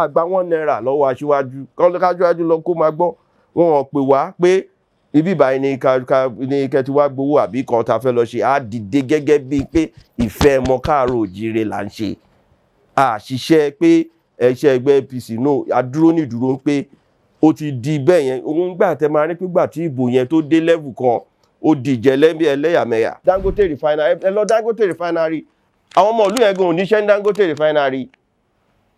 Àgbà ₦1 lọ́wọ́ aṣíwájú káṣíwájú lọ kó máa gbọ́. Wọn ò pè wá pé ibi ìbáyìí ni ká ní kẹ́ ti wá gbowó àbí kan tá a fẹ́ lọ ṣe. Á dìde gẹ́gẹ́ bíi pé ìfẹ́ ọmọ káàárọ̀ òjíire là ń ṣe. A ṣiṣẹ́ pé ẹṣẹ́ ẹgbẹ́ APC no, a dúró ní ìdúró pé ó ti di bẹ́ẹ̀ yẹn. Òun gbà tẹ máa rí pé gbà tí ìbò yẹn tó dé level kan, ó dìjẹ́ ẹlẹ́yàmẹ̀yà. Dangote Refinery, ẹ lọ Dangote Refinery, àwọn ọmọ ìlú yẹn gan oníṣẹ́ ní Dangote Refinery.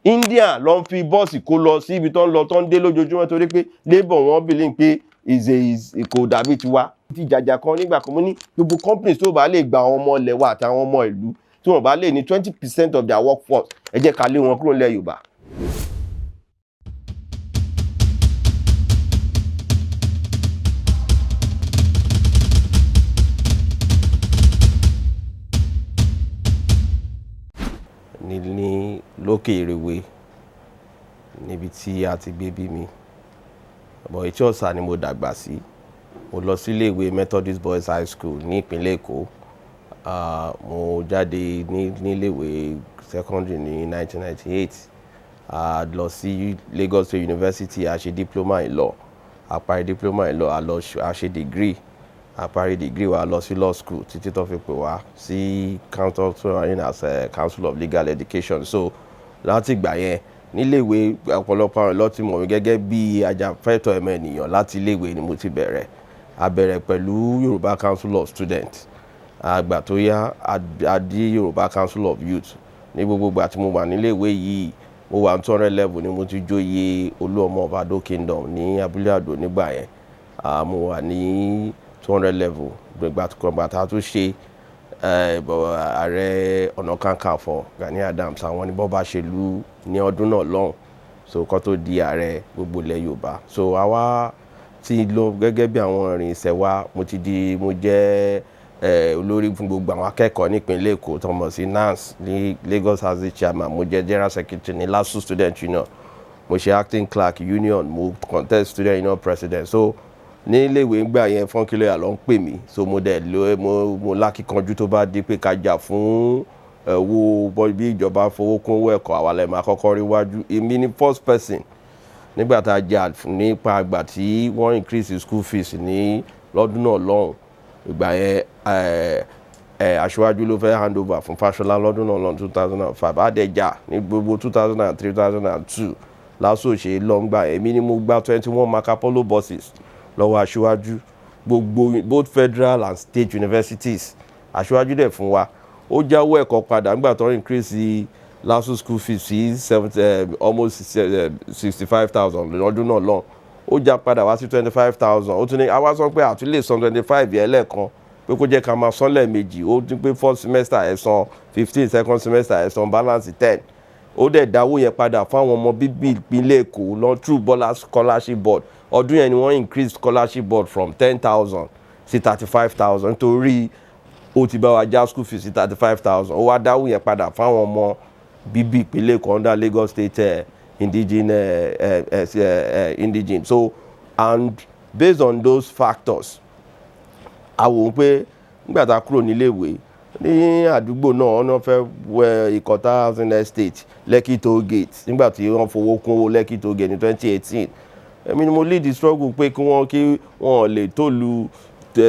India ló ń fi bọ́ọ̀sì kó lọ sí ibi tó ń lọ, tó ń dé lójoojúmọ́, torí pé labour wọn believe pé is kò dàbí tiwa. Ti jàjà kan nígbà kan, mo ní gbogbo companies tó bá lè gba àwọn ọmọ ilẹ̀ wa àti àwọn ọmọ ìlú, tí wọ́n bá lè ní 20% of their workforce, ẹ jẹ́ ká lé wọn kúrò nílẹ̀ Yorùbá. Ní lókè Ìrèwé níbi tí a ti gbé bí mi bọ̀, Etí Ọ̀sà ni mo dàgbà sí. Mo lọ sí iléèwé Methodist Boys High School ní ìpínlẹ̀ Èkó. Mo jáde ní níléèwé secondary ní 1998. A lọ sí Lagos State University, a ṣe diploma in law. A parí diploma in law, a lọ a ṣe degree. A parí degree wa, lọ sí law school títí tó fi pè wá sí council as a Council of Legal Education. So láti ìgbà yẹn níléèwé, ọ̀pọ̀lọpọ̀ àwọn ló ti mọ̀ mí gẹ́gẹ́ bí ajàfẹ́tọ̀ọ́ ọmọ ènìyàn. Láti iléèwé ni mo ti bẹ̀rẹ̀. A bẹ̀rẹ̀ pẹ̀lú Yorùbá Council of Students. Àgbà tó yá, a di Yorùbá Council of Youth. Ní gbogbo ìgbà tí mo wà níléèwé yìí, mo wà ní 200 level ni mo ti joyè Olúọmọ of Ado Kingdom ní Abúlé Àdó nígbà yẹn. Mo wà ní 200 level gbàgbà tá a tún ṣe Ààrẹ Ọ̀nà Kakanfò Gani Adams, àwọn ní bọ́ba ṣe lú ní ọdún náà lọ́hùn, so kó tó di ààrẹ gbogbo ilẹ̀ Yorùbá. So àwa ti lọ gẹ́gẹ́ bí àwọn ìrìnsẹ̀ wa. Mo ti di, mo jẹ́ olórí fún gbogbo àwọn akẹ́kọ̀ọ́ nípínlẹ̀ Èkó tó mọ̀ sí NANS ní Lagos as the chairman. Mo jẹ́ general secretary ní LASU Student Union. Mo ṣe acting clerk union. Mo contest student union president. So ní iléèwé ńgbà yẹn, funky lawyer ló ń pè mí. So mo dẹ̀ lo mo lákìkanjú tó bá di pé ká jà fún owó, bí ìjọba fowó kún owó ẹ̀kọ́, àwa lè máa kọ́kọ́ rí wájú. Èmi ni first person nígbà tá a jà nípa àgbà tí wọ́n increase school fees ní lọ́dún náà lọ́hùn. Ìgbà yẹn, aṣíwájú ló fẹ́ hand over fún Fáṣọlá lọ́dún náà lọ́hùn, 2005. Àdẹ̀jà ní gbogbo 2003, 2002 LASU ṣe lọ́ngbà. Èmi ni mo gba 21 Marco Polo buses lọ́wọ́ aṣíwájú, gbogbo both federal and state universities. Aṣíwájú dẹ̀ fún wa, ó jáwọ́ ẹ̀kọ́ padà nígbà tó increase LASU school fees sí 70, almost 65,000 lọ́dún náà lọ́hùn. Ó já padà wá sí 25,000. Ó tún ní àwa sọ pé àtún lè san 25 yẹn lẹ́ẹ̀kan, pé kó jẹ́ ká máa san lẹ́ẹ̀mejì. Ó tún pé first semester ẹ̀ san 15, second semester ẹ̀ san balance 10. Ó dẹ̀ dáwó yẹn padà fáwọn ọmọ bíbí ìpínlẹ̀ Èkó lọ through Bọ́lá Scholarship Board. Ọdún yẹn ni wọ́n increase scholarship board from 10,000 sí 35,000, nítorí ó ti bá wa já school fees sí 35,000. Ó wá dáwó yẹn padà fáwọn ọmọ bíbí ìpínlẹ̀ Èkó under Lagos State indigene, indigene. So and based on those factors, a wò ó pé nígbà tá a kúrò níléèwé ní àdúgbò náà, wọ́n fẹ́ wẹ Ìkọ̀tà Housing Estate, Lekki Toll Gate. Nígbà tí wọ́n fowó kún owó Lekki Toll Gate ní 2018, èmi ni mo lead the struggle pé kí wọ́n lè tó lu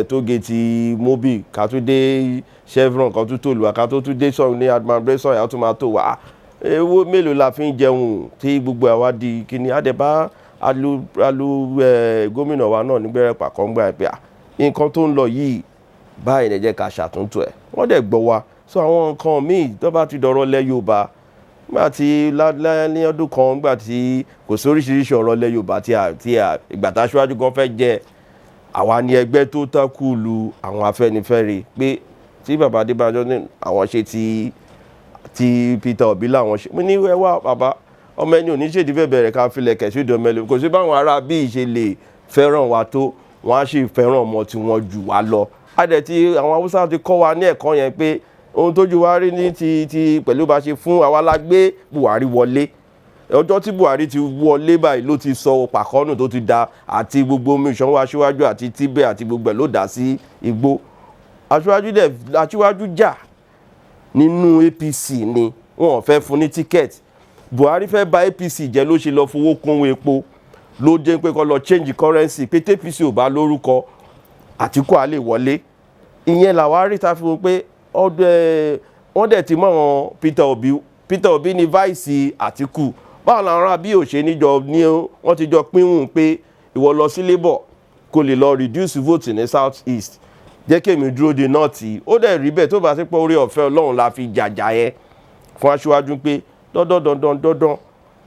toll gate Mobil, ká tún dé Chevron, ká tún tó lu, ká tó tún dé sọ̀rọ̀ ní administration yà, tún máa tó wá. Owó mélòó la fi ń jẹun tí gbogbo àwa di kíni? Àdẹ̀bá alu alu gómìnà wa náà nígbẹ̀rẹ̀ pàkọ́ ń gbà pé nǹkan tó ń lọ yìí báyìí, ní jẹ́ ká ṣàtúntò ẹ̀. Wọ́n dẹ̀ gbọ́ wa. So àwọn nǹkan míì tó bá ti dọ̀rọ̀ lẹ̀ Yorùbá, nígbà tí ní ọdún kan, nígbà tí kò sí oríṣiríṣi ọ̀rọ̀ lẹ̀ Yorùbá tí a ìgbà tá aṣíwájú gan fẹ́ jẹ, àwa ni ẹgbẹ́ tó tákùlù àwọn Afẹ́nifẹ́re pé tí bàbá Adébánjọ ní àwọn ṣe ti Peter Obi làwọn ṣe. Mo ní ẹ wá, bàbá, ọmọ ẹni ò ní ṣèdí fẹ́ bẹ̀rẹ̀ ká filẹ̀ kẹ̀sí ìdí ọmọ ẹlòmíì. Kò sí báwọn ará bíi ṣe lè fẹ́ràn wa tó, wọ́n á sì fẹ́ràn ọmọ tí wọ́n jù wá lọ. Adẹ̀ tí àwọn Haúsá ti kọ́ wa ní ẹ̀kọ́ yẹn pé ohun tójú wa rí ní ti pẹ̀lú bá ṣe fún àwa la gbé Buhari wọlé. Ọjọ́ tí Buhari ti wọlé báyìí ló ti sọ pàkọ́nù tó ti da àti gbogbo omi ìṣanwó aṣíwájú àti tíbẹ̀ àti gbogbo ẹ̀ ló dà sí igbó. Aṣíwájú dẹ̀, aṣíwájú jà nínú APC ni wọn ò fẹ́ fún ní ticket. Buhari fẹ́ bà APC jẹ́ ló ṣe lọ fowó kún epo, ló jẹ́ pé kó lọ change currency, pé tAPC ò bá lórúkọ, Àtíkù á lè wọlé. Ìyẹn làwa rí ta fi wọ́n pé ọdẹ wọ́n dẹ̀ ti mọ̀ wọn Peter Obi. Peter Obi ní vice Àtíkù. Báwo làwọn ará bí òṣè níjọ ní wọ́n ti jọ pínwùn pé ìwọ lọ sí Labour kó lè lọ reduce vote ní South East, jẹ́ kémi dúró de North. Ó dẹ̀ rí bẹ́ẹ̀. Tó bá sí pé orí ọ̀fẹ́ Ọlọ́run la fi jàjà yẹn fún aṣíwájú pé dandan dandan dandan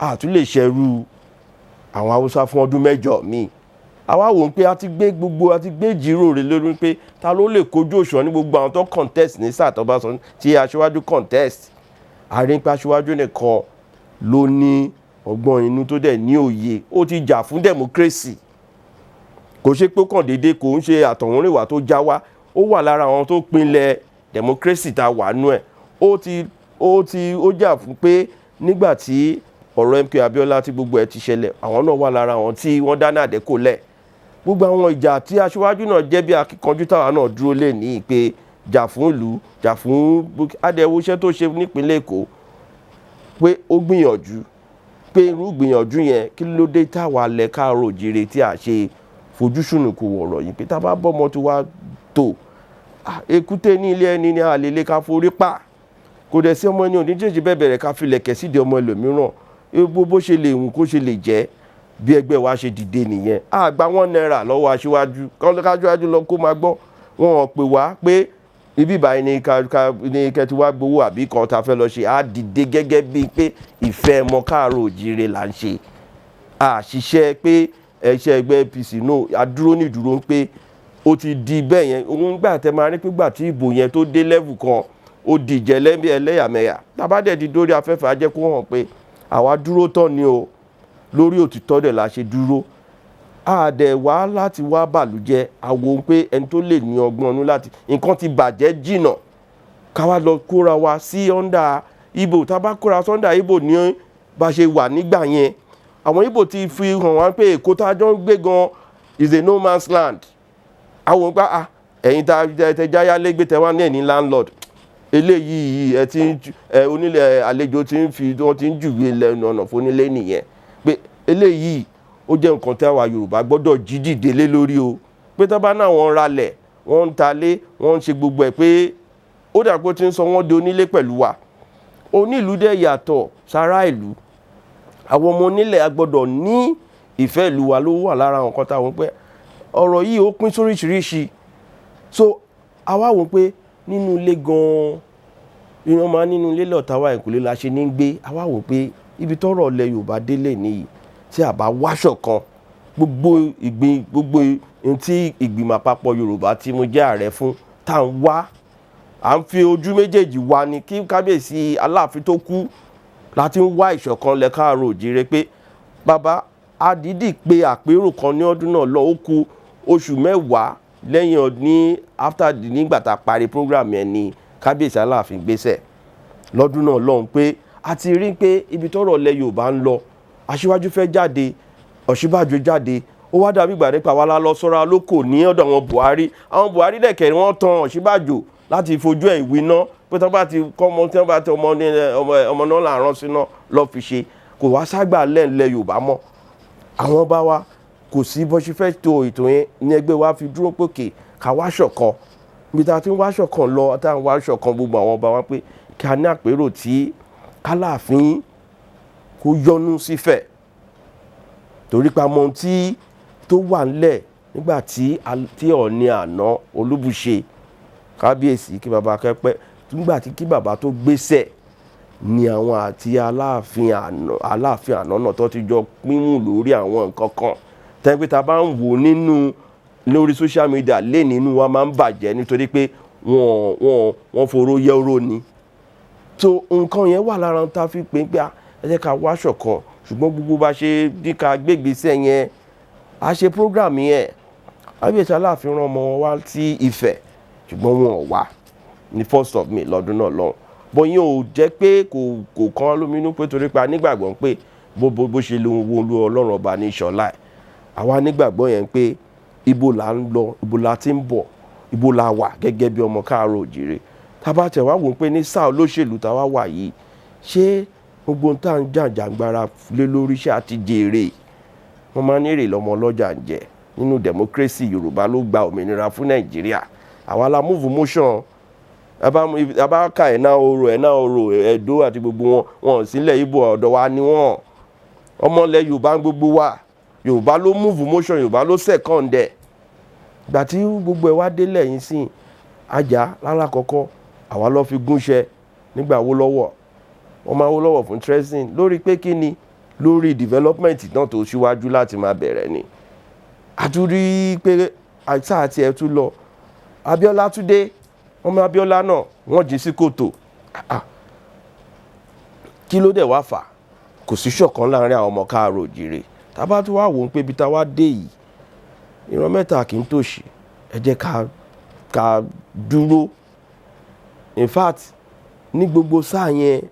àtún lè ṣẹrú àwọn Haúsá fún ọdún 8 míì. Àwa wò ó pé a ti gbé gbogbo, a ti gbé ìjíròrò lórí pé ta ló lè kojú òṣùwọ̀n ní gbogbo àwọn tó contest ní sáà tó bá sọ tí aṣíwájú contest. Àárín pé aṣíwájú nìkan ló ní ọgbọ́n inú tó dẹ̀ ní òye. Ó ti jà fún democracy, kò ṣe pé kàn déédéé, kò ń ṣe àtọ̀húnrìnwá tó já wá. Ó wà lára àwọn tó pinlẹ̀ democracy tá a wà nú ẹ̀. Ó ti ó jà fún pé nígbà tí ọ̀rọ̀ MK Abiola tí gbogbo ẹ̀ ti ṣẹlẹ̀, àwọn náà wà lára àwọn tí wọ́n dáná àdẹ́kò lẹ̀. Gbogbo àwọn ìjà tí aṣíwájú náà jẹ́ bí akíkanjú táwa náà dúró lé ní pé jà fún ìlú, jà fún adẹ̀wò iṣẹ́ tó ṣe nípínlẹ̀ Èkó, pé ó gbìyànjú, pé irú gbìyànjú yẹn, kí ló dé táwa lẹ káàárọ̀ òjìrè tí a ṣe fojú sùnùkùn wọ̀rọ̀ yìí pé tá a bá bọ́mọ tí wàá tó èkúté ní ilé ẹni ní àlèlé ká forí pa, kò dẹ̀ sí ọmọ ẹni òní jèjì bẹ́ẹ̀ bẹ̀rẹ̀ ká filẹ̀kẹ̀ sídìí ọmọ ẹlòmíràn. Bó bó ṣe lè wù kó ṣe lè jẹ́, bí ẹgbẹ́ wa ṣe dìde nìyẹn. A gba ₦1 lọ́wọ́ aṣíwájú káṣíwájú lọ kó máa gbọ́. Wọn ò pè wá pé ibi ìbáyìí ni ká ní kẹ́ ti wá gbowó àbí kan tá a fẹ́ lọ ṣe. Á dìde gẹ́gẹ́ bíi pé ìfẹ́ ọmọ káàárọ̀ òjíire là ń ṣe. A ṣiṣẹ́ pé ẹṣẹ́ ẹgbẹ́ APC no, a dúró ní ìdúró pé ó ti di bẹ́ẹ̀ yẹn. Òun gbà tẹ máa rí pé gbà tí ìbò yẹn tó dé level kan, ó dìjẹ́ ẹlẹ́yàmẹ̀yà. Tá bá dẹ̀ di dórí afẹ́fẹ́, á jẹ́ kó hàn pé àwa dúró tán ni o, lórí òtítọ́ dẹ̀ la ṣe dúró. A dẹ̀ wá láti wá bàlújẹ́ àwo pé ẹni tó lè ní ọgbọ́n ọdún láti nǹkan ti bàjẹ́ jìnà, ká wá lọ kóra wa sí under Ìgbò. Tá a bá kóra sí under Ìgbò ní bá ṣe wà nígbà yẹn, àwọn Ìgbò ti fi hàn wá pé Èkó tá a jọ ń gbé gan is a no man's land. Àwọn gbà á, ẹ̀yin tá tẹ jáyá légbé, tẹ wá ní ẹ̀ní landlord eléyìí, ẹ ti ń ẹ onílẹ̀ àlejò ti ń fi wọ́n ti ń júwe lẹ́nu ọ̀nà fún onílé nìyẹn, pé eléyìí ó jẹ́ nǹkan tí àwa Yorùbá gbọ́dọ̀ jí dìde lé lórí o, pé tó bá náà wọ́n ralẹ̀, wọ́n ń talé, wọ́n ń ṣe gbogbo ẹ̀, pé ó dà pé ó ti ń sọ wọ́n di onílé pẹ̀lú wa. Onílùú dẹ̀ yàtọ̀ sára ìlú. Àwọn ọmọ onílẹ̀ a gbọ́dọ̀ ní ìfẹ́ ìlú wa. Ló wà lára àwọn nǹkan táwọn pé ọ̀rọ̀ yìí ó pín sóríṣiríṣi. So àwa wò pé nínú ilé gan-an ìran máa nínú ilé lọ́ta wa, ìkùlé la ṣe ní gbé. Àwa wò pé ibi tọ́rọ̀ ilẹ̀ Yorùbá délé nìyí, tí a bá wáṣọ kan gbogbo ìgbín gbogbo ohun tí ìgbìmọ̀ àpapọ̀ Yorùbá tí mo jẹ́ ààrẹ fún tá à ń wá, à ń fi ojú méjèèjì wá ní kí kábíyèsí Aláàfin tó kú láti ń wá ìṣọ̀kan lẹ káàárọ̀ òjíire, pé bàbá adídì pé àpérò kan ní ọdún náà lọ, ó kù oṣù 10 lẹ́yìn ní after nígbà tá a parí program yẹn ní kábíyèsí Aláàfin gbéṣẹ̀ lọ́dún náà lọ́hùn, pé a ti rí pé ibi tọ́rọ̀ lẹ Yorùbá ń lọ, aṣíwájú fẹ́ jáde, Ọ̀ṣínbàjò jáde. Ó wá dàbí ìgbà nípa wa la lọ sọ́ra lóko ní ọ̀dọ̀ àwọn Buhari. Àwọn Buhari dẹ̀kẹ̀ wọ́n tan Ọ̀ṣínbàjò láti fojú ẹ̀ ìwé ná, pé tí wọ́n bá ti kọ́ ọmọ, tí wọ́n bá ti ọmọ ní ọmọ náà là ń rán síná lọ́ọ́ fi ṣe. Kò wá ságbà lẹ́ǹlẹ̀ Yorùbá mọ́, àwọn bá wa kò sí bó ṣe fẹ́ to ètò yẹn ní ẹgbẹ́ wa fi dúró pòkè ká wá ṣọ̀kan. Ibi tá a ti ń wá ṣọ̀kan lọ, tá a ń wá ṣọ̀kan gbogbo àwọn ọba wa, pé kí a ní àpérò tí kálàfin kó yọ́nú sífẹ̀, torí pa mọ ohun tí tó wà ńlẹ̀ nígbà tí Ọọ̀ni àná Olúbùṣe, kábíyèsí, kí baba kẹ́pẹ́, nígbà tí kí baba tó gbéṣẹ̀ ni àwọn àti Aláàfin àná náà tó ti jọ pínwùn lórí àwọn nǹkan kan tẹ́ pé ta bá ń wò nínú lórí social media lé nínú wa máa ń bàjẹ́, nítorí pé wọ́n foró yẹ́rọ ni. So nǹkan yẹn wà lára tá a fi pè é pé ẹ jẹ́ ká wá ṣọ̀kan. Ṣùgbọ́n gbogbo bá ṣe ní ká gbégbèsè yẹn, a ṣe program yẹn, kábíyèsí Aláàfin rán ọmọ wọn wá sí Ifẹ̀, ṣùgbọ́n wọn ò wá ní 1st of May lọ́dún náà lọ́hùn. Bọ́ yẹn ò jẹ́ pé kò kàn lóminú, pé torí pé a nígbàgbọ́ pé bó ṣe lóhun wo olú Ọlọ́run ọba ní ìṣọ̀lá ẹ̀. Àwa nígbàgbọ́ yẹn pé ibo là ń lọ, ibo la ti ń bọ̀, ibo la wà gẹ́gẹ́ bí ọmọ káàárọ̀ òjìrè. Tá a bá tẹ̀ wá wò ó pé ní sáà olóṣèlú tá a wá wà yìí, ṣé Gbogbo ohun tá à ń jàjàǹgbara lé lórí ṣé a ti jèrè? Wọ́n máa ń ní èrè lọ́mọ ọlọ́jà ń jẹ. Nínú democracy, Yorùbá ló gba òmìnira fún Nàìjíríà. Àwa la move motion. A bá ka Ẹ̀nà Oro, Ẹ̀nà Oro, Ẹ̀dó àti gbogbo wọn, wọn ò sílẹ̀ Ìgbò, ọ̀dọ̀ wa ni wọ́n. Ọmọlẹ̀ Yorùbá ń gbogbo wa. Yorùbá ló move motion, Yorùbá ló second ẹ̀. Ìgbà tí gbogbo ẹ̀ wá délẹ̀ yìí sìn, ajá lálákọ̀ọ́kọ́, àwa ló fi gúnṣẹ́ nígbà Awólọ́wọ̀. Wọ́n máa Awólọ́wọ̀ fún treason lórí pé kí ni? Lórí development náà tó ṣíwájú láti máa bẹ̀rẹ̀ ni. A tún rí pé sáà tí ẹ tún lọ. Abíọ́lá tún dé, ọmọ Abíọ́lá náà wọ́n jí sí kòtò. Kí ló dẹ̀ wá fà? Kò sí ṣọ̀kan láàrin àwọn ọmọ káàárọ̀ òjìrè. Tá bá tún wá wò ó pé ibi tá wá dé yìí, ìran mẹ́ta kì í tòṣì. Ẹ jẹ́ ká dúró. In fact, ní gbogbo sáà yẹn,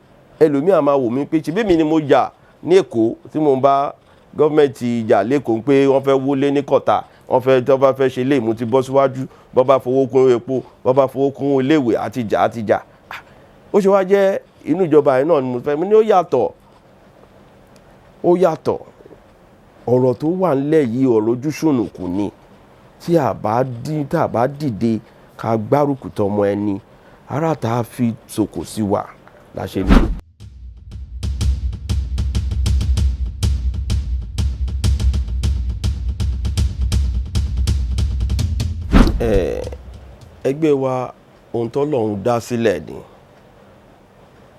ẹlòmíì á máa wò mí pé ṣebí èmi ni mo jà ní Èkó tí mò ń bá gọ́ọ̀mẹ̀ntì jà l'Ékòó pé wọ́n fẹ́ wọlé ní Kọ̀tà, wọ́n fẹ́ tí wọ́n bá fẹ́ ṣe léè mú ti bọ́ síwájú, bọ́ bá fowó kún epo, bọ́ bá fowó kún ilé ìwé àti jà àti jà. Ó ṣe wá jẹ́ inú ìjọba yẹn náà ni mo fẹ́. Mo ní ó yàtọ̀, ó yàtọ̀. Ọ̀rọ̀ tó wà nílẹ̀ yìí, ọ̀rọ̀ ojúṣùnùkùn ni. Tí a bá dí, tí a bá dìde ká gbárùkù tọmọ ẹni, ará ta fi sòkò sí wa la ṣe ní. Ẹgbẹ́ wa, ohun tó Ọlọ́run dá sílẹ̀ ni,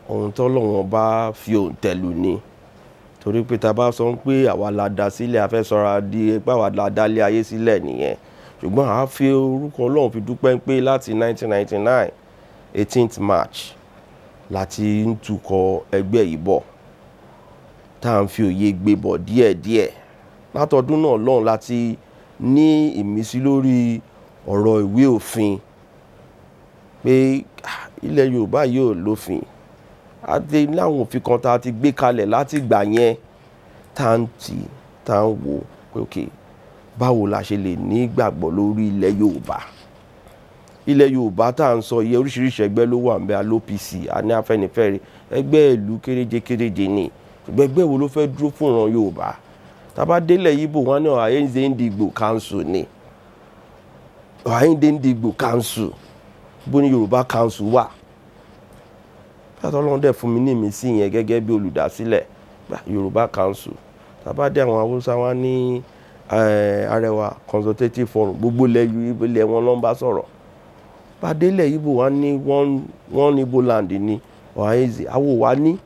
ohun tó Ọlọ́run bá fi òǹtẹ̀ lù ni. Torí pé tí a bá sọ pé àwa la dá sílẹ̀, a fẹ́ sọra di pé àwa la dá ilé ayé sílẹ̀ nìyẹn. Ṣùgbọ́n a fi orúkọ Ọlọ́run fi dúpẹ́ pé láti 1999, 18th March la ti ń tukọ̀ ẹgbẹ́ yìí bọ̀, tá ń fi òye gbé bọ̀ díẹ̀díẹ̀. Látọdún náà lọ́hùn la ti ní ìmísí lórí ọ̀rọ̀ ìwé òfin pé ilẹ̀ Yorùbá yìí ò lófin. A ti ní àwọn òfin kan tá a ti gbé kalẹ̀ láti ìgbà yẹn tá ń tì, tá ń wò pé okay, báwo la ṣe lè ní ìgbàgbọ́ lórí ilẹ̀ Yorùbá. Ilẹ̀ Yorùbá tá ń sọ iye oríṣiríṣi ẹgbẹ́ ló wà níbẹ̀, a ní OPC, a ní Afẹ́nifẹ́re, ẹgbẹ́ ìlú kéréje kéréje ni. Ṣùgbọ́n ẹgbẹ́ wo ló fẹ́ dúró fún ìran Yorùbá? Tá bá dé ilẹ̀ Igbo, wọ́n ní Ohanaeze Ndigbo Council ni. Ohanaeze Ndigbo Council. Bó ní Yorùbá Council wà. Bí Ọlọ́run dẹ̀ fún mi ní ìmísí yẹn gẹ́gẹ́ bí olùdásílẹ̀ Yorùbá Council. Tá bá dé àwọn Hausa, wọ́n ní Arewa Consultative Forum, gbogbo ilẹ̀ wọn ló ń bá sọ̀rọ̀. Bá dé ilẹ̀ Igbo, wọ́n ní one Igbo land ni Ohanaeze, àwa ò wá ní.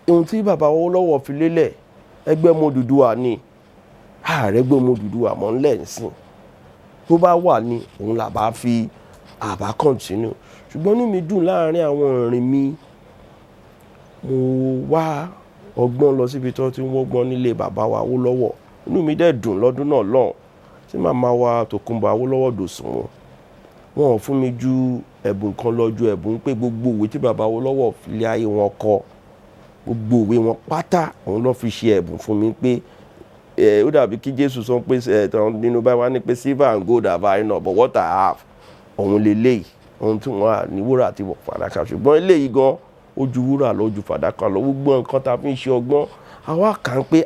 Ohun tí bàbá Awólọ́wọ̀ fi lélẹ̀, ẹgbẹ́ ọmọ Odùduwà ni. Ààrẹ ẹgbẹ́ ọmọ Odùduwà mọ́ ńlẹ̀ ń sìn. Tó bá wà ní, òun là bá fi àbá continue. Ṣùgbọ́n inú mi dùn láàárín àwọn ìrìn mi. Mo wá ọgbọ́n lọ síbi tí wọ́n ti ń wọ́gbọ́n nílé bàbá wa Awólọ́wọ̀. Inú mi dẹ̀ dùn lọ́dún náà lọ́hùn tí màmá wa Tòkunbọ̀ Awólọ́wọ̀ Dòsùnmú. Wọ́n ò fún mi ju ẹ̀bùn kan lọ ju ẹ̀bùn pé gbogbo ìwé tí bàbá Awólọ́wọ̀ fi lé ayé wọn kọ, gbogbo ìwé wọn pátá, òun ló fi ṣe ẹ̀bùn fún mi pé, ó dàbí kí Jésù sọ pé, nínú Bible wá ní pé silver and gold have I not, but what I have, òun lè léyìí. Ohun tí wọ́n á ní wúrà àti fàdákà. Ṣùgbọ́n eléyìí gan, ó ju wúrà lọ, ó ju fàdákà lọ. Gbogbo nǹkan tí a fi ń ṣe ọgbọ́n, àwa kà ń pé,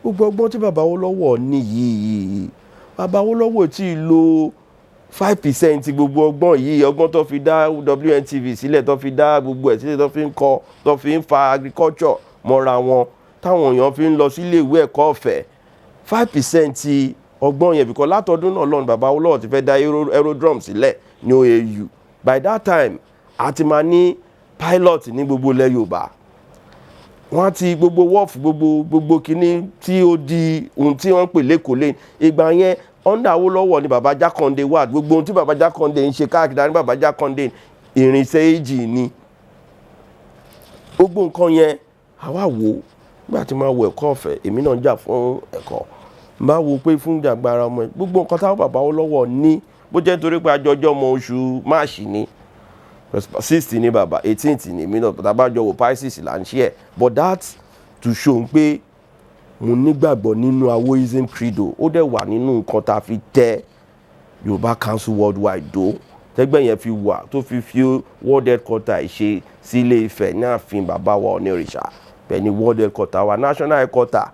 gbogbo ọgbọ́n tí bàbá Awólọ́wọ̀ ní yìí, bàbá Awólọ́wọ̀ tí lo 5% gbogbo ọgbọ́n yìí, ọgbọ́n tó fi dá WNTV sílẹ̀, tó fi dá gbogbo ẹ̀ sílẹ̀, tó fi ń kọ́, tó fi ń fa agriculture mọ́ra wọn, táwọn èèyàn fi ń lọ sí ilé ìwé ẹ̀kọ́ ọ̀fẹ́. 5% ọgbọ́n yẹn, because látọdún náà lọ́hùn bàbá Awólọ́wọ̀ ti fẹ́ dá aerodrome sílẹ̀ ní OAU. By that time, a ti máa ní pilot ní gbogbo ilẹ̀ Yorùbá. Wọ́n ti gbogbo wharf, gbogbo kíní tí ó di ohun tí wọ́n ń pè l'Ékòó lé. Ìgbà yẹn, under Awólọ́wọ̀ ni bàbá Jákàndé wà. Gbogbo ohun tí bàbá Jákàndé ń ṣe káàkiri ní bàbá Jákàndé ìrìnsẹ̀ èjì ni. Gbogbo nǹkan yẹn, àwa wò ó. Nígbà tí màá wo ẹ̀kọ́ ọ̀fẹ́, èmi náà ń jà fún ẹ̀kọ́. Màá wo pé fún ìjàgbara ọmọ ẹ, gbogbo nǹkan táwọn bàbá Awólọ́wọ̀ ní, bó jẹ́ nítorí pé àjọjọ́ ọmọ oṣù March ni, 6th ni bàbá, 18th ni èmi náà, tá bá jọ wò Pisces là ń ṣe ẹ̀. But that to show pé mo nígbàgbọ́ nínú Awoism credo, ó dẹ̀ wà nínú nǹkan tá a fi tẹ Yorùbá Council Worldwide dó. Tẹ́ Tẹ́gbẹ́ yẹn fi wà tó fi fi world headquarter ṣe sí Ilé Ifẹ̀ ní ààfin bàbá wa Ọọ̀nirìṣà. Bẹ́ẹ̀ ni world headquarter wa, national headquarter,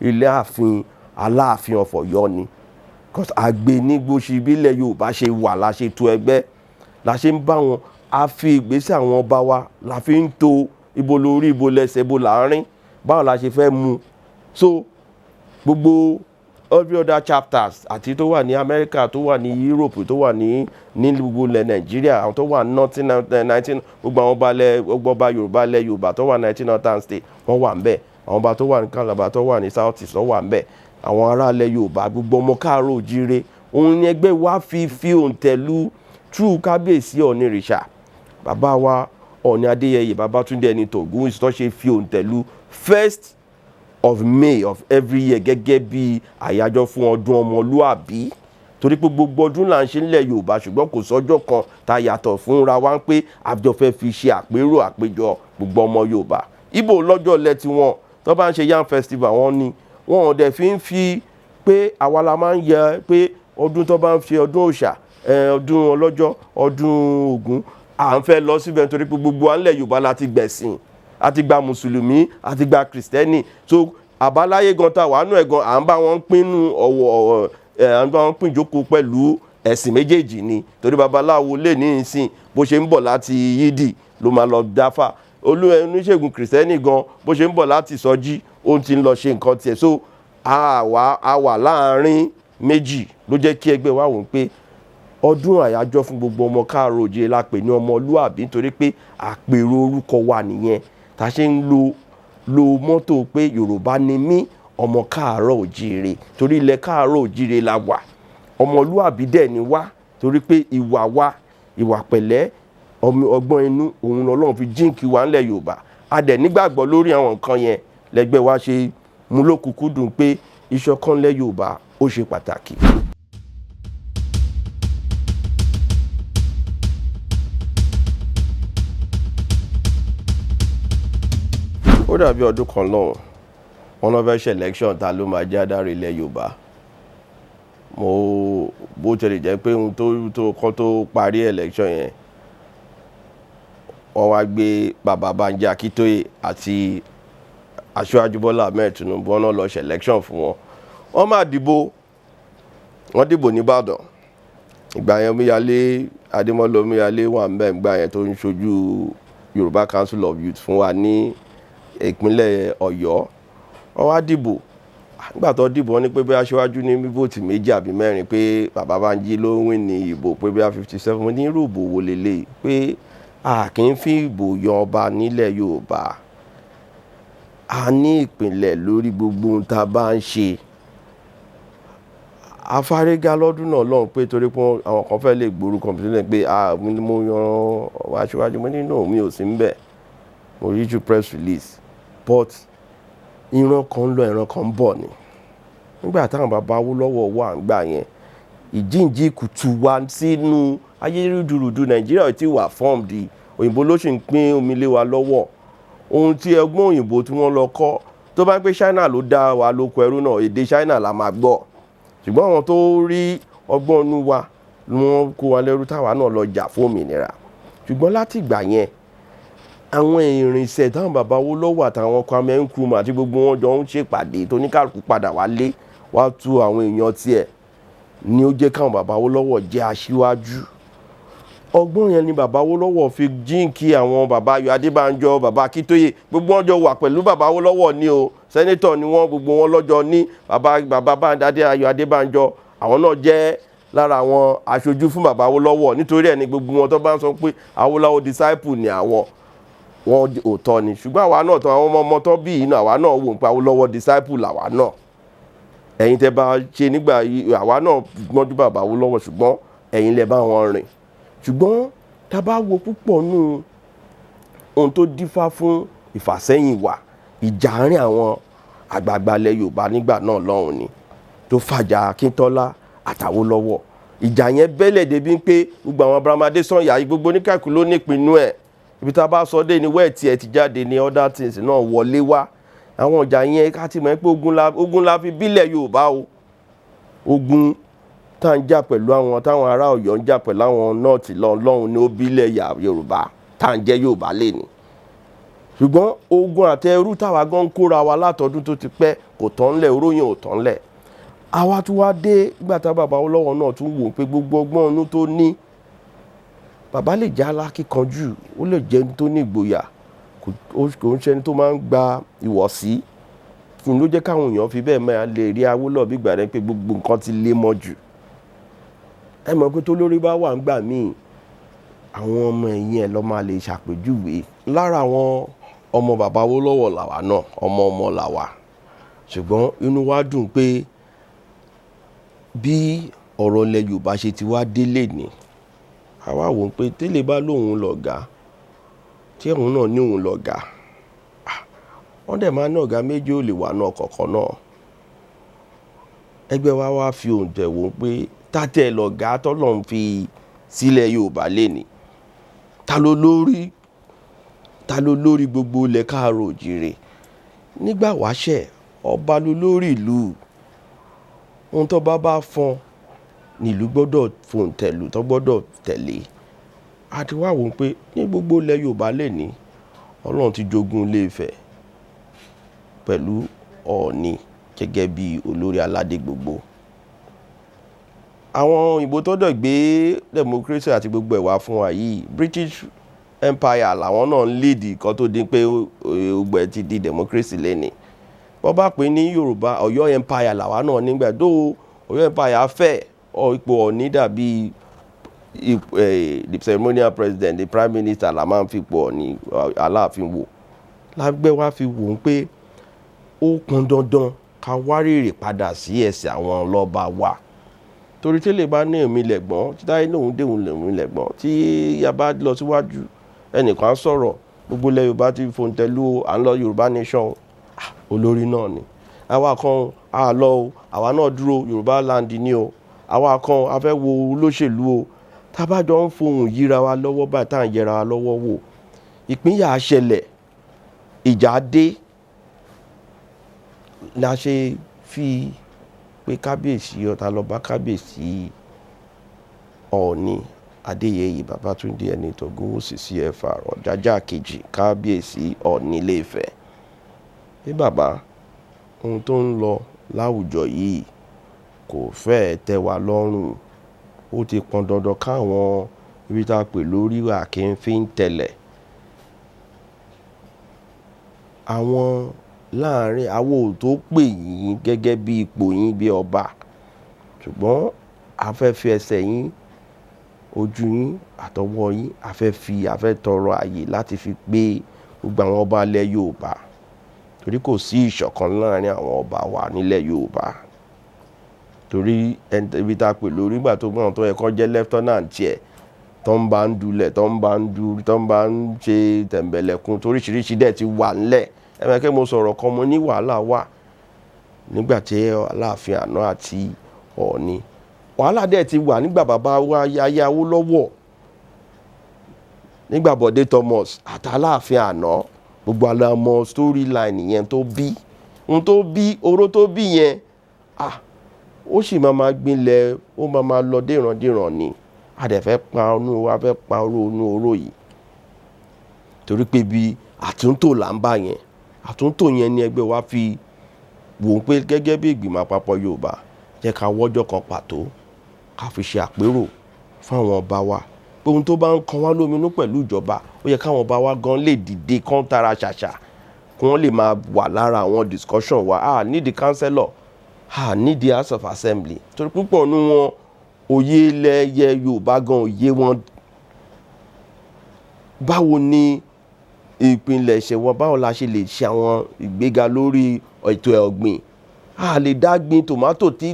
ilé ààfin Aláàfin of Ọ̀yọ́ ni. Because àgbè ní gbóṣì ìbílẹ̀ Yorùbá ṣe wà la ṣe tó ẹgbẹ́, la ṣe ń bá wọn. A fi ìgbésẹ̀ àwọn ọba wa la fi ń to ibo lórí, ibo lẹ́sẹ̀, ibo láàrin, báwo la ṣe fẹ́ mú. So gbogbo every other chapters, àti tó wà ní America, tó wà ní Europe, tó wà ní gbogbo ilẹ̀ Nàìjíríà, àwọn tó wà 19, gbogbo àwọn ọba ilẹ̀, gbogbo ọba Yorùbá, ilẹ̀ Yorùbá tó wà 19 northern state, wọ́n wà ńbẹ̀. Àwọn ọba tó wà ní Calabar, tó wà ní South East, wọ́n wà ńbẹ̀. Àwọn ará ilẹ̀ Yorùbá, gbogbo ọmọ káàárọ̀ oòjíire, òun ni ẹgbẹ́ wa fi òǹtẹ̀lù true kábíyèsí Ọọ̀nirìṣà, bàbá wa Ọọ̀ni Adéyẹyè Babátúndé Ẹnìtàn Ògúnwùsì, tó ṣe fi òǹtẹ̀lù 1st of May of every year gẹ́gẹ́ bí àyájọ́ fún ọdún ọmọlúàbí. Torí pé gbogbo ọdún là ń ṣe nílẹ̀ Yorùbá, ṣùgbọ́n kò sọ́jọ́ kan tá a yàtọ̀ fúnra wa ń pé àjọ fẹ́ fi ṣe àpérò, àpéjọ gbogbo ọmọ Yorùbá. Ìgbò lọ́jọ́ lẹ tiwọn tó bá ń ṣe Yam Festival, wọn ni wọn ò dẹ̀ fi ń fi pé àwa la máa ń yẹ pé ọdún tó bá ń fi ọdún òòṣà, ọdún ọlọ́jọ́, ọdún Ògún, à ń fẹ́ lọ síbẹ̀, nítorí pé gbogbo wa nílẹ̀ Yorùbá la ti gbẹ̀sìn, a ti gba mùsùlùmí, a ti gba kìrìsìtẹ́nì. So àbáláyé gan ta wàánú ẹ̀ gan, à ń bá wọn pínnu ọ̀wọ̀ ẹ̀, à ń bá wọn pín ìjókòó pẹ̀lú ẹ̀sìn méjèèjì ni. Torí babaláwo lè ní ìsìn, bó ṣe ń bọ̀ láti yídì ló máa lọ dáfà olú, oníṣègùn kìrìsìtẹ́nì gan, bó ṣe ń bọ̀ láti sọjí, ó ti ń lọ ṣe nǹkan tiẹ̀. So a wà láàárín méjì, ló jẹ́ kí ẹgbẹ́ wa wò pé ọdún àyájọ́ fún gbogbo ọmọ káàárọ̀ oòjíire la pè ní ọmọlúàbí, nítorí pé àpèrò orúkọ wa nìyẹn tá a ṣe ń lo mọ́tò pé Yorùbá ni mí, ọmọ káàárọ̀ oòjíire, torí ilẹ̀ káàárọ̀ oòjíire la wà. Ọmọlúàbí dẹ̀ ni wá, torí pé ìwà wa, ìwà pẹ̀lẹ́, ọgbọ́n inú, òun lọ́lọ́run fi jíǹkí wa ńlẹ̀ Yorùbá. A dẹ̀ nígbàgbọ́ lórí àwọn nǹkan yẹn lẹ́gbẹ́ wa ṣe mú lókùnkúndùn pé ìṣọ̀kan ńlẹ̀ Yorùbá ó ṣe pàtàkì. Ó dàbí ọdún kan lọ́hùn wọn lọ fẹ́ ṣe election, ta ló máa jẹ́ adarí ilẹ̀ Yorùbá. Mo bó tẹ̀lé jẹ́ pé ohun tó kọ́ tó parí election yẹn, wọ́n wá gbé bàbá Bánjí Akíntóyè àti Aṣíwájú Bọ́lá Ahmed Tinubu, wọ́n náà lọ ṣe election fún wọn. Wọ́n máa dìbò, wọ́n dìbò nìbàdàn. Ìgbà yẹn, Omíyalé Adémọ́lá Omíyalé wà ńbẹ̀ ìgbà yẹn, tó ń ṣojú Yorùbá Council of Youth fún wa ní ìpínlẹ̀ Ọ̀yọ́. Wọ́n wá dìbò. Nígbà tó dìbò, wọ́n ní pé bóyá Aṣíwájú ní vote méjì àbí mẹ́rin, pé bàbá Bánjí ló win ní ìbò, pé bóyá 57. Mo ní irú ìbò wo leléyìí, pé a kì í fi ìbò yan ọba nílẹ̀ Yorùbá. A ní ìpìlẹ̀ lórí gbogbo ohun tá a bá ń ṣe. Afárígá lọ́dún náà lọ́hùn pé torí pé àwọn kan fẹ́ lè gborúkọ mi sílẹ̀ pé a mo yan Aṣíwájú. Mo ní no, mi ò sí ńbẹ̀. Mo issue press release, but ìran kan ń lọ, ìran kan ń bọ̀ ni. Nígbà táwọn bàbá Awólọ́wọ̀ wà ńgbà yẹn, ìjíǹjí kùtù wa sínú ayélujára Nàìjíríà ò tí wà formed. Òyìnbó ló sì ń pín omi lé wa lọ́wọ́. Ohun tí ẹgbọ́n òyìnbó tí wọ́n lọ kọ́, tó bá ń pé China ló dá wa lóko ẹrú náà, èdè China la máa gbọ́. Ṣùgbọ́n àwọn tó rí ọgbọ́n inú wa ni wọ́n kó wa lẹ́rú, táwa náà lọ jà fún òmìnira. Ṣùgbọ́n láti ìgbà yẹn, àwọn ìrìnsẹ̀ táwọn bàbá Awólọ́wọ̀ àtàwọn Kwame Nkrumah àti gbogbo wọn jọ ń ṣèpàdé, tó ní kálukú padà wálé wá tú àwọn èèyàn tiẹ̀, ni ó jẹ́ káwọn bàbá Awólọ́wọ̀ jẹ́ aṣíwájú. Ọgbọ́n yẹn ni bàbá Awólọ́wọ̀ fi jíǹkí àwọn bàbá Ayọ̀ Adébánjọ, bàbá Akíntóyè, gbogbo wọn jọ wà pẹ̀lú bàbá Awólọ́wọ̀ ní o. Senator ni wọ́n, gbogbo wọn lọ́jọ́ ní bàbá Ayọ̀ Adébánjọ, àwọn náà jẹ́ lára àwọn aṣojú fún bàbá Awólọ́wọ̀. Nítorí ẹ̀ ní gbogbo wọn tó bá ń sọ pé Awólọ́wọ̀ disciple ni àwọn, wọn òótọ́ ni. Ṣùgbọ́n àwa náà tó àwọn ọmọ ọmọ tó bí inú àwa náà wò pé Awólọ́wọ̀ disciple làwa náà. Ẹ̀yin tẹ́ bá ṣe nígbà yìí, àwa náà gbọ́njú bàbá Awólọ́wọ̀, ṣùgbọ́n ẹ̀yin lẹ bá wọn rìn. Ṣùgbọ́n tá a bá wo púpọ̀ nù ohun tó dífá fún ìfàsẹ́yìn wa, ìjà àárín àwọn àgbààgbà ilẹ̀ Yorùbá nígbà náà lọ́hùn ni tó fàjà Akíntọ́lá àtàwólọ́wọ̀. Ìjà yẹn bẹ́lẹ̀ débi pé gbogbo àwọn Abraham Adésànyà, gbogbo oníkàkú ló nípinnu ẹ̀. Ibi tá a bá sọ dé ni wẹ́ẹ̀tì ẹ̀ ti jáde ní other things náà wọlé wá. Àwọn ìjà yẹn, ká ti mọ̀ pé ogun la fi bílẹ̀ Yorùbá o. Ogun tá ń jà pẹ̀lú àwọn táwọn ará Ọ̀yọ́ ń jà pẹ̀lú àwọn North lọ́hùn ní ó bílẹ̀ Yorùbá tá ń jẹ́ Yorùbá lẹ́ni. Ṣùgbọ́n ogun àtẹrú táwa gan ń kóra wa látọdún tó ti pẹ́ kò tán lẹ̀, oróyìn ò tán lẹ̀. Àwa tún wá dé nígbà tá bàbá Awólọ́wọ̀ náà tún wò pé gbogbo ọgbọ́n inú tó ní, bàbá lè jẹ́ alákíkanjú, ó lè jẹ́ ẹni tó ní ìgboyà, kò ń ṣe ẹni tó máa ń gba ìwọ̀sí. Fún ló jẹ́ káwọn èèyàn fi bẹ́ẹ̀ máa lè rí Awólọ́wọ̀ bí ìgbà rẹ̀ pé gbogbo nǹkan ti lé mọ́ jù. Ẹ mọ̀ pé tó lórí bá wà ńgbà míì, àwọn ọmọ ẹ̀yìn ẹ̀ ló máa lè ṣàpèjúwe. Lára àwọn ọmọ bàbá Awólọ́wọ̀ làwà náà, ọmọ ọmọ làwà. Ṣùgbọ́n inú wa dùn pé bí ọ̀rọ̀ ilẹ̀ Yorùbá ṣe ti wá délé ni, àwa wò pé tẹ́lẹ̀ bá lóun lọ̀gá, tí òun náà ní òun lọ̀gá, wọ́n dẹ̀ máa ní ọ̀gá méjì ò lè wà náà kọ̀ọ̀kan náà. Ẹgbẹ́ wa wá fi òǹtẹ̀ wò pé tátẹ̀ lọ̀gá tọ́lọ́run fi sílẹ̀ Yorùbá léni. Ta ló lórí? Ta ló lórí gbogbo ilẹ̀ káàró òjìrè? Nígbà wáṣẹ̀, ọba ló lórí ìlú. Ohun tó bá bá fọn ní ìlú gbọ́dọ̀ fòǹtẹ̀ lù tó gbọ́dọ̀ tẹ̀lé. A ti wá wò pé ní gbogbo ilẹ̀ Yorùbá léni, Ọlọ́run ti jogún Ilé Ifẹ̀ pẹ̀lú Ọọ̀ni gẹ́gẹ́ bí olórí aládé gbogbo. Àwọn òyìnbó tó dẹ̀ gbé democracy àti gbogbo ẹ̀ wá fún wa yìí, British Empire làwọn náà ń lead nǹkan tó di pé gbogbo ẹ̀ ti di democracy léni. Bọ́ bá pè ní Yorùbá, Ọ̀yọ́ Empire làwa náà nígbà tó Ọ̀yọ́ Empire fẹ́ ipò Ọọ̀ni dàbí the ceremonial president, the prime minister la máa ń fi ipò Ọọ̀ni Aláàfin wò. Lágbẹ́ wa fi wò ó pé ó pọn dandan ká wárìrì padà sí ẹsẹ̀ àwọn lọ́ba wa. Torí tí lè bá ní èmi lẹ̀gbọ́n, tí Táyé lòun dé òun lèmi lẹ̀gbọ́n, tí a bá lọ síwájú, ẹnìkan á sọ̀rọ̀, gbogbo ilẹ̀ Yorùbá ti fòǹtẹ̀ lù ó, à ń lọ Yorùbá nation, olórí náà ni. Àwa kan a lọ o, àwa náà dúró Yorùbá land ni o. Àwa kan a fẹ́ wo olóṣèlú o. Tá bá jọ ń fohùn yíra wa lọ́wọ́ báyìí, tá ń yẹra wa lọ́wọ́ wò, ìpínyà ṣẹlẹ̀, ìjà dé. La ṣe fi pé kábíyèsí ọ̀tá lọ bá kábíyèsí Ọọ̀ni Adéyẹyè Babátúndé Ẹniìtàn Ògúnwùsì CFR Ọ̀jájá kejì, kábíyèsí Ọọ̀ni Ilé Ifẹ̀. Pé bàbá, ohun tó ń lọ láwùjọ yìí kò fẹ́ tẹ́ wa lọ́rùn. Ó ti pọn dandan káwọn ibi tí a pè lórí àkínfín tẹ̀lẹ̀. Àwọn láàárín àwa ò tó pè yín gẹ́gẹ́ bí ipò yín bí ọba. Ṣùgbọ́n a fẹ́ fi ẹsẹ̀ yín, ojú yín àtọwọ́ yín, a fẹ́ fi, a fẹ́ tọrọ ààyè láti fi pé gbogbo àwọn ọba ilẹ̀ Yorùbá. Torí kò sí ìṣọ̀kan láàárín àwọn ọba wa nílẹ̀ Yorùbá. Torí ibi tí a pè lórí nígbà tó gbọ́n tó yẹ kó jẹ́ lieutenant tiẹ̀, tó ń bá ń dulẹ̀, tó ń bá ń du, tó ń bá ń ṣe tẹ̀m̀bẹ̀lẹ̀kun toríṣiríṣi dẹ̀ ti wà nílẹ̀. Ẹ mọ̀ pé mo sọ̀rọ̀ kan, mo ní wàhálà wà nígbà tí Aláàfin àná àti Ọọ̀ni. Wàhálà dẹ̀ ti wà nígbà bàbá wa ayé Awólọ́wọ̀, nígbà Bọ̀dé Thomas àti Aláàfin àná. Gbogbo wa la mọ storyline yẹn tó bí. Ohun tó bí, oró tó bí yẹn, ó sì máa ma gbinlẹ̀, ó máa ma lọ dìrandíran ni. A dẹ̀ fẹ́ pa inú wa, fẹ́ pa oró inú oró yìí. Torí pé bí àtúntò là ń bá yẹn. Àtúntò yẹn ni ẹgbẹ́ wa fi wò pé gẹ́gẹ́ bí ìgbìmọ̀ àpapọ̀ Yorùbá, jẹ́ ká wọ́jọ́ kan pàtó ká fi ṣe àpérò fún àwọn ọba wa. Pé ohun tó bá ń kan wá lóminú pẹ̀lú ìjọba, ó yẹ káwọn ọba wa gan lè dìde kán tara ṣàṣà, kí wọ́n lè máa wà lára àwọn discussion wa. A need the councillor, a need the House of Assembly. Torí púpọ̀ nínú wọn òye ilẹ̀ yẹ Yorùbá gan òye wọn. Báwo ni ìpìlẹ̀ṣẹ̀ wọn, báwo la ṣe lè ṣe àwọn ìgbéga lórí ètò ọ̀gbìn? A lè dá gbin tòmátò tí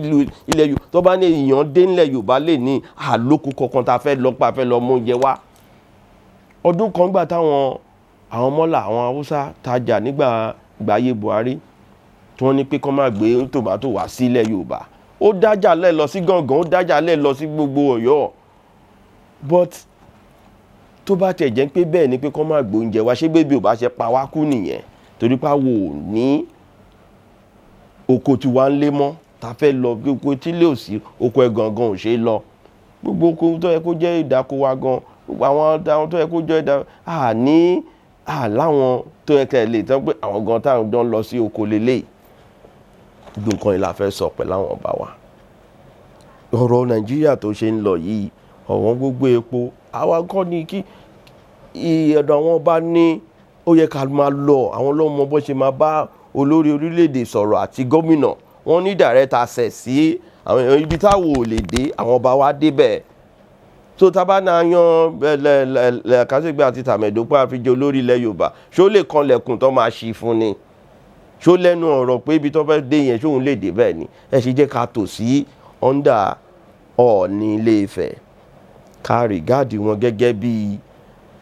ilẹ̀ Yorùbá tó bá ní ìyàn dé nílẹ̀ Yorùbá lè ní àlòkù kankan tá a fẹ́ lọ pa, fẹ́ lọ mú oúnjẹ wá. Ọdún kan gbà táwọn àwọn mọ́là àwọn Haúsá tajà nígbà ìgbà ayé Buhari, tí wọ́n ní pé kí wọ́n má gbé tòmátò wá sí ilẹ̀ Yorùbá. Ó dájà lẹ́ lọ sí Gángan, ó dájà lẹ́ lọ sí gbogbo Ọ̀yọ́. But tó bá tẹ̀ jẹ́ pé bẹ́ẹ̀ ni pé kí wọ́n má gbé oúnjẹ wá, ṣé bébí ò bá ṣe pa wá kú nìyẹn? Torí pé àwa ò ní oko tí wa ń lé mọ́ Ta fẹ́ lọ gbogbo tílé ò sí, oko ẹ̀ gangan ò ṣe é lọ. Gbogbo oko tó yẹ kó jẹ́ ìdáko wa gan, gbogbo àwọn tó yẹ kó jẹ́ ìdá, àní àláwọn tó yẹ kẹ́ lè tán pé àwọn gan táwọn jọ ń lọ sí oko lélẹ̀. Gbogbo nǹkan yìí la fẹ́ sọ pẹ̀lú àwọn ọba wa. Ọ̀rọ̀ Nàìjíríà tó ṣe ń lọ yìí, ọ̀wọ́n gbogbo epo, àwa kọ́ ni kí ọ̀dọ̀ àwọn ọba ní ó yẹ ká máa lọ. Àwọn ló mọ bó ṣe máa bá olórí orílẹ̀-èdè sọ̀rọ̀ àti gómìnà. Wọ́n ní direct access sí àwọn èèyàn ibi táwọn ò lè dé, àwọn ọba wa dé bẹ́ẹ̀. So tá bá náà yan Làkàṣègbè àti Tàmẹ̀dò pé a fi jẹ olórí ilẹ̀ Yorùbá, ṣó lè kanlẹ̀kùn tó máa ṣí fún ni? Ṣó lẹ́nu ọ̀rọ̀ pé ibi tó fẹ́ dé yẹn, ṣóun lè dé bẹ́ẹ̀ ni? Ẹ ṣe jẹ́ ká tò sí under Ọọ̀ni Ilé Ifẹ̀, ká regard wọn gẹ́gẹ́ bí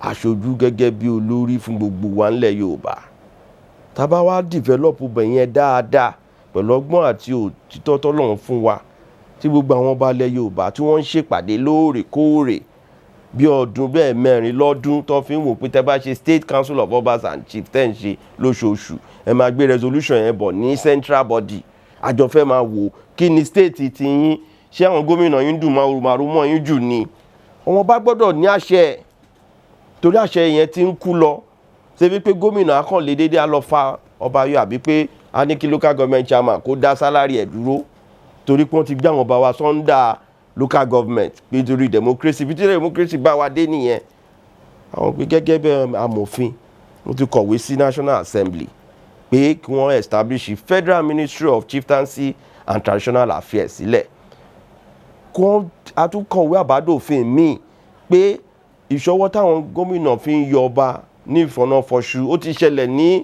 aṣojú, gẹ́gẹ́ bí olórí fún gbogbo wa nílẹ̀ Yorùbá. Tá bá wá develop ibẹ̀ yẹn dáadáa pẹ̀lú ọgbọ́n àti òtítọ́ t'Ọlọ́run fún wa, tí gbogbo àwọn ọba ilẹ̀ Yorùbá tí wọ́n ń ṣèpàdé lóòrèkóòrè bí ọdún bẹ́ẹ̀ mẹ́rin lọ́dún, tó fi ń wò pé tẹ́ bá ṣe State Council of Obas and Chiefs tẹ́ ń ṣe lóṣooṣù, ẹ máa gbé resolution yẹn bọ̀ ní central body. Àjọ fẹ́ máa wò kí ni state ti yín, ṣé àwọn gómìnà yín dùn màrú mọ́ yín jù ni. Àwọn ọba gbọ́dọ̀ ní àṣẹ, torí àṣẹ yẹn ti ń kú lọ. Ṣé wípé gómìnà akànlé déédéé á lọ fa ọba yọ, àbí pé a ní kí local government chairman kó dá salary ẹ̀ dúró, torí pé wọ́n ti gbé àwọn ọba wa under local government, nítorí democracy. Bí tí democracy bá wa dé nìyẹn. Àwọn pé gẹ́gẹ́ bí amòfin, wọ́n ti kọ̀wé sí National Assembly pé kí wọ́n establish Federal Ministry of Chieftaincy and Traditional Affairs sílẹ̀, kí wọ́n atúnkọ̀wé àbádòfin míì pé ìṣọwọ́ táwọn gómìnà fi ń yọ ọba ní ìfọ̀nàfọ̀ṣù, ó ti ṣẹlẹ̀ ní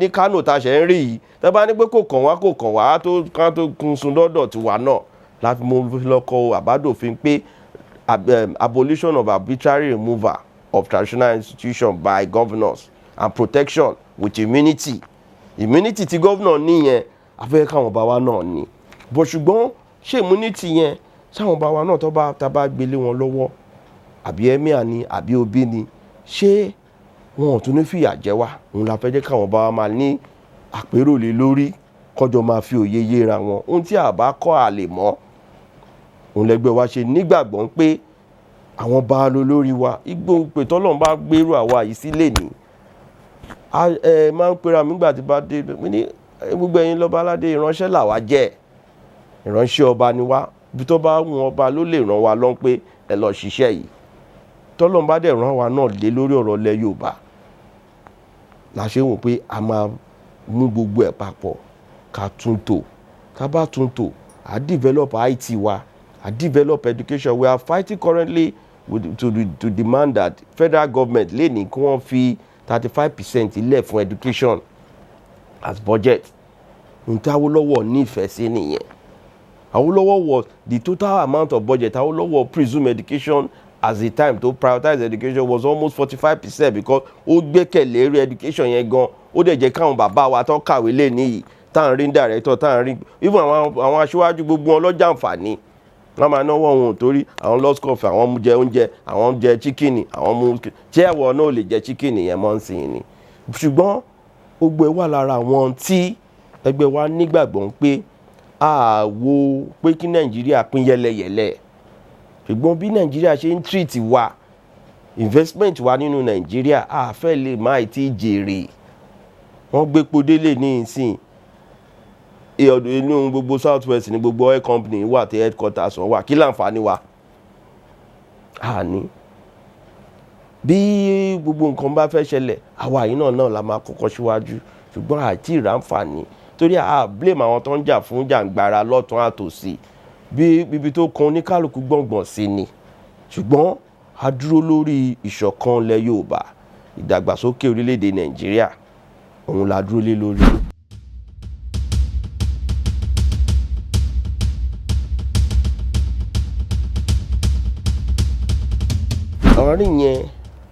Kánò tá a ṣẹ̀ ń rí yìí. Tẹ́ bá ní pé kò kàn wá, kò kàn wá, tó ká tó kun sun lọ́dọ̀ tiwa náà láti mú lọ́kọ̀ àbádòfin pé abolition of arbitrary removal of traditional institution by governors and protection with immunity. Immunity tí governor níyẹn, afẹ́ káwọn bá wa náà ní bó, ṣùgbọ́n ṣé immunity yẹn sáwọn bá wa náà tó bá tá bá gbélé wọn lọ́wọ́, àbí emir ni àbí obi ni, ṣé wọn ò tún ní fìyà jẹ wá? Òun la fẹ́ jẹ́ káwọn bá wa máa ní àpérò lé lórí, kọjọ máa fi òye yéra wọn. Ohun tí a bá kọ́, a lè mọ̀. Òun lẹ́gbẹ́ wa ṣe nígbàgbọ́ pé àwọn bá lọ lórí wa igbó pé tọ́lọ́run bá gbérù àwa yìí sílẹ̀ ní ẹ máa ń pera mi nígbà tí bá dé mi ní gbogbo ẹ̀yin lọ́ba aládé, ìránṣẹ́ làwa jẹ́, ìránṣẹ́ ọba ni wá. Ibi tó bá wọn ọba ló lè ràn wá lọ́n pé ẹ lọ ṣiṣẹ́ yìí. Tọ́lọ́run bá dẹ̀ ràn wá náà lé lórí ọ̀rọ̀ ilẹ̀ Yorùbá la ṣe wò pé a máa mú gbogbo ẹ̀ papọ̀, ká tún tò. Ká bá tún tò, à develop IT wa, à develop education. We are fighting currently to demand that federal government lè ní kí wọ́n fi 35% ilẹ̀ fún education as budget. Ohun tí Awólọ́wọ̀ nífẹ̀ẹ́ sí nìyẹn. Awólọ́wọ̀ was the total amount of budget Awólọ́wọ̀ presume education as the time to prioritize education was almost 45%, because ó gbẹ́kẹ̀lé eré education yẹn gan. Ó dẹ̀ jẹ́ káwọn bàbá wa tó kàwé lé níyì, tá à ń rí director, tá à ń rí even àwọn aṣíwájú, gbogbo wọn lọ́jà àǹfààní wọ́n máa náwó wọn ò, torí àwọn lọ́sọ̀kọ̀fẹ̀, àwọn mú jẹ oúnjẹ, àwọn jẹ chicken, àwọn mú tí ẹ̀wọ̀ náà ò lè jẹ chicken yẹn mọ́ ń sìn ni. Ṣùgbọ́n gbogbo ẹ̀ wà lára àwọn tí ẹgbẹ́ wa nígbàgbọ́ pé àwo pé kí Nàìjíríà pín yẹlẹyẹlẹ. Ṣùgbọ́n bí Nàìjíríà ṣe ń treat wa, investment wa nínú Nàìjíríà, a fẹ́ lè má ti jèrè. Wọ́n gbé epo délé ní ìsìn, inú gbogbo South West ní gbogbo oil company wà tí headquarters wọn wà. Kí láǹfààní wa àní bí gbogbo nǹkan bá fẹ́ ṣẹlẹ̀, àwa yìí náà la máa kọ́kọ́ síwájú, ṣùgbọ́n àti ìrànfààní, torí a blame àwọn tó ń jà fún jàǹgbara lọ́tún àtòsí, bí ibi tó kan oníkálukú gbọ̀ngbọ̀n sí ni. Ṣùgbọ́n a dúró lórí ìṣọ̀kan ilẹ̀ Yorùbá, ìdàgbàsókè orílẹ̀-èdè Nàìjíríà, òun la dúró lé lórí.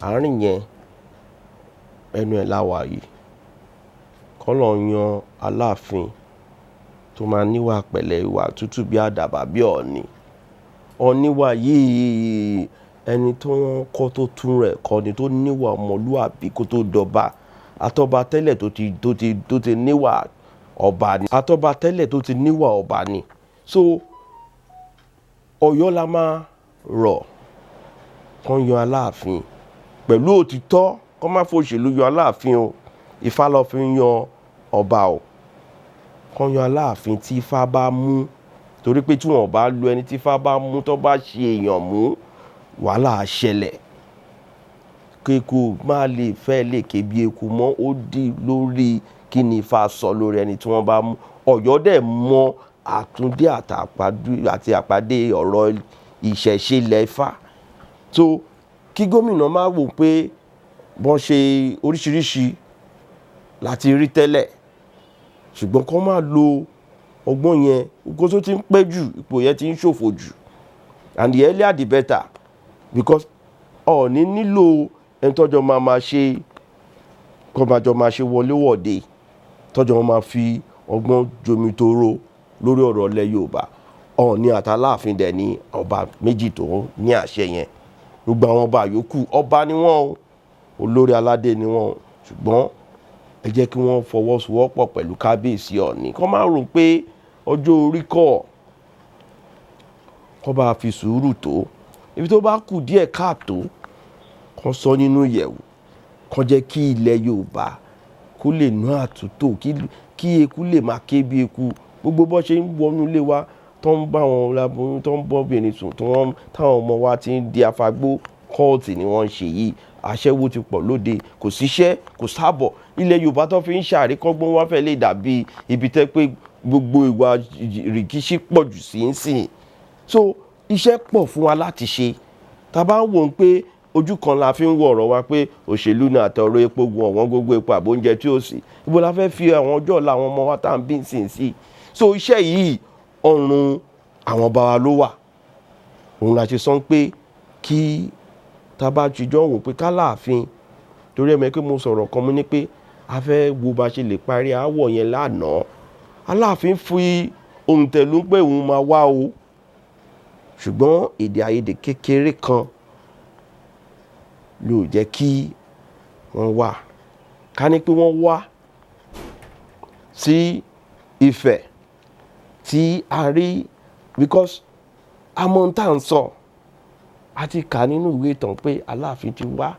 Àárín yẹn, ẹnu ẹ̀ la wà yìí. Kọ́lọ́run yan Aláàfin tó máa níwà pẹ̀lẹ́, ìwà tútù bí àdàbà, bí ọ̀ọ̀ni. Ọọ̀ni wa yìí, ẹni tó wọ́n kọ́ tó tún rẹ̀ kọ́ ni, tó níwà ọmọlúwàbí kó tó dọba. Àtọba tẹ́lẹ̀ tó ti níwà Ọba ni àtọba tẹ́lẹ̀ tó ti níwà ọba ni. So Ọ̀yọ́ la máa rọ̀ kán yan Aláàfin pẹ̀lú òtítọ́, kán má fòṣèlú yan Aláàfin o. Ifá ló fi ń yan ọba o. Kán yan Aláàfin tí Ifá bá mú, torí pé tí wọ́n bá lu ẹni tí Ifá bá mú, tó bá ṣe èèyàn mú, wàhálà á ṣẹlẹ̀. Kéku má lè fẹ́ lè ké bí eku mọ́, ó di lórí kí ni Ifá sọ lórí ẹni tí wọ́n bá mú. Ọ̀yọ́ dẹ̀ mọ àtúndé àti àpàdé ọ̀rọ̀ ìṣẹ̀ṣe ilẹ̀ Ifá. So kí gómìnà má wò pé wọ́n ṣe oríṣiríṣi láti rí tẹ́lẹ̀, ṣùgbọ́n kó má lo ọgbọ́n yẹn. Nǹkan tó ti ń pẹ́ jù, ipò yẹn ti ń ṣòfò jù, and the earlier the better, because Ọọ̀ni nílò ẹni tọ́jọ́ máa ma ṣe, kó máa jọ máa ṣe wọléwọ̀de, tọ́jọ́ máa fi ọgbọ́n jomitoro lórí ọ̀rọ̀ ilẹ̀ Yorùbá. Ọọ̀ni àti Aláàfin dẹ̀ ni ọba méjì tó ní àṣẹ yẹn. Gbogbo àwọn ọba yòókù ọba ni wọ́n o, olórí aládé ni wọ́n o, ṣùgbọ́n ẹ jẹ́ kí wọ́n fọwọ́sowọ́pọ̀ pẹ̀lú kábíyèsí Ọọ̀ni. Kó má rò pé ọjọ́ orí kọ́, kó bá fi sùúrù tó. Ibi tó bá kù díẹ̀ káàtó, kó sọ nínú ìyẹ̀wù, kó jẹ́ kí ilẹ̀ Yorùbá kó lè ná àtúntò, kí eku lè máa ké bí eku. Gbogbo bó ṣe ń wọnú ilé wa, tó ń bá wọn láboyún, tó ń bọ́ obìnrin sùn, táwọn ọmọ wa ti ń di afagbó, kọ́ọ̀tì ni wọ́n ń ṣe yìí. Aṣẹ́wó ti pọ̀ lóde, kò síṣẹ́, kò sábọ̀. Ilẹ̀ Yorùbá tó fi ń ṣàríkọ́gbọ́n wá fẹ́ lè dàbí ibi tẹ́ pé gbogbo ìwà rìkíṣí pọ̀ jù sí ń sìn. So iṣẹ́ pọ̀ fún wa láti ṣe. Ta bá ń wò ó pé ojú kan la fi ń wo ọ̀rọ̀ wa pé òṣèlú ni àtọ̀rọ̀ epo gun ọ̀wọ́n gógó epo àbó oúnjẹ tí ó sì. Ibo la fẹ́ fi àwọn ọjọ́ ọ̀la àwọn ọmọ wa tá ń bí ń sìn sí? So iṣẹ́ yìí ọrùn àwọn ọba wa ló wà. Òun la ṣe sọ pé kí ta bá ti jọ wò pé ká láàfin, torí ẹ mọ̀ pé mo sọ̀rọ̀ kan, mo ní pé a fẹ́ wo bá ṣe lè parí aáwọ̀ yẹn lánàá. Aláàfin fi òǹtẹ̀ lù pé òun máa wá o, ṣùgbọ́n èdè àìyedè kékeré kan ló jẹ́ kí wọ́n wá. Ká ní pé wọ́n wá sí Ifẹ̀ tí a rí, because a mọ̀ ohun tá ń sọ. A ti kà nínú ìwé ìtàn pé Aláàfin ti wá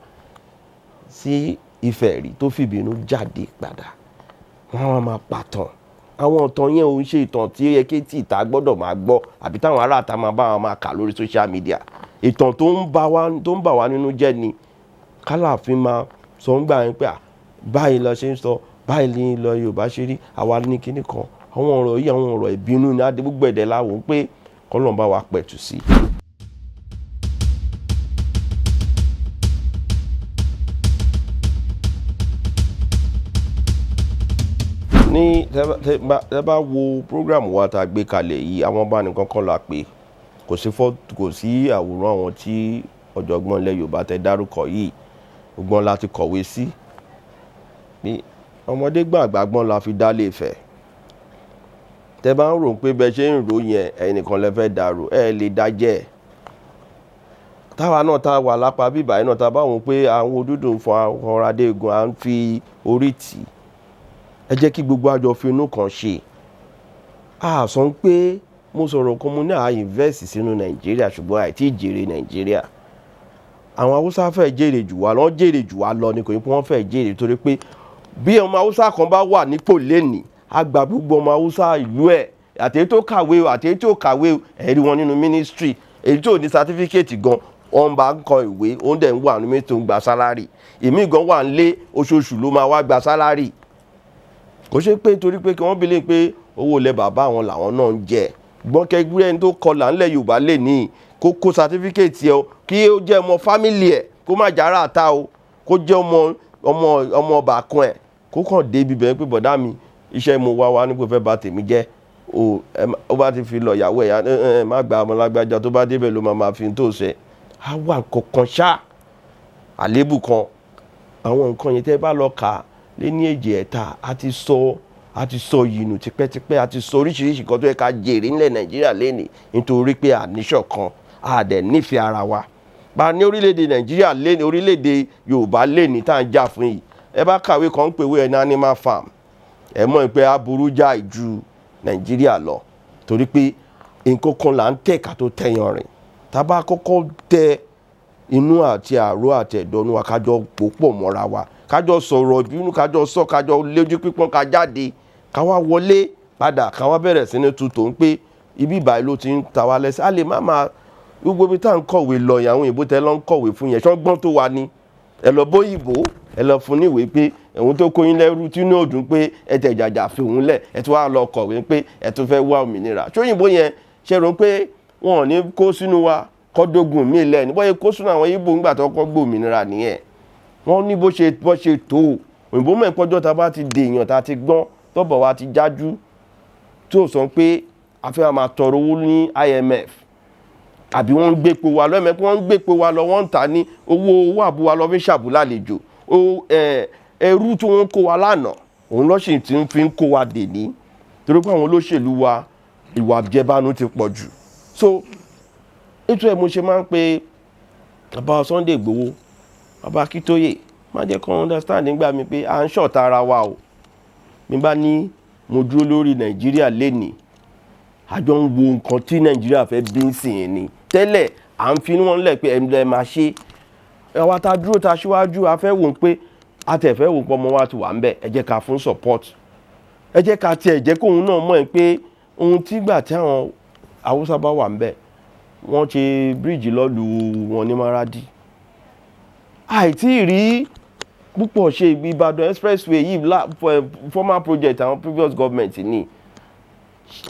sí Ifẹ̀ rí tó fi ìbínú jáde padà. Wọ́n á máa pàtàn. Àwọn ìtàn yẹn ò ń ṣe ìtàn tí ó yẹ kí tí ìta gbọ́dọ̀ máa gbọ́ àbí táwọn ará ìta máa bá wa máa kà lórí social media. Ìtàn tó ń bà wá nínú jẹ́ ni k'Aláàfin máa sọ ń gbà yẹn pé à báyìí lọ ṣe ń sọ, báyìí ni ilẹ̀ Yorùbá ṣe rí, àwa ní kíní kan. Àwọn ọ̀rọ̀ yìí, àwọn ọ̀rọ̀ ìbínú ni a dé gbogbo ẹ̀dẹ̀ la wò ó pé k'Ọlọ́run bá wa pẹ̀tù sí. Ní tẹ́ bá wo program wa tá gbé kalẹ̀ yìí, àwọn ọba nìkan kan la pè. Kò sí kò sí àwòrán àwọn tí ọ̀jọ̀gbọ́n ilẹ̀ Yorùbá tẹ dárúkọ yìí. Gbogbo wọn la ti kọ̀wé sí. Ní ọmọdé gbọ́n àgbà gbọ́n la fi dá lé Ifẹ̀. Tẹ́ bá ń rò pé bẹ ṣe ń rò yẹn, ẹ̀yin nìkan lẹ fẹ́ dàrú, ẹ lè dájẹ́. Táwa náà tá wà lápá bíbà yìí náà tá bá wò pé àwọn òdúdú ń fọn ọ̀rọ̀ Adégun, à ń fi orí tì. Ẹ jẹ́ kí gbogbo àjọ fi inú kan ṣe. A sọ pé mo sọ̀rọ̀ kan, mo ní à invest sínú Nàìjíríà ṣùgbọ́n àìtí jèrè Nàìjíríà. Àwọn Haúsá fẹ́ jèrè jù wá lọ, wọ́n jèrè jù wá lọ ni, kò ní pé wọ́n fẹ́ jèrè, torí pé bí ọmọ Haúsá kan bá wà nípò lónìí, a gba gbogbo ọmọ Haúsá ìlú ẹ̀, àti èyí tó kàwé o, àti èyí tí ò kàwé o, ẹ rí wọn nínú ministry. Èyí tí ò ní certificate gan, wọ́n bá ń kọ ìwé, ó dẹ̀ ń wà nínú ministry tó ń gba salary. Ìmí gan wà nílé, oṣooṣù ló máa wá gba salary. Kò ṣe pé torí pé kí wọ́n believe pé owó ilẹ̀ bàbá wọn làwọn náà ń jẹ. Gbọ́n kẹgbẹ́ ẹni tó kọlà ńlẹ̀ Yorùbá lè ní kó kó certificate ẹ o, kí ó jẹ́ ọmọ family ẹ̀, kó má jára ata o, kó jẹ́ ọmọ ọba kan ẹ̀, kó kàn dé ibi bẹ́ẹ̀ pé bọ̀dá mi, iṣẹ́ mo wá wá ní pé fẹ́ bà tèmi jẹ́. O, ẹ má, ó bá ti fi lọ ìyàwó ẹ̀ ya, ẹ má gba ọmọ lágbájá, tó bá dé bẹ́ẹ̀ ló máa ma fi tó ṣẹ. A wà nǹkan kan ṣá, àléébù kan. Àwọn nǹkan yẹn tẹ́ bá lọ kà lé ní èjì ẹ̀ta, a ti sọ yìí nù tipẹ́tipẹ́, a ti sọ oríṣiríṣi nǹkan tó yẹ ká jèrè nílẹ̀ Nàìjíríà lénìí nítorí pé a ní ṣọ̀kan, a dẹ̀ nífẹ̀ẹ́ ara wa. Bá ní orílẹ̀-èdè Nàìjíríà lénìí, orílẹ̀-èdè Yorùbá lénìí tá ń jà fún yìí. Ẹ bá kàwé kan ń pè wé ẹ ní animal farm. Ẹ mọ̀ pé aburú jáì ju Nàìjíríà lọ, torí pé nǹkan kan là ń tẹ̀ ká tó tẹ̀yàn rìn. Tá a bá kọ́kọ́ tẹ inú àti àrò àti ẹ̀dọ́nú wa, kájọ pò pọ̀ mọ́ra wa, kájọ sọ̀rọ̀ ìbínú, kájọ sọ, kájọ lójú pípọ́n, ká jáde, ká wá wọlé padà, ká wá bẹ̀rẹ̀ sí ní tutù ń pé ibi ìbàyìí ló ti ń ta wá lẹ́sẹ̀. A lè má máa gbogbo ibi tá à ń kọ̀wé lọ yẹn. Àwọn òyìnbó tẹ lọ ń kọ̀wé fún yẹn, ṣọ́gbọ́n tó wà ní ẹ lọ bóyìnbó, ẹ lọ fún níwèé pé òun tó kó yín lẹ́rú tí inú òdùn pé ẹ tẹ̀ jàjà fi òun lẹ̀, ẹ tún wá lọ kọ̀wé pé ẹ tún fẹ́ wá òmìnira. Ṣóyìnbó yẹn ṣe rò pé wọn ò ní kó sínú wa kọ́dógùn míì lẹ́ni bọ́yẹ kó sínú àwọn Ìgbò ńgbà tó kọ́ gbòmìnira nìyẹn? Wọ́n ní bó ṣe tó òyìnbó mọ̀ ìpọ́jọ́ tá a bá ti dèèyàn, tá a ti gbọ́n, tọ́bọ̀ wa ti jájú, tí ò sọ pé a fẹ́ máa tọrọ owó ní IMF àbí wọ́n ń gbépo wa lọ. Ẹ̀mẹ́ pé wọ́n ń gbépo wa lọ, wọ́n ń tà ní owó owó àbúwa lọ fi ń ṣàbù lálejò. Ẹrú tí wọ́n kó wa lánàá, òun lọ́sìn tí ń fi ń kó wa dèní, torí pé àwọn olóṣèlú wa, ìwà àjẹbánu ti pọ̀ jù. So ètò ẹ̀, mo ṣe máa ń pe bàbá Sunday Igboho, bàbá Akíntóyè, má jẹ́ kó understand nígbà mi pé à ń ṣọ̀tá ara wa o. Mi bá ní mo dúró lórí Nàìjíríà lénìí, àjọ ń wo nǹkan tí Nàìjíríà fẹ́ bí ń sìn ní tẹ́lẹ̀, à ń fi wọ́n lẹ̀ pé ẹ̀ ń máa ṣe. Àwa tá dúró ta síwájú, a fẹ́ wò ó pé a tẹ̀ fẹ́ wò ó pé ọmọ wa ti wà ń bẹ̀. Ẹ jẹ́ ká fún support, ẹ jẹ́ ká tiẹ̀ jẹ́ kóun náà mọ̀ ẹ́ pé ohun tí gbà tí àwọn Haúsá bá wà ń bẹ̀, wọ́n ṣe bíríìjì lọ́lù wọn ní Maradi, àìtí rí púpọ̀ ṣe. Ìbàdàn expressway yìí, former project àwọn previous government ni.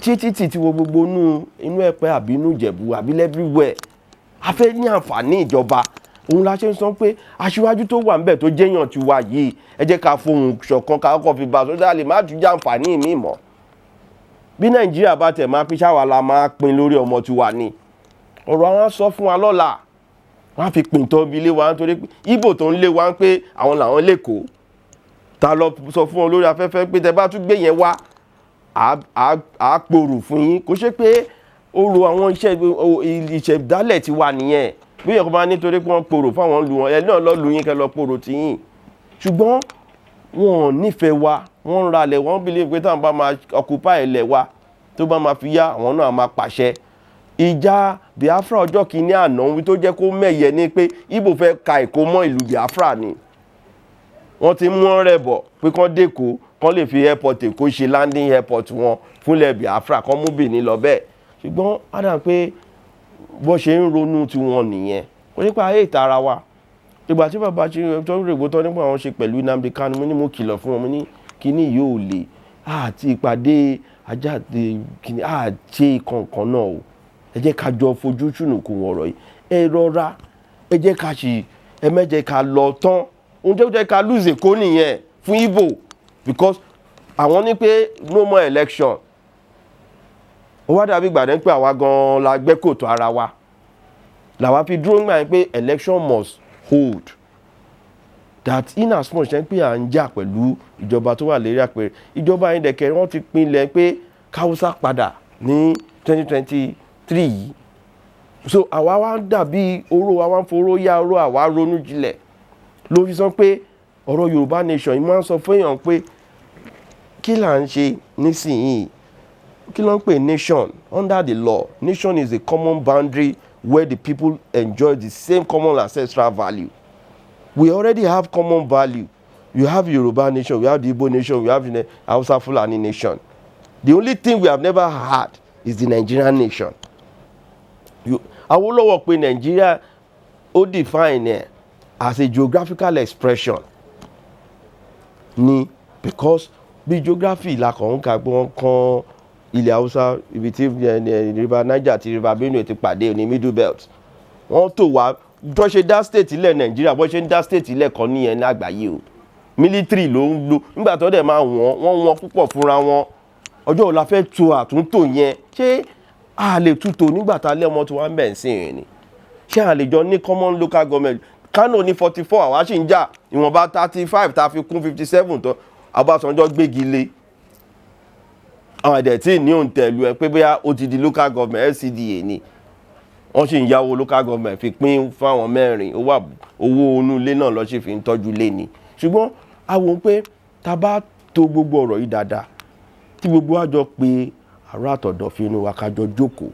Títí tí wo gbogbo inú Ẹ̀pẹ́ àbí inú Ìjẹ̀bú àbí everywhere, a fẹ́ ní àǹfààní ìjọba. Òun la ṣe ń sọ pé aṣíwájú tó wà níbẹ̀ tó jẹ́yàn ti wà yìí, ẹ jẹ́ ká fohùn ṣọ̀kan, ká kọ́kọ́ fi bá a sọ́jà lè má tún jẹ́ àǹfààní mi mọ́. Bí Nàìjíríà bá tẹ̀ máa pín, ṣáwa la máa pín lórí ọmọ tiwa ni. Ọ̀rọ̀ àwọn sọ fún wa lọ́la, wọ́n á fi pín tọ́ bí ilé wa, nítorí pé Ìgbò tó ń lé wa ń pé àwọn làwọn lẹ́kọ̀ọ́ ta lọ sọ fún wọn lórí afẹ́fẹ́ pé tẹ bá tún gbé yẹn wá, á pòrò fún yín. Kò ṣe pé ó ro àwọn iṣẹ́ ìṣẹ̀dálẹ̀ ti wà nìyẹn. Bí èèyàn kan bá nítorí pé wọ́n pòrò fáwọn lu wọn, ẹ náà lọ lu yín kẹ́ lọ pòrò tì yín. Ṣùgbọ́n wọn ò nífẹ̀ẹ́ wa, wọ́n ń ralẹ̀, wọ́n believe pé táwọn bá máa occupy ilẹ̀ wa, tó bá máa fi yá, àwọn náà máa pàṣẹ. Ìjà Biafra ọjọ́ kìíní àná, ohun tó jẹ́ kó mẹ̀yẹ ni pé Ìgbò fẹ́ ka Èkó mọ́ ìlú Biafra ni. Wọ́n ti mú ọ̀rẹ́ bọ̀ pé kán dẹ́kọ̀, kán lè fi airport Èkó ṣe landing airport wọn fúnlẹ̀ Biafra, kán mú Benin lọ bẹ́ẹ̀. Ṣùgbọ́n á dà pé bó ṣe ń ronú tiwọn nìyẹn, kò nípa ayé ìtara wa. Ìgbà tí bàbá ṣe tó ń règbò tán nípa àwọn ṣe pẹ̀lú Nnamdi Kanu, mo ní mo kìlọ̀ fún wọn, mo ní kíní yóò lè àti ìpàdé ajáde kíní àti kankan náà o. Ẹ jẹ́ ká jọ fojú ṣùnùkùn ọ̀rọ̀ yìí, ẹ rọra, ẹ jẹ́ ká ṣì ẹ mẹ́jẹ ká lọ tán. Ohun tó jẹ́ ká lose Èkó nìyẹn fún Igbo, because àwọn ní pé no more election. Ó wá dàbí ìgbà pé àwa gan-an la gbẹ́ kòtò ara wa, làwa fi dúró ńgbà yẹn pé election must hold, that in as much pé à ń jà pẹ̀lú ìjọba tó wà lérí àpèrè. Ìjọba yẹn dẹ̀kẹ̀, wọ́n ti pinlẹ̀ pé káwùsà padà ní 2023 yìí. So àwa wá ń dàbí oró, àwa ń foró yá oró, àwa ronú jinlẹ̀ ló fi sọ pé ọ̀rọ̀ Yorùbá nation yìí, máa ń sọ fún èèyàn pé kí là ń ṣe nísìnyìí? Kí ló ń pè nation under the law? Nation is a common boundary where the people enjoy the same common ancestral value. We already have common value. You have Yoruba nation, we have the Igbo nation, we have the Hausa Fulani nation. The only thing we have never had is the Nigerian nation. Awolowo pé Nigeria, ó define ẹ̀ as a geographical expression ni, because bí geography la kàn ń ka pé wọ́n kan ilẹ̀ Haúsá, ibi tí River Niger àti River Benue ti pàdé ní Middle Belt. Wọ́n tò wá tó ṣe dá state ilẹ̀ Nàìjíríà, bó ṣe ń dá state ilẹ̀ kan níyẹn ní àgbáyé o. Military ló ń lò nígbà tó dẹ̀ máa wọ́n púpọ̀ fúnra wọn. Ọjọ́ wo la fẹ́ to àtúntò yẹn? Ṣé a lè tútò nígbà tá a lé ọmọ tí wọ́n ń bẹ̀ ń sìn yẹn ni? Ṣé a lè jọ ní common local government? Kano ní 44, àwa sì ń jà ìwọ̀nba 35, tá a fi kún 57 tó Ọbásanjọ́ gbégi lé. Àwọn ẹ̀dẹ̀ tí ní òǹtẹ̀lù ẹ pé bóyá ó ti di local government, LCDA ni. Wọ́n sì ń yáwó local government fi pín fáwọn mẹ́rin owó inú ilé náà lọ́ sì fi ń tọ́jú ilé ni. Ṣùgbọ́n a wò ó pé tá a bá tó gbogbo ọ̀rọ̀ yìí dáadáa, tí gbogbo wa jọ pé àrò àtọ̀dọ̀fin inú wa, ká jọ jókòó,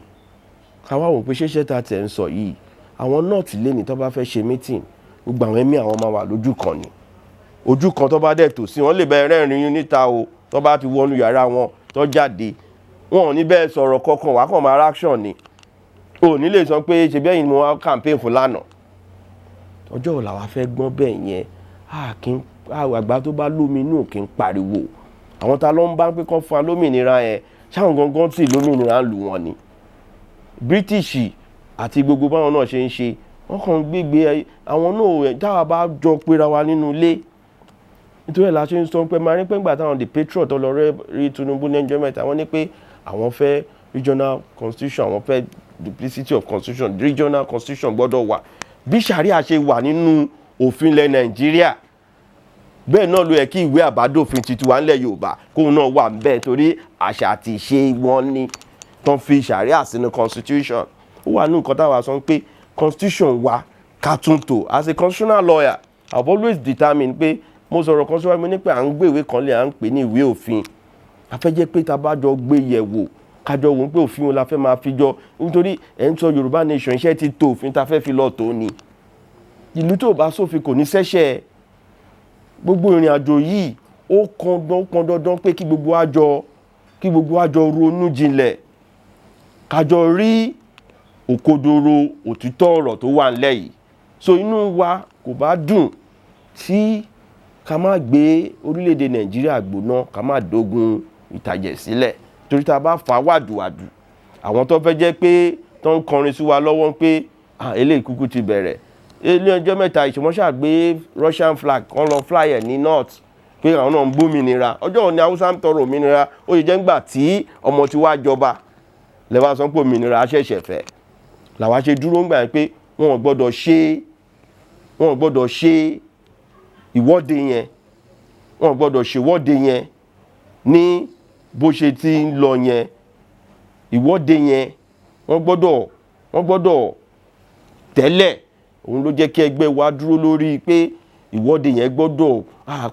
ká wá wò pé ṣéṣẹ́ ta tẹ̀ ń sọ yìí, àwọn North lé ní tó bá fẹ́ ṣe meeting, gbogbo àwọn ẹ̀mí àwọn máa wà lójú kan ni. Ojú kan tó bá dẹ̀ tò sí, wọ́n lè bẹ rẹ́rìn-ín níta o. Tó bá ti wọnú yàrá wọn tó jáde, wọn ò ní bẹ́ẹ̀ sọ̀rọ̀ kankan, wàá kàn máa reaction ni. O ní lè sọ pé ṣe bẹ́ẹ̀ ni mo wá campaign fún lánàá. Ọjọ́ wo làwa fẹ́ gbọ́n bẹ́ẹ̀ yẹn? A kì í, àgbà tó bá lómi inú kì í pariwo. Àwọn ta ló ń bá pé kán fún wa lómìnira yẹn, ṣáwọn gangan tí lómìnira ń lù wọ́n ni? British àti gbogbo báwọn náà ṣe ń ṣe, wọ́n kàn ń gbégbé àwọn náà. Táwa bá jọ péra wa nínú ilé, nítorí ẹ̀ la ṣe ń sọ pé máa rí pé ńgbà táwọn the patriot tó lọ rí Tinubu ní ẹjọ́ mẹ́ta, wọ́n ní pé àwọn fẹ́ regional constitution, àwọn fẹ́ duplicity of constitution. Regional constitution gbọ́dọ̀ wà. Bí Sharia ṣe wà nínú òfin ilẹ̀ Nàìjíríà, bẹ́ẹ̀ náà ló yẹ kí ìwé àbádòfin tuntun wà nílẹ̀ Yorùbá, kóun náà wà bẹ́ẹ̀, torí àṣà àti ìṣe wọn ni tán fi Sharia sínú constitution. Ó wà ní nǹkan táwa sọ pé constitution wa ká tún tò. As a constitutional lawyer, I have always determined pé mo sọ̀rọ̀ kan síwájú, mo ní pé à ń gbé ìwé kan lé, à ń pè ní ìwé òfin. A fẹ́ jẹ́ pé tá a bá jọ gbé yẹ̀ wò, kájọ wò ó pé òfin wo la fẹ́ máa fi jọ, nítorí ẹ̀ ń sọ Yorùbá nation, iṣẹ́ ti tó òfin tá a fẹ́ fi lọ tó ni. Ìlú tó bá sófin kò ní sẹ́sẹ̀. Gbogbo ìrìn àjò yìí, ó kan dandan pé kí gbogbo wa jọ ronú jinlẹ̀, kájọ rí òkodoro òtítọ́ ọ̀rọ̀ tó wà nílẹ̀ yìí. So inú wa kò bá dùn tí ká má gbé orílẹ̀-èdè Nàìjíríà gbóná, ká má dógun ìtàjẹ̀ sílẹ̀, torí tá a bá fà á wàdùwàdù, àwọn tó fẹ́ jẹ́ pé tó ń kọrin sí wa lọ́wọ́ pé eléyìí kúkú ti bẹ̀rẹ̀ ilé ọjọ́ mẹ́ta ìṣòmọ́ṣà gbé Russian flag kan lọ fly ẹ̀ ní north, pé àwọn náà ń gbómìnira. Ọjọ́ òní Haúsá ń tọrọ òmìnira, ó yẹ jẹ́ ńgbà tí ọmọ tí wàá jọba lẹ́wọ́n sọ pé òmìnira ṣẹ̀ṣẹ̀ fẹ́. Làwa ṣe dúró ńgbà yẹn pé wọn ò gbọ́dọ̀ ṣe ìwọ́de yẹn, wọn ò gbọ́dọ̀ ṣèwọ́de yẹn ní bó ṣe ti ń lọ yẹn. Ìwọ́de yẹn, wọ́n gbọ́dọ̀ tẹ́lẹ̀. Òun ló jẹ́ kí ẹgbẹ́ wa dúró lórí pé ìwọ́de yẹn gbọ́dọ̀,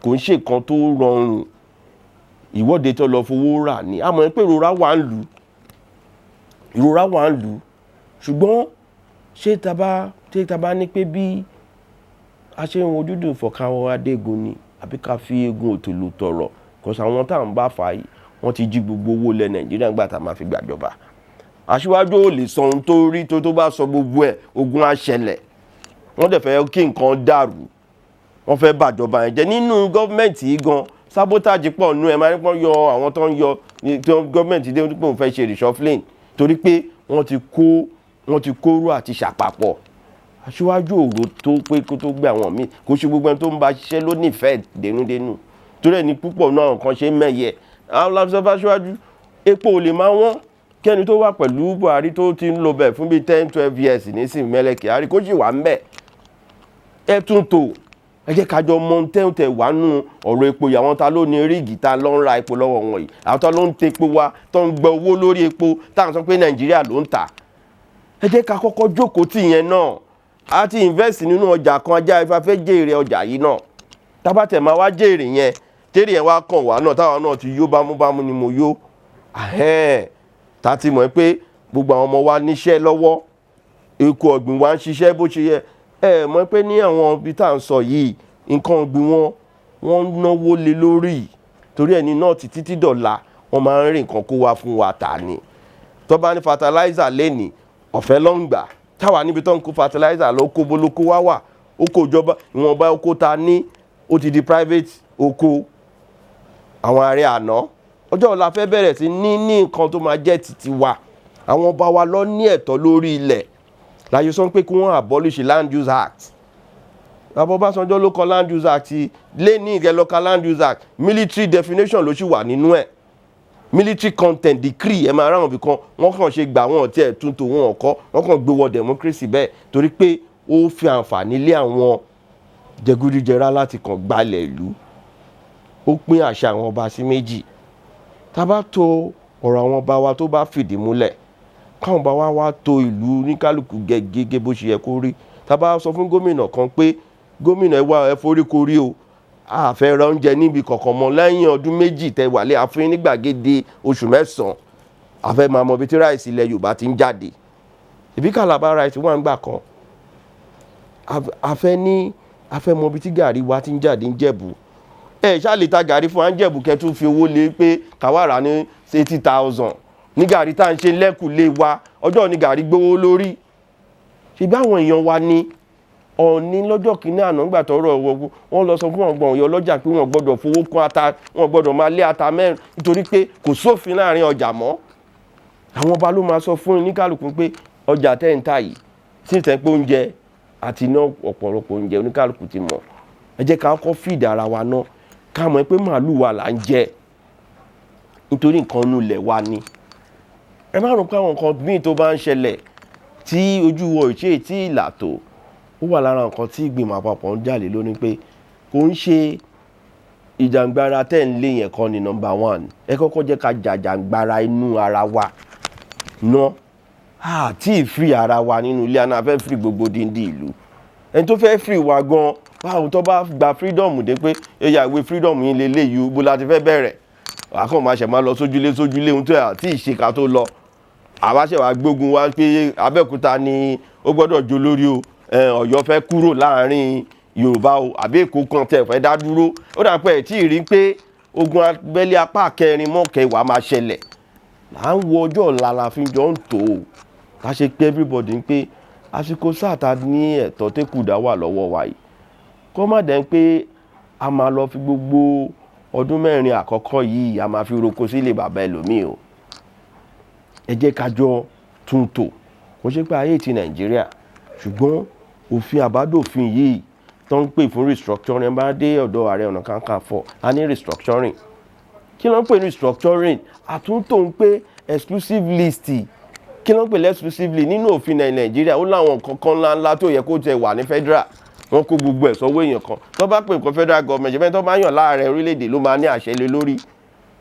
kò ń ṣe kan tó rọrùn. Ìwọ́de tó lọ fowó rà ní àmọ́ pé ìrora wà ń lù, ìrora wà ń lù. Ṣùgbọ́n ṣé ta bá ní pé bí a ṣe ń wojú dùn fọ̀káwọ́ adégun ni, àbí ká fi egun òtòlù tọ̀rọ̀ kò sí? Àwọn tá à ń bá fà yìí, wọ́n ti jí gbogbo owó ilẹ̀ Nàìjíríà nígbà tá a máa fi gbàjọba. Aṣíwájú ò lè sọ ohun tó rí, tó bá sọ gbogbo ẹ̀, ogun á ṣẹlẹ̀. Wọ́n dẹ̀ fẹ́ kí nǹkan dàrú, wọ́n fẹ́ bàjọba yẹn jẹ́. Nínú gọ́ọ̀mẹ̀ntì yìí gan, sabotage pọ̀ nú ẹ̀. Máa ń pọ́n yọ àwọn tó ń yọ gọ́ọ̀mẹ̀ntì dé pé òun fẹ́ ṣe reshuffling, torí pé wọ́n ti kóró àti ṣàpapọ̀. Aṣíwájú òro tó pé kó tó gbé àwọn míì, kó ṣe gbogbo ẹni tó ń bá ṣiṣẹ́ ló nífẹ̀ẹ́ dénúdénú, torí ẹ̀ ní púpọ̀ náà nǹkan ṣe ń mẹ́yẹ. Àwọn aṣíwájú, epo ò lè máa wọ́n kẹ́ni tó wà pẹ̀lú Buhari tó ti ń lò bẹ̀ fún bíi 10, 12 years nísìnyí, Mẹ́lẹ̀ Kyari, kó sì wà ń bẹ̀. Ẹ tún tò, ẹ jẹ́ ká jọ mọ tẹ́ǹtẹ̀ wà nù ọ̀rọ̀ epo yìí. Àwọn ta ló ní rig ta ló ń ra epo lọ́wọ́ wọn yìí? Àwọn ta ló ń tepo wa, tó ń gbẹ owó lórí epo táwọn sọ pé Nàìjíríà ló ń tà? Ẹ jẹ́ ká kọ́kọ́ jókòó tì yẹn náà. A ti invest nínú ọjà kan, ajá ifá fẹ́ jèrè ọjà yìí náà. Tábàtẹ̀ máa wá jèrè yẹn, tèrè yẹn wá kàn wá náà, táwa náà ti yó bámúbámú ni mo yó, tá ti mọ̀ pé gbogbo àwọn ọmọ wa níṣẹ́ lọ́wọ́, eku ọ̀gbìn wa ń ṣiṣẹ́ bó ṣe yẹ. Ẹ mọ̀ pé ní àwọn ibi tá à ń sọ yìí, nǹkan ọ̀gbìn wọn, wọ́n ń náwó lé lórí, torí ẹni náà ti títí dọ̀la wọ́n máa ń rí nǹkan kó wá fún wa tà ní. Tó bá ní fertilizer lẹ́nìí, ọ̀fẹ́ ló ń gbà. Táwa níbi tó ń kó fertilizer lọ, kó bó ló kó wá wà, oko ìjọba, ìwọ̀nba oko ta ní, ó ti di private oko àwọn ààrẹ àná. Ọjọ́ ọ̀la fẹ́ bẹ̀rẹ̀ sí ní nǹkan tó máa jẹ́ titi wa. Àwọn ọba wa lọ ní ẹ̀tọ́ lórí ilẹ̀ láyé sọ pé kí wọ́n abolish Land Use Act. Bàbá Ọbásanjọ́ ló kọ Land Use Act lé ní ìrẹ́lọ́ka. Land Use Act, military definition ló sì wà nínú ẹ̀, military content decree. Ẹ máa ráwọn ibì kan, wọ́n kàn ṣe gbà wọ́n tí ẹ̀ tún tó wọn kọ́, wọ́n kàn gbé wọ democracy bẹ́ẹ̀, torí pé ó fi àǹfààní lé àwọn jẹgúdújẹrá láti kàn gbalẹ̀ ìlú. Ó pín àṣà àwọn ọba sí méjì. Tá a bá to ọ̀rọ̀ àwọn ọba wa tó bá fìdí múlẹ̀, káwọn ọba wa wá to ìlú ní kálukú gẹ́gẹ́ bó ṣe yẹ kó rí. Tá a bá sọ fún gómìnà kan pé gómìnà, ẹ wá, ẹ foríkorí o. A fẹ́ ra oúnjẹ níbi kankan mọ́ lẹ́yìn ọdún 2 tẹ wà lé àfin ní gbàgede oṣù 9. A fẹ́ máa mọ ibi tí rice ilẹ̀ Yorùbá ti ń jáde. Ìbí Calabar rice wà ń gbà kan. A fẹ́ ní, a fẹ́ mọ ibi tí gàrí wa ti ń jáde ń Jẹ̀bú. Ẹ ṣá lè ta gàrí fún wa ń Jẹ̀bú kẹ́ tún fi owó lé pé ká wá rà ní 80,000. Ní gàrí tá ń ṣe lẹ́kùlé wa, ọjọ́ ni gàrí gbówó lórí. Ṣé bí àwọn èèyàn wa ní Ọọ̀ni lọ́jọ́ kìíní àná nígbà tó rọ̀ wọ́n, wọ́n lọ sọ fún ọgbọ̀n ọ̀yọ́ lọ́jà pé wọ́n gbọ́dọ̀ fowó kún ata, wọ́n gbọ́dọ̀ máa lé ata mẹ́rin nítorí pé kò sófin láàrin ọjà mọ́. Àwọn ọba ló máa sọ fún oníkálukú pé ọjà tẹ́ ń tà yìí, tí ń tẹ́ pé oúnjẹ àti iná ọ̀pọ̀lọpọ̀ oúnjẹ oníkálukú ti mọ̀. Ẹ jẹ́ ká kọ́kọ́ feed ara wa ná, ká mọ̀ pé màlúù wa là ń jẹ nítorí nǹkan inú ilẹ̀ wa ni. Ẹ má rò pé àwọn nǹkan míì tó bá ń ṣẹlẹ̀ tí ojú wa ò ṣe tí ì là tó, ó wà lára nǹkan tí ìgbìmọ̀ àpapọ̀ ń jà lé lórí pé kò ń ṣe ìjàngbara tẹ́ ń lé yẹn kọ́ ni number one. Ẹ kọ́kọ́ jẹ́ ká jàjàngbara inú ara wa ná. A tí ì free ara wa nínú ilé, a náà fẹ́ free gbogbo díndín ìlú. Ẹni tó fẹ́ free wa gan, báwo tó bá gba freedom dé pé ẹ̀yà ìwé freedom yín lé léyìí, bó la ti fẹ́ bẹ̀rẹ̀. A kàn máa ṣẹ̀ máa lọ sójúlé sójúlé ohun tó yà tí ì ṣe ká tó lọ. Àwa ṣẹ̀ wá gbógun wá pé Abẹ́òkúta ni ó gbọ́dọ̀ jó lórí o. Ọ̀yọ́ fẹ́ kúrò láàrin Yorùbá o, àbí Èkó kan tẹ̀ fẹ́ dá dúró. Ó dà pé ẹ̀ tí ì rí pé ogun abẹ́lé apá kẹrin mọ́ kẹwàá máa ṣẹlẹ̀. À ń wo ọjọ́ ọ̀la la fi jọ ń tò ó. Ká ṣe pé everybody ń pé àsìkò sáà ta ní ẹ̀tọ́ tẹ́kùdà wà lọ́wọ́ wa yìí. Kó má dẹ̀ pé a máa lọ fi gbogbo ọdún 4 àkọ́kọ́ yìí a máa fi roko sílé bàbá ẹlòmíì o. Ẹ jẹ́ ká jọ tún tò. Kò ṣe pé ayé ti Nàìjíríà, ṣùgbọ́n òfin àbádòfin yìí tó ń pè fún restructuring bá dé ọ̀dọ̀ Ààrẹ Ọ̀nà Kakanfò, a ní restructuring. Kí ló ń pè ní restructuring? Àtúntò ń pè exclusive list. Kí ló ń pè ní exclusive list? Nínú òfin Nàìjíríà ó láwọn nǹkan kan ńláńlá tó yẹ kó jẹ wà ní federal. Wọ́n kó gbogbo ẹ̀ sọ́wọ́ èèyàn kan. Tó bá pè nǹkan federal government, ṣe fẹ́ tó bá yàn láàrẹ orílẹ̀-èdè ló máa ní àṣẹ lé lórí.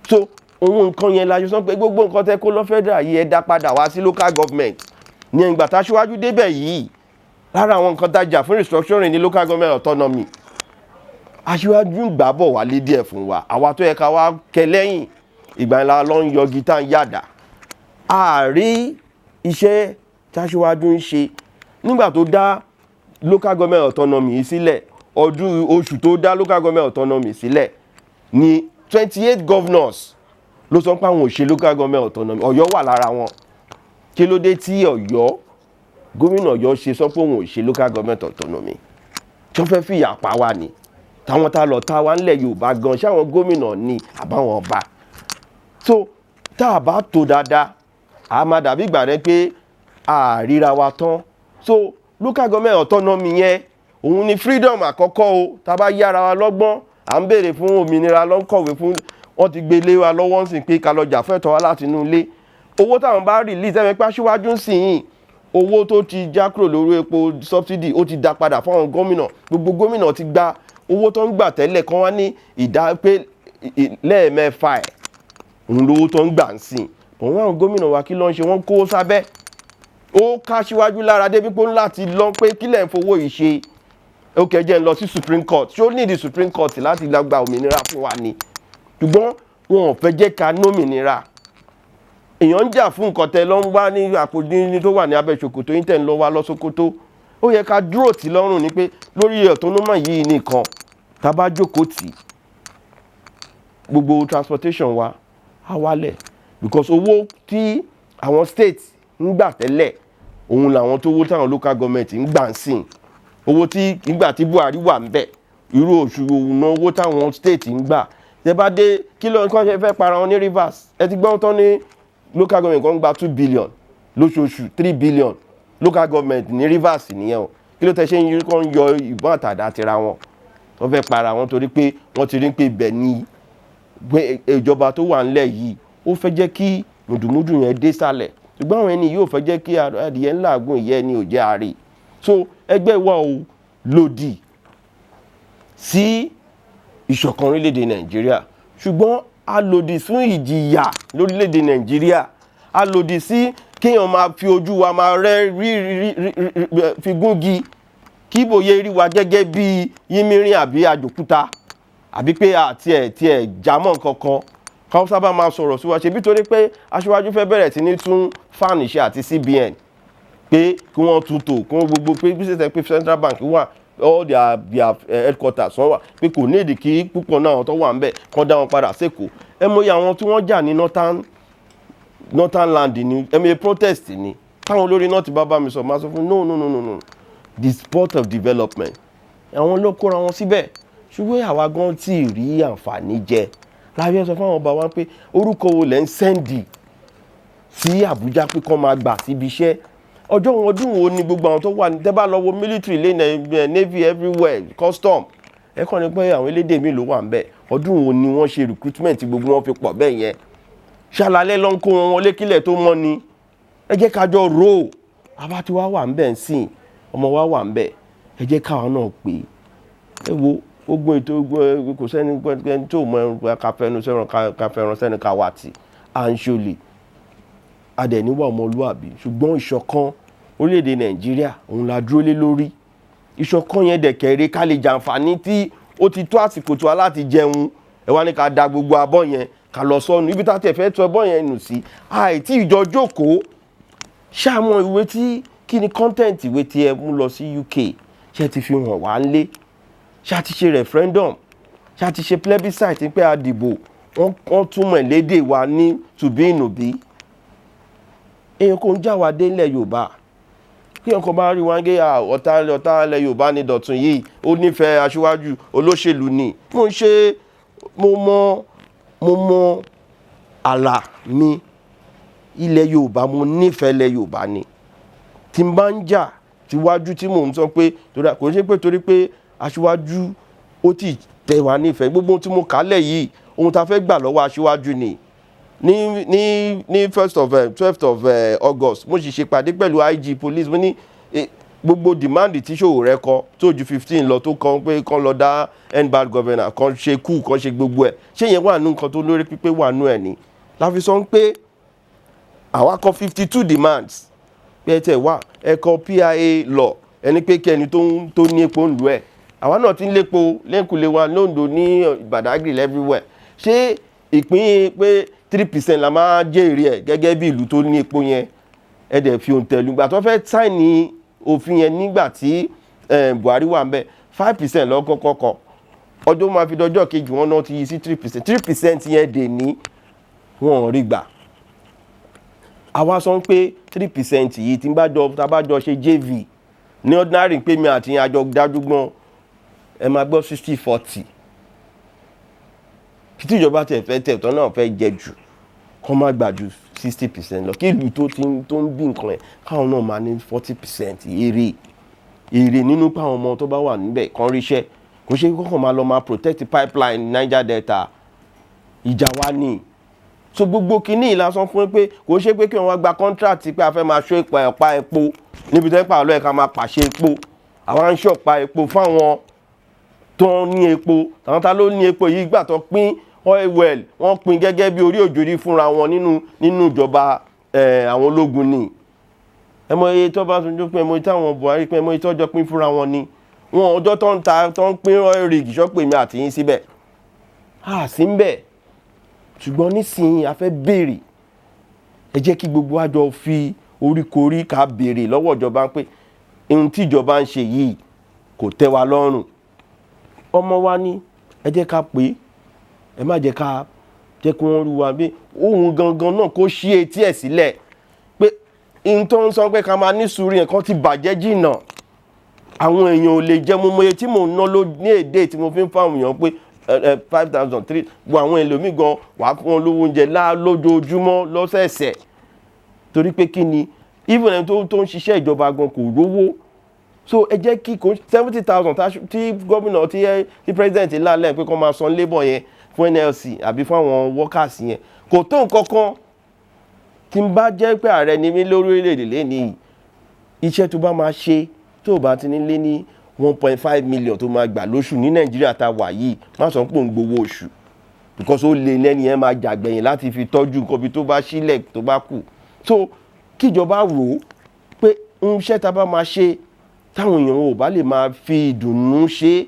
So ohun nǹkan yẹn la ṣe sọ pé gbogbo nǹkan tẹ́ kó lọ federal yìí ẹ dá padà wá sí local government. Ní ìgbà tá aṣíwájú débẹ̀ yìí, lára àwọn nǹkan tá a jà fún restructuring ní local government autonomy. Aṣíwájú ń gbà bọ̀ wálé díẹ̀ fún wa. Àwa tó yẹ ká wá kẹ lẹ́yìn, ìgbà ńlá ló ń yọgi tá ń yàdá. A rí iṣẹ́ tí aṣíwájú ń ṣe nígbà tó dá local government autonomy yìí sílẹ̀. Ọdún oṣù tó dá local government autonomy sílẹ̀ ní 28 governors ló sọ pé àwọn ò ṣe local government autonomy. Ọ̀yọ́ wà lára wọn. Kí ló dé tí Ọ̀yọ́, gómìnà Ọ̀yọ́ ṣe sọ pé òun ò ṣe local government autonomy? Tí wọ́n fẹ́ fìyà pa wá ni. Táwọn tá lọ tá wa ńlẹ̀ Yorùbá gan, ṣé àwọn gómìnà ni àbáwọn ọba? So tá a bá tó dáadáa, a máa dàbí ìgbà rẹ pé a ríra wa tán. So local government autonomy yẹn, òun ni freedom àkọ́kọ́ o. Tá a bá yára wa lọ́gbọ́n, à ń béèrè fún òmìnira lọ́kọ̀wé fún wọ́n ti gbé lé wa lọ́wọ́ ń sìn pé ká lọ jà fún ẹ̀tọ́ wa láti inú ilé. Owó táwọn bá release ẹ̀mí pa síwájú ń sìn yìí, owó tó ti já kúrò lórí epo subsidy ó ti dá padà fún àwọn gómìnà. Gbogbo gómìnà ti gba owó tó ń gbà tẹ́lẹ̀ kan wá ní ìdá pé lẹ́ẹ̀mẹ́fà ẹ̀ òun lówó tó ń gbà ń sìn. Òun àwọn gómìnà wa kí ló ń ṣe? Wọ́n kó sábẹ́. Ó ká síwájú lára débi pé ó ń láti lọ pé kí lẹ̀ ń fowó yìí ṣe. Ó kẹ́ jẹ́ ń lọ sí Supreme Court. Ṣé ó nídìí Supreme Court láti gba òmìnira fún wa ni? Ṣùgbọ́n wọn ò fẹ́ jẹ́ ká nómìnira. Èèyàn ń jà fún nǹkan tẹ lọ ń wá ní àpò ní tó wà ní abẹ́ ṣòkòtò yín tẹ̀ ń lọ wá lọ Sókótó. Ó yẹ ká dúró tì lọ́rùn ni pé lórí autonomy yìí nìkan, tá a bá jókòó tì, gbogbo transportation wa á wálẹ̀, because owó tí àwọn state ń gbà tẹ́lẹ̀, òun làwọn tó owó táwọn local government ń gbà ń sìn. Owó tí nígbà tí Buhari wà ń bẹ̀, irú oṣù òun owó táwọn state ń gbà. Tẹ bá dé kí ló ń kọ́ ṣe fẹ́ para wọn ní Rivers, ẹ ti gbọ́ tán ní local government kan gba 2 billion lóṣooṣù, 3 billion local government ní Rivers nìyẹn o. Kí ló tẹ ṣe ń yí kọ́ ń yọ ìbọn àtàdá tira wọn? Wọ́n fẹ́ para wọn torí pé wọ́n ti rí pé ibẹ̀ ni pé ìjọba tó wà ńlẹ̀ yìí ó fẹ́ jẹ́ kí mùdùmúdù yẹn dé sálẹ̀, ṣùgbọ́n àwọn ẹni yóò fẹ́ jẹ́ kí adìyẹ ńlá àgùn ìyẹ́ ẹni ò jẹ́ àárẹ̀. So ẹgbẹ́ wa ò lòdì sí ìṣọ̀kan orílẹ̀-èdè Nàìjíríà, ṣùgbọ́n a lòdì fún ìjìyà lórílẹ̀-èdè Nàìjíríà. A lòdì sí kéèyàn máa fi ojú wa máa rẹ́ rí rí rí fi gúngi, kí bòye rí wa gẹ́gẹ́ bí yínmírín àbí àjòkúta. Àbí pé àti ẹ̀ tiẹ̀ jámọ́ nǹkan kan káwọn sábà máa sọ̀rọ̀ sí wa ṣe bí, torí pé aṣíwájú fẹ́ bẹ̀rẹ̀ sí ní tún FAAN ṣe àti CBN, pé kí wọ́n tún tò, kí wọ́n gbogbo pé bí ṣe pé Central Bank wà, all their headquarters wọ́n wà, pé kò ní èdè kí púpọ̀ náà àwọn tó wà ń bẹ̀ kán dá wọn padà sékòó. Ẹ mọ̀ iye àwọn tí wọ́n jà ní northern land ni, ẹ mọ̀ iye protest ni táwọn olórí náà ti bá mi sọ, máa sọ fún, "No, no, no, no, no, the sport of development." Àwọn ló kóra wọn síbẹ̀, ṣùgbọ́n àwa gan tí ì rí àǹfààní jẹ lábẹ́. Sọ fáwọn ọba wa pé orúkọ wo lẹ́ ń send sí Àbújá pé kán máa gbà síbi iṣẹ́? Ọjọ́ wọn, ọdún wo ni gbogbo àwọn tó wà ní, tẹ́ bá lọ wo military lane, navy, everywhere, custom, ẹ kàn ní pé àwọn elédè mi ló wà ń bẹ̀. Ọdún wo ni wọ́n ṣe recruitment tí gbogbo wọn fi pọ̀ bẹ́ẹ̀ yẹn? Ṣàlàlẹ́ ló ń kó wọn wọlé kílẹ̀ tó mọ́ ni. Ẹ jẹ́ ká jọ rò ó. Àbá tí wàá wà ń bẹ̀ ń sìn, ọmọ wa wà ń bẹ̀, ẹ jẹ́ káwa náà pé ẹ wo ogun ètò ogun. Kò sẹ́ni tó mọ ká fẹnu sẹ́ran, ká fẹ́ràn sẹ́ni, ká wà tì à ń ṣọlẹ̀ adẹ̀níwà ọmọlúàbí. Ṣùgbọ́n ìṣọ̀kan orílẹ̀-èdè Nàìjíríà òun la dúró lé lórí. Ìṣọ̀kan yẹn dẹ̀kẹ̀rẹ̀ ká lè jàǹfààní tí ó ti tó àsìkò tó wa láti jẹun. Ẹ wá ní ká da gbogbo abọ́ yẹn, ká lọ sọnù ibi tá a tẹ̀ fẹ́ tọ́ abọ́ yẹn nù sí. Àìtí ìjọ jókòó ṣáàmù ìwé tí, kí ni content ìwé tí ẹ mú lọ sí UK? Ṣé ti fi hàn wá ń lé? Ṣá ti ṣe referendum? Ṣá ti ṣe plebiscite pé a dìbò, wọ́n túmọ̀ lédè wa ní tùbí-ìnùbí? Èèyàn kò ń já wa dé ilẹ̀ Yorùbá kí ọkọ̀ bá rí wọn gé ọ̀tá ilẹ̀ Yorùbá ní Dọ̀tun yìí, ó nífẹ̀ẹ́ aṣíwájú, olóṣèlú ni mo ń ṣe. Mo mọ àlà mi. Ilẹ̀ Yorùbá, mo nífẹ̀ẹ́ ilẹ̀ Yorùbá ni. Tí n bá ń jà tíwájú tí mò ń sọ pé torí kò ṣe pé torí pé aṣíwájú ó ti tẹ̀ wá nífẹ̀ẹ́. Gbogbo ohun tí mo kà lẹ̀ yìí, ohun tá a fẹ́ gbà lọ́wọ́ aṣíwájú ni. Ní first of 12th of August, mo sì ṣèpàdé pẹ̀lú IG police. Mo ní gbogbo demand tí Sowore kọ tó ju 15 lọ, tó kọ pé kán lọ dá end bad governance, kan ṣe kú, kan ṣe gbogbo ẹ̀, ṣé yẹn wà nù nǹkan tó lórí pípé wà nù ẹ̀ ní láfi sọ pé àwa kọ 52 demands, pé ẹ tẹ̀ wá, ẹ kọ PIA law, ẹni pé kí ẹni tó ní epo ń lu ẹ̀. Àwa náà ti ń lépo lẹ́kùnlé wa lóńdó, ní Badagry, everywhere. Ṣé ìpín pé 3% la máa jèrè ẹ̀ gẹ́gẹ́ bí ìlú tó ní epo yẹn? Ẹ dẹ̀ fi òǹtẹ̀ lù gbà tó fẹ́ sign òfin yẹn nígbà tí Buhari wà ń bẹ̀, 5% ló kọ́kọ́ kọ. Ọdún máa fi dọjọ́ kejì, wọn náà ti yí sí 3%. 3% yẹn dè ní wọn ò rí gbà. Àwa sọ pé 3% yìí, tí n bá jọ, tá a bá jọ ṣe JV ní ordinary, pé mi àti àjọ dájú gbọ́n, ẹ máa gbọ́ 60-40. Kí tí ìjọba tẹ̀ fẹ́ tẹ̀ tán náà fẹ́ jẹ jù, kọ́ má gbà ju 60% lọ, kí ìlú tó ti tó ń bí nǹkan ẹ̀, káwọn náà máa ní 40% èrè nínú, pé àwọn ọmọ tó bá wà níbẹ̀ kàn ríṣẹ́. Kò ṣe kọ́kàn máa lọ máa protect pipeline Niger Delta. Ìjà wa ni. So gbogbo kinní ìlàsán fún pé kò ṣe pé kí wọ́n wá gba contract pé a fẹ́ máa ṣó ìpa ọ̀pá epo níbi tó ń pa àlọ́ ẹ̀, ká máa pàṣẹ epo. Àwọn ń ṣọ̀pá epo fáwọn tó ń ní epo. Àwọn ta ló ní epo yìí? Gbà tó pín oil well, wọ́n pín gẹ́gẹ́ bí orí òjòrí fúnra wọn nínú ìjọba àwọn ológun ni. Ẹ mọ iye tó bá tún pín, ẹ mọ iye táwọn Buhari pín, ẹ mọ iye tó jọ pín fúnra wọn ni. Wọn ọjọ́ tó ń ta, tó ń pín oil rig, ṣọ́pẹ̀ mi àti yín síbẹ̀ à sí ń bẹ̀. Ṣùgbọ́n nísìnyí, a fẹ́ béèrè. Ẹ jẹ́ kí gbogbo wa jọ fi oríkorí ká béèrè lọ́wọ́ ìjọba pé ohun tí ìjọba ń ṣe yìí kò tẹ́ wa lọ́rùn. Ọmọ wa ní, ẹ jẹ́ ká pè é. Ẹ má jẹ́ ká jẹ́ kí wọ́n rú wa bí òun gangan náà, kó ṣí etí ẹ̀ sílẹ̀ pé ohun tó ń sọ pé ká máa ní sùúrù yẹn kan ti bàjẹ́ jìnnà. Àwọn èèyàn ò lè jẹ́. Mo mọ iye tí mò ń ná ló ní èdè tí mo fi ń fáwọn èèyàn pé 5,000 three gbọ́. Àwọn ẹlòmíì gan wàá fún wọn lówó oúnjẹ lá lójoojúmọ́, lọ́sẹ̀ẹ̀sẹ̀, torí pé kí ni? Even ẹni tó ń ṣiṣẹ́ ìjọba gan kò rówó. So ẹ jẹ́ kí kò 70,000 tí gómìnà, tí president lálẹ́ pé kó máa san labour yẹn fún NLC àbí fún àwọn workers yẹn, kò tó nǹkan kan. Tí n bá jẹ́ pé ààrẹ ni mí lórílẹ̀‐èdè lẹ́nìí, iṣẹ́ tó bá máa ṣe, tó bá ti ní lé ní 1.5 million tó máa gbà lóṣù ní Nàìjíríà tá a wà yìí, má sọ pé òun gbowó oṣù, because ó lè lẹ́ni yẹn máa jàgbẹ̀yìn láti fi tọ́jú nǹkan bí tó bá sílẹ̀ tó bá kù. So kíjọba rò ó pé iṣẹ́ tá a bá máa ṣe, táwọn èèyàn ò bá lè máa fi ìdùnnú ṣe,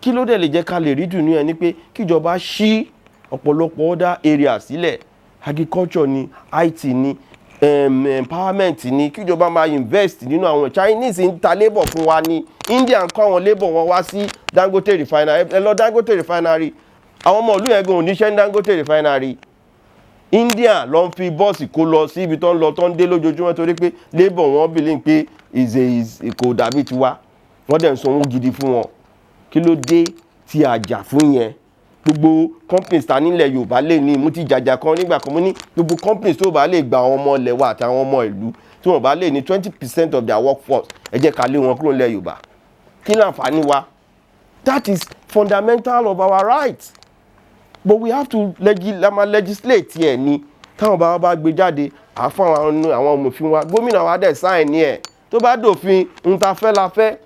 Kí ló dẹ̀ lè jẹ́ ká lè rí dùnú ẹ ni pé kíjọba ṣí ọ̀pọ̀lọpọ̀ other area sílẹ̀. Agriculture ni, IT ni, empowerment ni. Kíjọba máa invest nínú àwọn Chinese ń ta labour fún wa ní India, ń kọ́ àwọn labour wọn wá sí Dangote Refinery. Ẹ lọ Dangote Refinery, àwọn ọmọ ìlú yẹn gan ò níṣẹ́ ní Dangote Refinery. India ló ń fi bọ́ọ̀sì kó lọ sí ibi tó ń lọ, tó ń dé lójoojúmọ́, torí pé labour wọn believe pé is kò dàbí tiwa. Wọ́n dẹ̀ ń sanwó gidi fún wọn. Kí ló dé tí a jà fún yẹn? Gbogbo companies ta nílẹ̀ Yorùbá lè ní, mo ti jàjà kan nígbà kan, mo ní gbogbo companies tó bá lè gba àwọn ọmọ ilẹ̀ wa àti àwọn ọmọ ìlú, tí wọ́n bá lè ní 20% of their workforce, ẹ jẹ́ ká lé wọn kúrò nílẹ̀ Yorùbá. Kí láǹfààní wa? That is fundamental of our rights, but we have to legislate ẹ̀ ni. Táwọn bá wa bá gbé jáde, à fún àwọn amòfin wa, gómìnà wa dẹ̀ sign ní ẹ̀, tó bá dòfin, ń ta fẹ́ la fẹ́.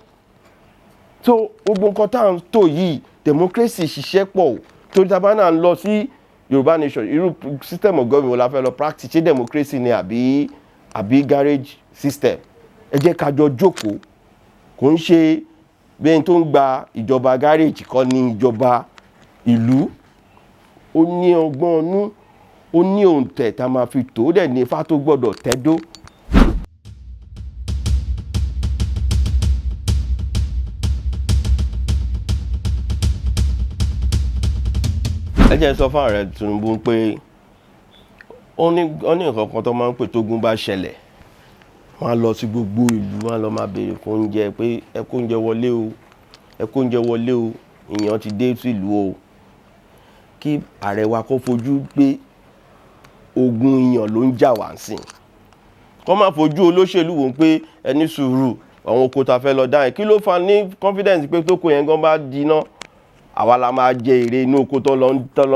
So gbogbo nǹkan tá à ń tò yìí, democracy ṣiṣẹ́ pọ̀ o, torí tá a bá náà ń lọ sí Yorùbá nation, irú system of government wo la fẹ́ lọ practice? Ṣé democracy ni àbí garage system? Ẹ jẹ́ ká jọ jókòó. Kò ń ṣe bẹ́ẹ̀ tó ń gba ìjọba garage kọ́ ní ìjọba ìlú. Ó ní ọgbọ́n ọnú, ó ní òǹtẹ̀ tá a máa fi tó, ó dẹ̀ ní ifá tó gbọ́dọ̀ tẹ́dó. Ẹ jẹ́ n sọ fún Ààrẹ Tinubu pé ó ní nǹkan kan tó máa ń pè, tógun bá ṣẹlẹ̀, wọ́n á lọ sí gbogbo ìlú, wọ́n á lọ máa béèrè fún oúnjẹ pé ẹ kó oúnjẹ wọlé o, ẹ kó oúnjẹ wọlé o, ìyàn ti dé sílùú o. Kí ààrẹ wa kó fojú pé ogun ìyàn ló ń jà wá sìn, kó má fojú olóṣèlú wò ó pé ẹni sùúrù, àwọn oko ta fẹ́ lọ dá yẹn, kí ló fa ní confidence pé tó kó yẹn gan bá jiná, àwa la máa jẹ èrè inú oko tó lọ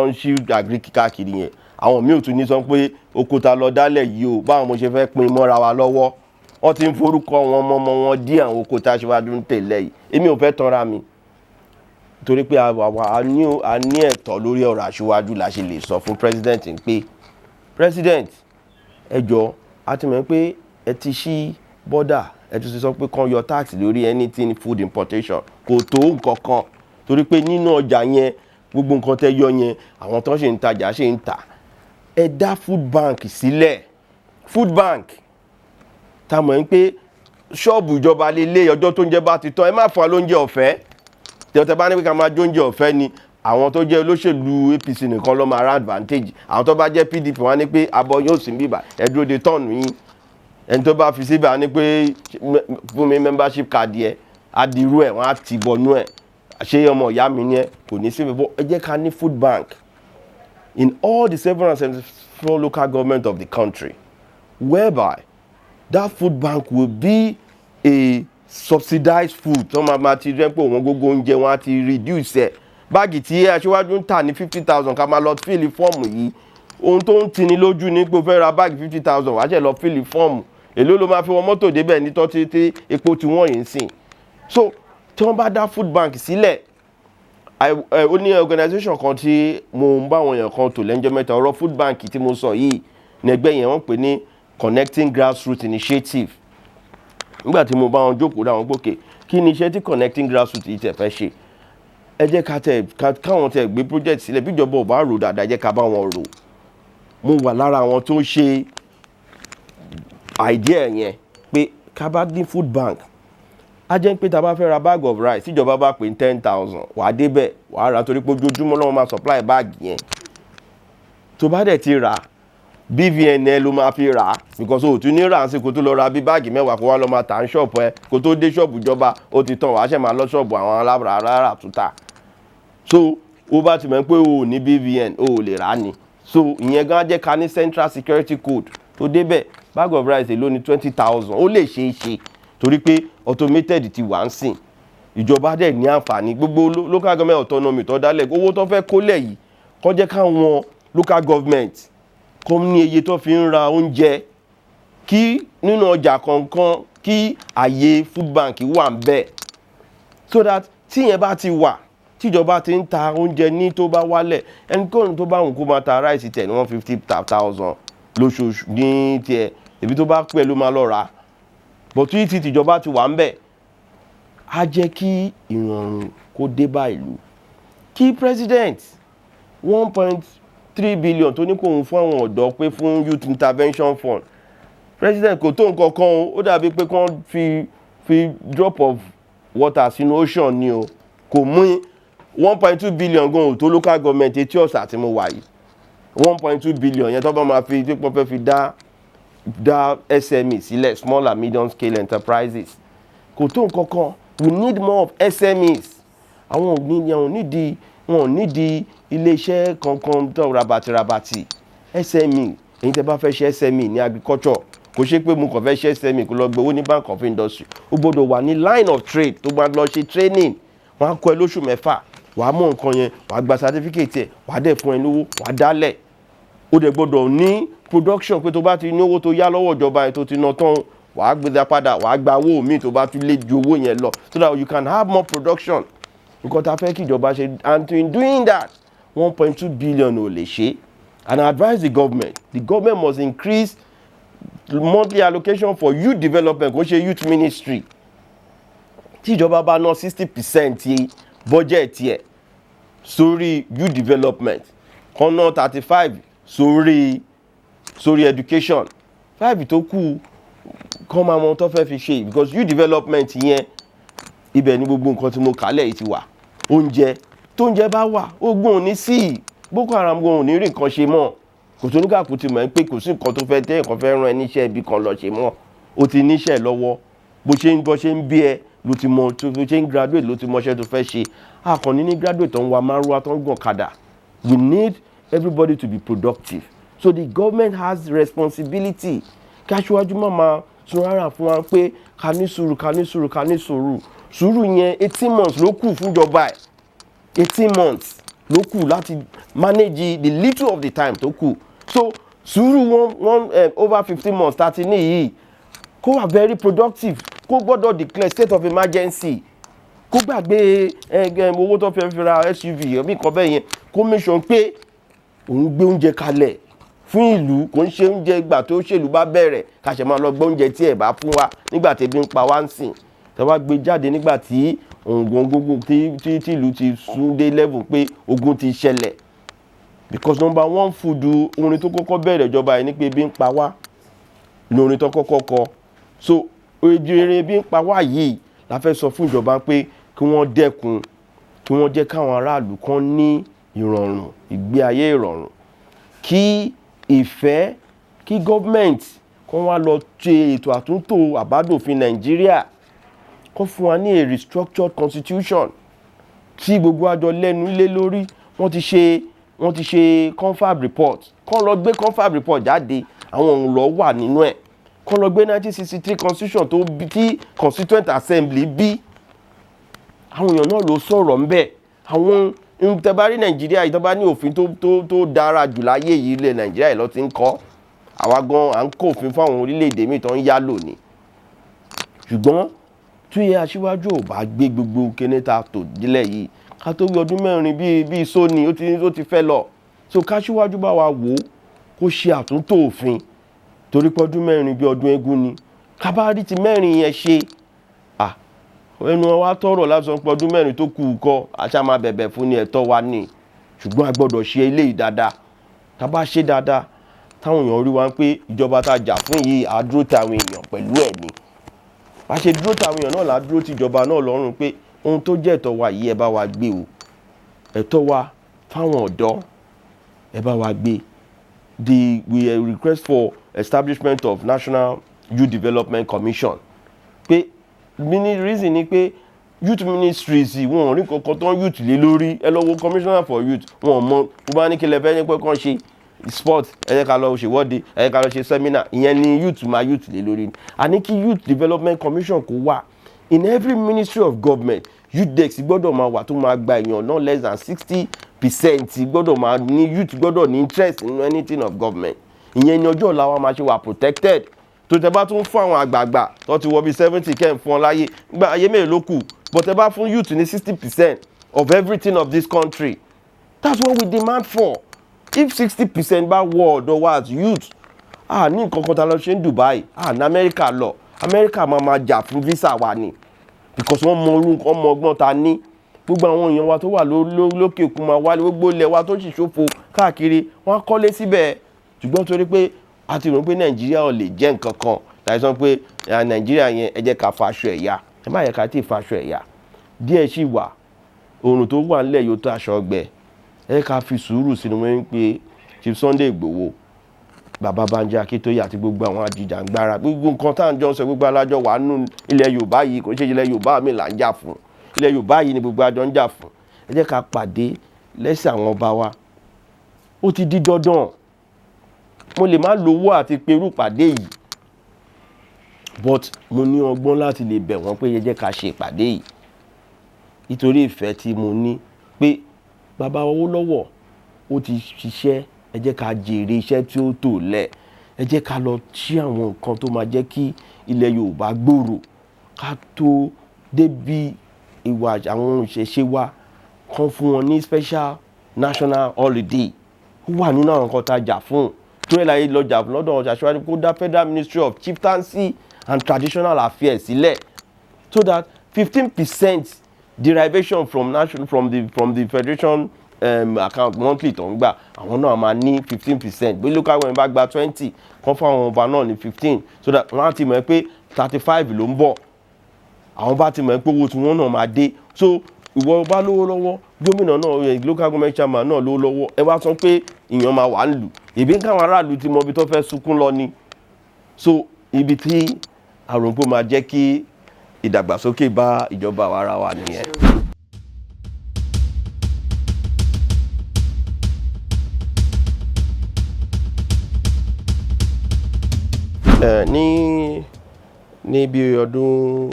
ń ṣí agric káàkiri yẹn? Àwọn míì ò tún ní sọ pé oko ta lọ dálẹ̀ yìí o, báwọn mo ṣe fẹ́ pín mọ́ra wa lọ́wọ́. Wọ́n ti ń forúkọ wọn mọ́mọ́ wọn dí àwọn oko tá a ṣíwájú ń tẹ̀lé yìí. Èmi ò fẹ́ tanra mi, torí pé àwa a ní ẹ̀tọ́ lórí ọ̀rọ̀ aṣíwájú la ṣe lè sọ fún president pé, president, ẹ jọ, a ti mọ̀ pé ẹ ti ṣí border, ẹ ti sọ pé kàn yọ tax lórí anything food importation. Kò tó nǹkan kan, torí pé nínú ọjà yẹn, gbogbo nǹkan tẹ́ yọ yẹn, àwọn tó ń ṣe ń tajà ṣe ń tà. Ẹ dá food bank sílẹ̀. Food bank tá a mọ̀ ní pé ṣọ́ọ̀bù ìjọba lélẹ̀, ọjọ́ tó ń jẹ́ bá ti tán, ẹ má fún wa lóúnjẹ ọ̀fẹ́. Tẹ́tẹ́ bá ní pé ká máa jóúnjẹ ọ̀fẹ́ ni, àwọn tó jẹ́ olóṣèlú APC nìkan ló máa ra advantage. Àwọn tó bá jẹ́ PDP, wọ́n á ní pé abọ́ yóò sì ń bíbà, ẹ dúró de turn yín. Ẹni tó bá fi síbẹ̀ á ní pé fún mi membership card yẹ, á di irú ẹ̀, wọ́n á ti bọnú ẹ̀. Ṣé ọmọ ìyá mi ni ẹ kò ní síbi bọ́? Ẹ jẹ́ ká ní food bank in all the 774 local government of the country, whereby that food bank will be a subsidized food tó máa ti rẹ́ pé òun gógó oúnjẹ wọn á ti reduce ẹ̀. Báàgì tí aṣíwájú ń tà ní 50,000, ká máa lọ fill fọ́ọ̀mù yìí. Ohun tó ń tini lójú ní pé o fẹ́ ra báàgì 50,000, wàá ṣe lọ fill fọ́ọ̀mù. Èló ló máa fi wọ mọ́tò débẹ̀ ní tọ́tí tí epo tí wọ́n yìí ń sìn? So tí wọ́n bá dá food bank sílẹ̀, ó ní organisation kan tí mo ń bá àwọn èèyàn kan tò lẹ́njọ́ mẹ́ta. Ọ̀rọ̀ food bank tí mo sọ yìí ní ẹgbẹ́ yẹn, wọ́n pè ní Connecting Grassroots Initiative. Nígbà tí mo bá wọn jókòó, dáwọn gbòkè, kí ni iṣẹ́ tí Connecting Grassroots yìí tẹ̀ fẹ́ ṣe? Ẹ jẹ́ ká tẹ̀ káwọn tẹ̀ gbé project sílẹ̀. Bí ìjọba ò bá rò dáadáa, ẹ jẹ́ ká bá wọn rò. Mo wà lára àwọn tó ṣe idea yẹn pé ká bá ní food bank, á jẹ́ pé tá a bá fẹ́ ra bag of rice, tíjọba bá pè ní 10,000, wàá débẹ̀, wàá rà, torí pé ojoojúmọ́ lọ́wọ́ máa supply bag yẹn. Tó bá dẹ̀ ti rà, BVN ẹ ló máa fi rà á, because o tún ní rà á sí kó tó lọ ra bí báàgì 10 kó wá lọ máa tà ní ṣọ́ọ̀bù ẹ. Kó tó dé ṣọ́ọ̀bù ìjọba, ó ti tán, wàá ṣẹ̀ máa lọ ṣọ́ọ̀bù àwọn alára túntà. So ó bá ti mọ̀ pé o ò ní BVN, o ò lè rà á ni. So ìyẹn gan jẹ́ ká ní central security code tó débẹ̀. Bag of rice èló ní 20,000? Ó lè ṣeé ṣe, torí pé automated ti wà ń sìn. Ìjọba dẹ̀ ní àǹfààní gbogbo local government autonomy tó dálẹ̀, owó tó fẹ́ kólẹ̀ yìí, kó jẹ́ káwọn local government kó ní iye tó fi ń ra oúnjẹ, kí nínú ọjà kọ̀ọ̀kan, kí àyè food bank wà ń bẹ̀, so that tíyẹn bá ti wà, tíjọba ti ń ta oúnjẹ ní tó bá wálẹ̀, ẹnikẹ́ni tó bá wù kó máa ta rice tẹ̀ ní 150,000 lóṣooṣù ní tiẹ̀, èbí tó bá pẹ́ ló máa lọ rà á. But tí tìjọba ti wà ń bẹ̀, á jẹ́ kí ìrọ̀rùn. Kó dé bá ìlú, kí president 1.3 billion tó ní kó òun fún àwọn ọ̀dọ́ pé fún youth intervention fund, president, kò tó nǹkan kan o. Ó dàbí pé kán fi drop of water sínú ocean ni o. Kò mú 1.2 billion gan ò tó local government Etí Ọ̀sà tí mo wà yìí. 1.2 billion yẹn, tó bá máa fi tí wọ́n fẹ́ fi dá SME sílẹ̀, small and medium scale enterprises, kò tó nǹkan kan. We need more of SMEs. Àwọn ò ní, àwọn ò nídìí, wọn ò nídìí iléeṣẹ́ kankan tó rabati rabati. SME, èyí tẹ́ bá fẹ́ ṣe SME ní agriculture, kò ṣe pé mo kàn fẹ́ ṣe SME kó lọ gbowó ní Bank of Industry. Ó gbọ́dọ̀ wà ní line of trade tó bá lọ ṣe training. Wọ́n á kọ́ ẹ lóṣù 6, wàá mọ̀ nǹkan yẹn, wàá gba certificate ẹ̀, wàá dẹ̀ fún ẹ lówó, wàá dálẹ̀. Ó dẹ̀ gbọ́dọ̀ ní production, pé tó bá ti ní owó tó yá lọ́wọ́ ìjọba yẹn tó ti ná tán, wàá gbé dá padà, wàá gba owó míì tó bá tún lé ju owó yẹn lọ, so that you can have more production. Nǹkan tá a fẹ́ kí ìjọba ṣe, and in doing that, 1.2 billion ò lè ṣe. And I advise the government, the government must increase monthly allocation for youth development. Kò ṣe youth ministry. Tí ìjọba bá ná 60% budget yẹ sórí youth development, kan ná 35 sórí education, 5 tó kù kọ́ máa mọ ohun tó fẹ́ fi ṣe, because youth development yẹn, ibẹ̀ ni gbogbo nǹkan tí mo kà lẹ̀ yìí ti wà. Oúnjẹ, tóúnjẹ bá wà, ogun ò ní sí, Boko Haram gan ò ní rí nǹkan ṣe mọ́. Kò tó nígbàkú ti mọ̀ ẹ́ pé kò sí nǹkan tó fẹ́ tẹ́ nǹkan fẹ́ rán ẹ níṣẹ́ ibi kan lọ ṣe mọ́. O ti níṣẹ́ lọ́wọ́, bó ṣe ń bí ẹ ló ti mọ, tó bó ṣe ń graduate ló ti mọṣẹ́ tó fẹ́ ṣe. Àkànní ní graduate tó ń wa márúwá, tó ń gàn kadà. We need everybody to be productive, so the government has responsibility. Kí aṣíwájú má máa sun rárá fún wa pé ká ní sùúrù, ká ní sùúrù, ká ní sùúrù. Sùúrù yẹn, 18 months ló kù fúnjọba ẹ̀. 18 months ló kù láti manage the little of the time tó kù. So sùúrù one one over 15 months tá a ti ní yìí, kó wà very productive. Kó gbọ́dọ̀ declare state of emergency, kó gbàgbé owó tó fẹ́ fi ra SUV ẹ̀mí kan bẹ́ẹ̀ yẹn, kó make sure pé òun gbé oúnjẹ kalẹ̀ fún ìlú. Kò ń ṣe oúnjẹ ìgbà tó ṣèlú bá bẹ̀rẹ̀ ká ṣe máa lọ gbọ́ oúnjẹ tí ẹ̀ bá fún wa nígbà tí ebi ń pa wá ń sìn, tẹ́ wá gbé jáde nígbà tí òǹgùn gbogbo tí ìlú ti sún dé level pé ogun ti ṣẹlẹ̀. Because number one food, orin tó kọ́kọ́ bẹ̀rẹ̀ ìjọba yìí ní pé ebi ń pa wá ní orin tó kọ́kọ́ kọ. So ejere ebi ń pa wá yìí la fẹ́ sọ fún ìjọba pé kí wọ́n dẹ́kun, kí wọ́n jẹ́ káwọn aráàlú kan ní ìrọ̀rùn, ìgbé ayé ìrọ̀rùn, kí ìfẹ́, kí government kó wá lọ ṣe ètò àtúntò àbádòfin Nàìjíríà, kó fún wa ní a restructured constitution tí gbogbo àjọ lẹ́nu lé lórí. Wọ́n ti ṣe confab report, kó lọ gbé confab report jáde, àwọn òun lọ wà nínú ẹ̀. Kó lọ gbé 1963 constitution tó bí, tí Constituent Assembly bí, àwọn èèyàn náà ló sọ̀rọ̀ ńbẹ̀. Àwọn tẹ́ bá rí Nàìjíríà yìí, tó bá ní òfin tó dára jù láyé yìí, ilẹ̀ Nàìjíríà yìí ló ti ń kọ́. Àwa gan à ń kó òfin fún àwọn orílẹ̀-èdè míì tó ń yá lò ní. Ṣùgbọ́n tí aṣíwájú ò bá gbé gbogbo kíní ta tò dílẹ̀ yìí, ká tó wí, ọdún 4 bíi sóni ó ti fẹ́ lọ. So káṣíwájú bá wa wò ó, kó ṣe àtúntò òfin, torí pé ọdún 4 bíi ọdún eégún ni. Ká bá rí ti 4 yẹn ṣe à, ẹnu wa tọrọ lásán pé ọdún 4 tó kù kọ, àṣà máa bẹ̀bẹ̀ fún ní ẹ̀tọ́ wa ní. Ṣùgbọ́n a gbọ́dọ̀ ṣe eléyìí dáadáa. Tá bá ṣe dáadáa, táwọn èèyàn rí wa pé ìjọba tá a jà fún yìí, á dúró ti àwọn èèyàn pẹ̀lú ẹ̀ ni. Bá ṣe dúró ti àwọn èèyàn náà, là á dúró ti ìjọba náà lọ́rùn pé ohun tó jẹ́ ẹ̀tọ́ wa yìí, ẹ bá wa gbé o. Ẹ̀tọ́ wa fáwọn ọ̀dọ́, ẹ bá wa gbé. The we request for establishment of National Youth Development Commission, pé mini reason ni pé youth ministries, wọn ò rí nǹkan tó ń youth lé lórí. Ẹ lọ wo commissioner for youth, wọn ò mọ bó bá ní kí lẹ fẹ́ ní pé kàn ṣe sport, ẹ jẹ́ ká lọ ṣèwọ́de, ẹ jẹ́ ká lọ ṣe seminar. Ìyẹn ni youth máa youth lé lórí. A ní kí Youth Development Commission kó wà in every ministry of government. Youth desk gbọ́dọ̀ máa wà tó máa gba èèyàn no less than 60%, gbọ́dọ̀ máa ní youth, gbọ́dọ̀ ní interest nínú anything of government. Ìyẹn ni ọjọ́ ọ̀la wa máa ṣe wà protected. Tó tẹ bá tún fún àwọn àgbààgbà tó ti wọ bí 70, kẹ́ ń fún ọ láyé gba ayé mélòó ló kù? But tẹ bá fún youth ní 60% of everything of this country, that's what we demand for. If 60% bá wọ ọ̀dọ̀ wa as youth, ah, ní nǹkan kan tá lọ ṣe ní Dubai, ah, ní Amẹ́ríkà lọ, Amẹ́ríkà máa ma jà fún visa wa ni, because wọ́n mọ orú, wọ́n mọ ọgbọ́n ta ní. Gbogbo àwọn èèyàn wa tó wà lókè òkun máa wálé. Gbogbo ilẹ̀ wa tó sì ṣòfò káàkiri, wọ́n á kọ́lé síbẹ̀. Ṣùgbọ́n torí pé a ti rò pé Nàìjíríà ò lè jẹ́ nǹkan kan, láì sọ pé Nàìjíríà yẹn, ẹ jẹ́ ká faṣọ ẹ̀yà. Ẹ má yẹ ká tí ì faṣọ ẹ̀yà. Díẹ̀ sì wà, oòrùn tó wà nílẹ̀ yóò tó aṣọ ọgbẹ́. Ẹ jẹ́ ká fi sùúrù sínú wọn pé Chief Sunday Igboho, Bàbá Banji Akíntóyè àti gbogbo àwọn ajìjàngbara, gbogbo nǹkan tá à ń jọ sọ, gbogbo alájọ wà nínú ilẹ̀ Yorùbá yìí. Kò ṣe ilẹ̀ Yorùbá mi là ń jà fún, ilẹ̀ Yorùbá yìí ni gbogbo àjọ ń jà fún. Ẹ jẹ́ ká pàdé lẹ́sẹ̀ àwọn ọba wa. Ó ti di dandan. Mo lè má lówó àti perú ìpàdé yìí, but mo ní ọgbọ́n láti lè bẹ̀ wọ́n pé ẹ jẹ́ ká ṣe ìpàdé yìí, nítorí ìfẹ́ tí mo ní pé Bàbá Awólọ́wọ̀ ó ti ṣiṣẹ́. Ẹ jẹ́ ká jèrè iṣẹ́ tí ó tò lẹ̀. Ẹ jẹ́ ká lọ sí àwọn nǹkan tó máa jẹ́ kí ilẹ̀ Yorùbá gbòòrò, ká tó débi ìwà àwọn ìṣẹ̀ṣe wa, kan fún wọn ní special national holiday. Ó wà nínú àwọn nǹkan tá a jà fún, tó yẹ láyé lọ jà fún lọ́dọ̀ Aṣíwájú, kó dá Federal Ministry of Chieftaincy and Traditional Affairs sílẹ̀, so that 15% derivation from national from the federation account monthly tó ń gbà, àwọn náà máa ní 15%. Bí local government bá gba 20, kan fún àwọn ọba náà ní 15, so that wọ́n á ti mọ̀ pé 35 ló ń bọ̀. Àwọn bá ti mọ̀ pé owó tí wọ́n náà máa dé. So ìwọ bá lówó lọ́wọ́, gómìnà náà, local government chairman náà lówó lọ́wọ́, ẹ wá sọ pé ìyàn máa wà ń lù ìbí káwọn aráàlú ti mọ ibi tó fẹ́ sunkún lọ ni. So ibi tí àròǹpó máa jẹ́ kí ìdàgbàsókè bá ìjọba àwa ara wa nìyẹn. Ní bí ọdún,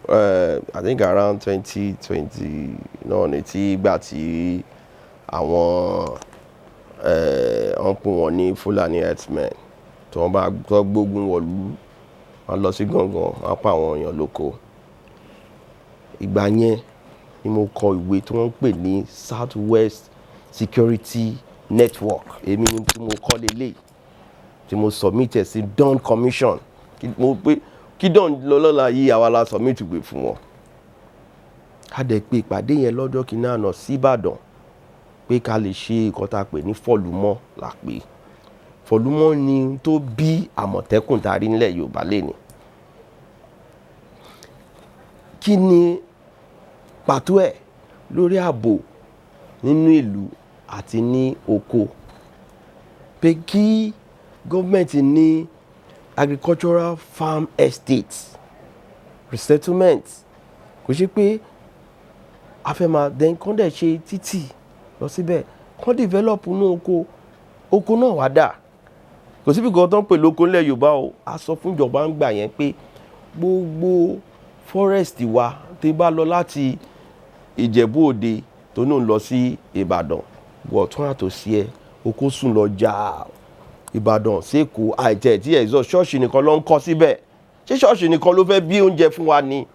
I think around 2020 náà ni, tí ìgbà tí àwọn wọ́n pè wọ́n ní Fulani herdsmen, tí wọ́n bá tó gbógun wọ̀lú, wọ́n lọ sí Gángan, wọ́n pa àwọn èèyàn lóko. Ìgbà yẹn ni mo kọ ìwé tí wọ́n ń pè ní South West Security Network. Èmi ni tí mo kọ lélẹ̀, tí mo submit ẹ̀ sí Dawn Commission. Mo pé kí Dawn lọ lọ́la yìí, àwa la submit ìwé fún wọn. A dẹ̀ pé ìpàdé yẹn lọ́jọ́ kìíní àná sí Ìbàdàn, pé ká lè ṣe nǹkan tá a pè ní fọ̀lúmọ́ là pé. Fọ̀lúmọ́ ni tó bí Àmọ̀tẹ́kùn tá a rí nílẹ̀ Yorùbá lénìí. Kí ni pàtó ẹ̀ lórí ààbò nínú ìlú àti ní oko? Pé kí gọ́ọ̀mẹ̀ntì ní agricultural farm estate resettlement. Kò ṣe pé a fẹ́ máa then kán dẹ̀ ṣe títì lọ síbẹ̀, kán develop inú oko. Oko náà wá dà, kò síbi kan tó ń pè lóko nílẹ̀ Yorùbá o. A sọ fún ìjọba ń gbà yẹn pé gbogbo forest wa, tí bá lọ láti Ìjẹ̀bú Òde tó náà lọ sí Ìbàdàn, wọ̀ tún àtòsí ẹ, oko sùn lọ jà. Ìbàdàn sÉkòó, àìtẹ̀ tí ẹ̀ sọ ṣọ́ọ̀ṣì nìkan ló ń kọ́ síbẹ̀. Ṣé ṣọ́ọ̀ṣì nìkan ló fẹ́ bí oúnjẹ fún wa ni?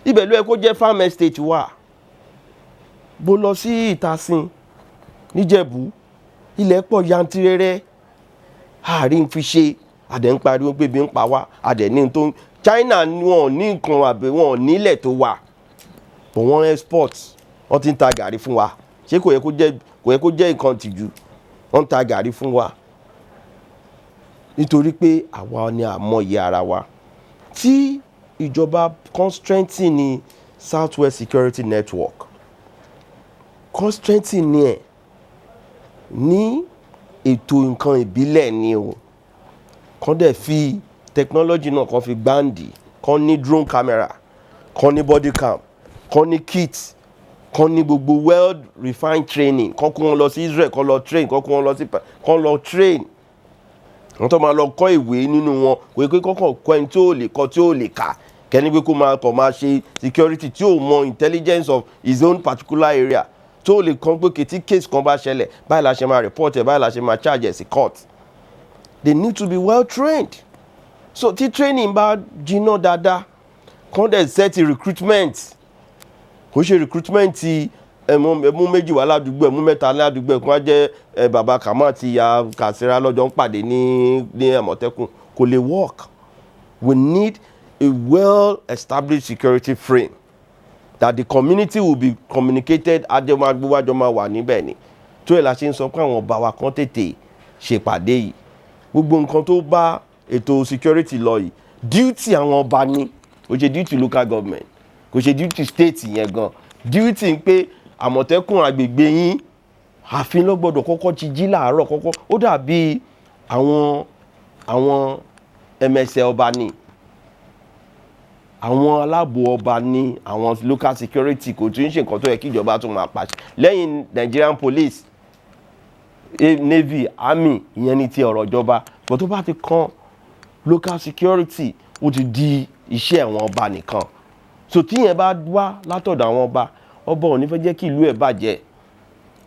Ibẹ̀ ló yẹ kó jẹ́ farm estate wa. Bó lọ sí Ìtasìn níjẹ̀bú, ilẹ̀ pọ̀ yantirẹrẹ, àárín fi ṣe. Àdẹ̀ ń pariwo pé bí ń pa wá, àdẹ̀ ní tó China, wọn ò ní nǹkan àbẹ̀, wọn ò nílẹ̀ tó wà, but wọ́n export, wọ́n ti ń ta gàrí fún wa. Ṣé kò yẹ kó jẹ́ nǹkan tìjú? Wọ́n ń ta gàrí fún wa nítorí pé àwa ni àmọ̀yé ara wa. Tí ìjọba kan strengthen ní South West Security Network, kan strengthen ní ẹ̀ ní ètò nǹkan ìbílẹ̀ ni o, kan dẹ̀ fi technology náà, kan fi gbáǹdì, kan ní drone camera, kan ní body cam, kan ní kit, kan ní gbogbo well refined training, kan kó wọn lọ sí Israel, kan lọ train, kan kó wọn lọ sí, kan lọ train wọ́n tó máa lọ kọ́ ìwé nínú wọn. Kò yẹ pé kọ́kọ́ kọ́ ẹni tí ó lè kọ́, tí ó lè kà, kẹ́ni pé kó máa kọ̀ máa ṣe security, tí ó mọ intelligence of his own particular area, tó lè kàn pé kìtí case kan bá ṣẹlẹ̀ báyìí la ṣe máa report ẹ̀, báyìí la ṣe máa charge ẹ̀ sí court. They need to be well trained. So tí training bá jiná dáadáa, kàn dẹ̀ set recruitment. Kò ṣe recruitment ti ẹmu méjì wá ládùúgbò, ẹmu mẹ́ta ládùúgbò ẹ̀, kó wá jẹ́ ẹ bàbá Kàmá àti ìyá Kàsírà lọ́jọ́ ń pàdé ní Àmọ̀tẹ́kùn, kò lè work. We need a well established security frame. That the community will be communicated. Àjọmọ́ máa wà níbẹ̀ ni. Tó ẹ̀ la ṣe ń sọ pé àwọn ọba wa kan tètè ṣèpàdé yìí. Gbogbo nǹkan tó bá ètò security lọ yìí, duty àwọn ọba ni. Kò ṣe duty local government, kò ṣe duty state yẹn gan. Duty ń pé Àmọ̀tẹ́kùn agbègbè yín, ààfin ló gbọ́dọ̀ kọ́kọ́ ti jí láàárọ̀ kọ́kọ́. Ó dàbí àwọn ẹmẹsẹ̀ ọba ni, àwọn aláàbò ọba ní, àwọn local security. Kò tún ṣe nǹkan tó yẹ kí ìjọba tún máa pàṣẹ lẹ́yìn Nigerian Police, Navy, Army. Ìyẹn ní ti ọ̀rọ̀ ìjọba, but tó bá ti kan local security, ó ti di iṣẹ́ àwọn ọba nìkan. So tíyẹn bá wá látọ̀dọ̀ àwọn ọba, ọba ò ní fẹ́ jẹ́ kí ìlú ẹ̀ bàjẹ́.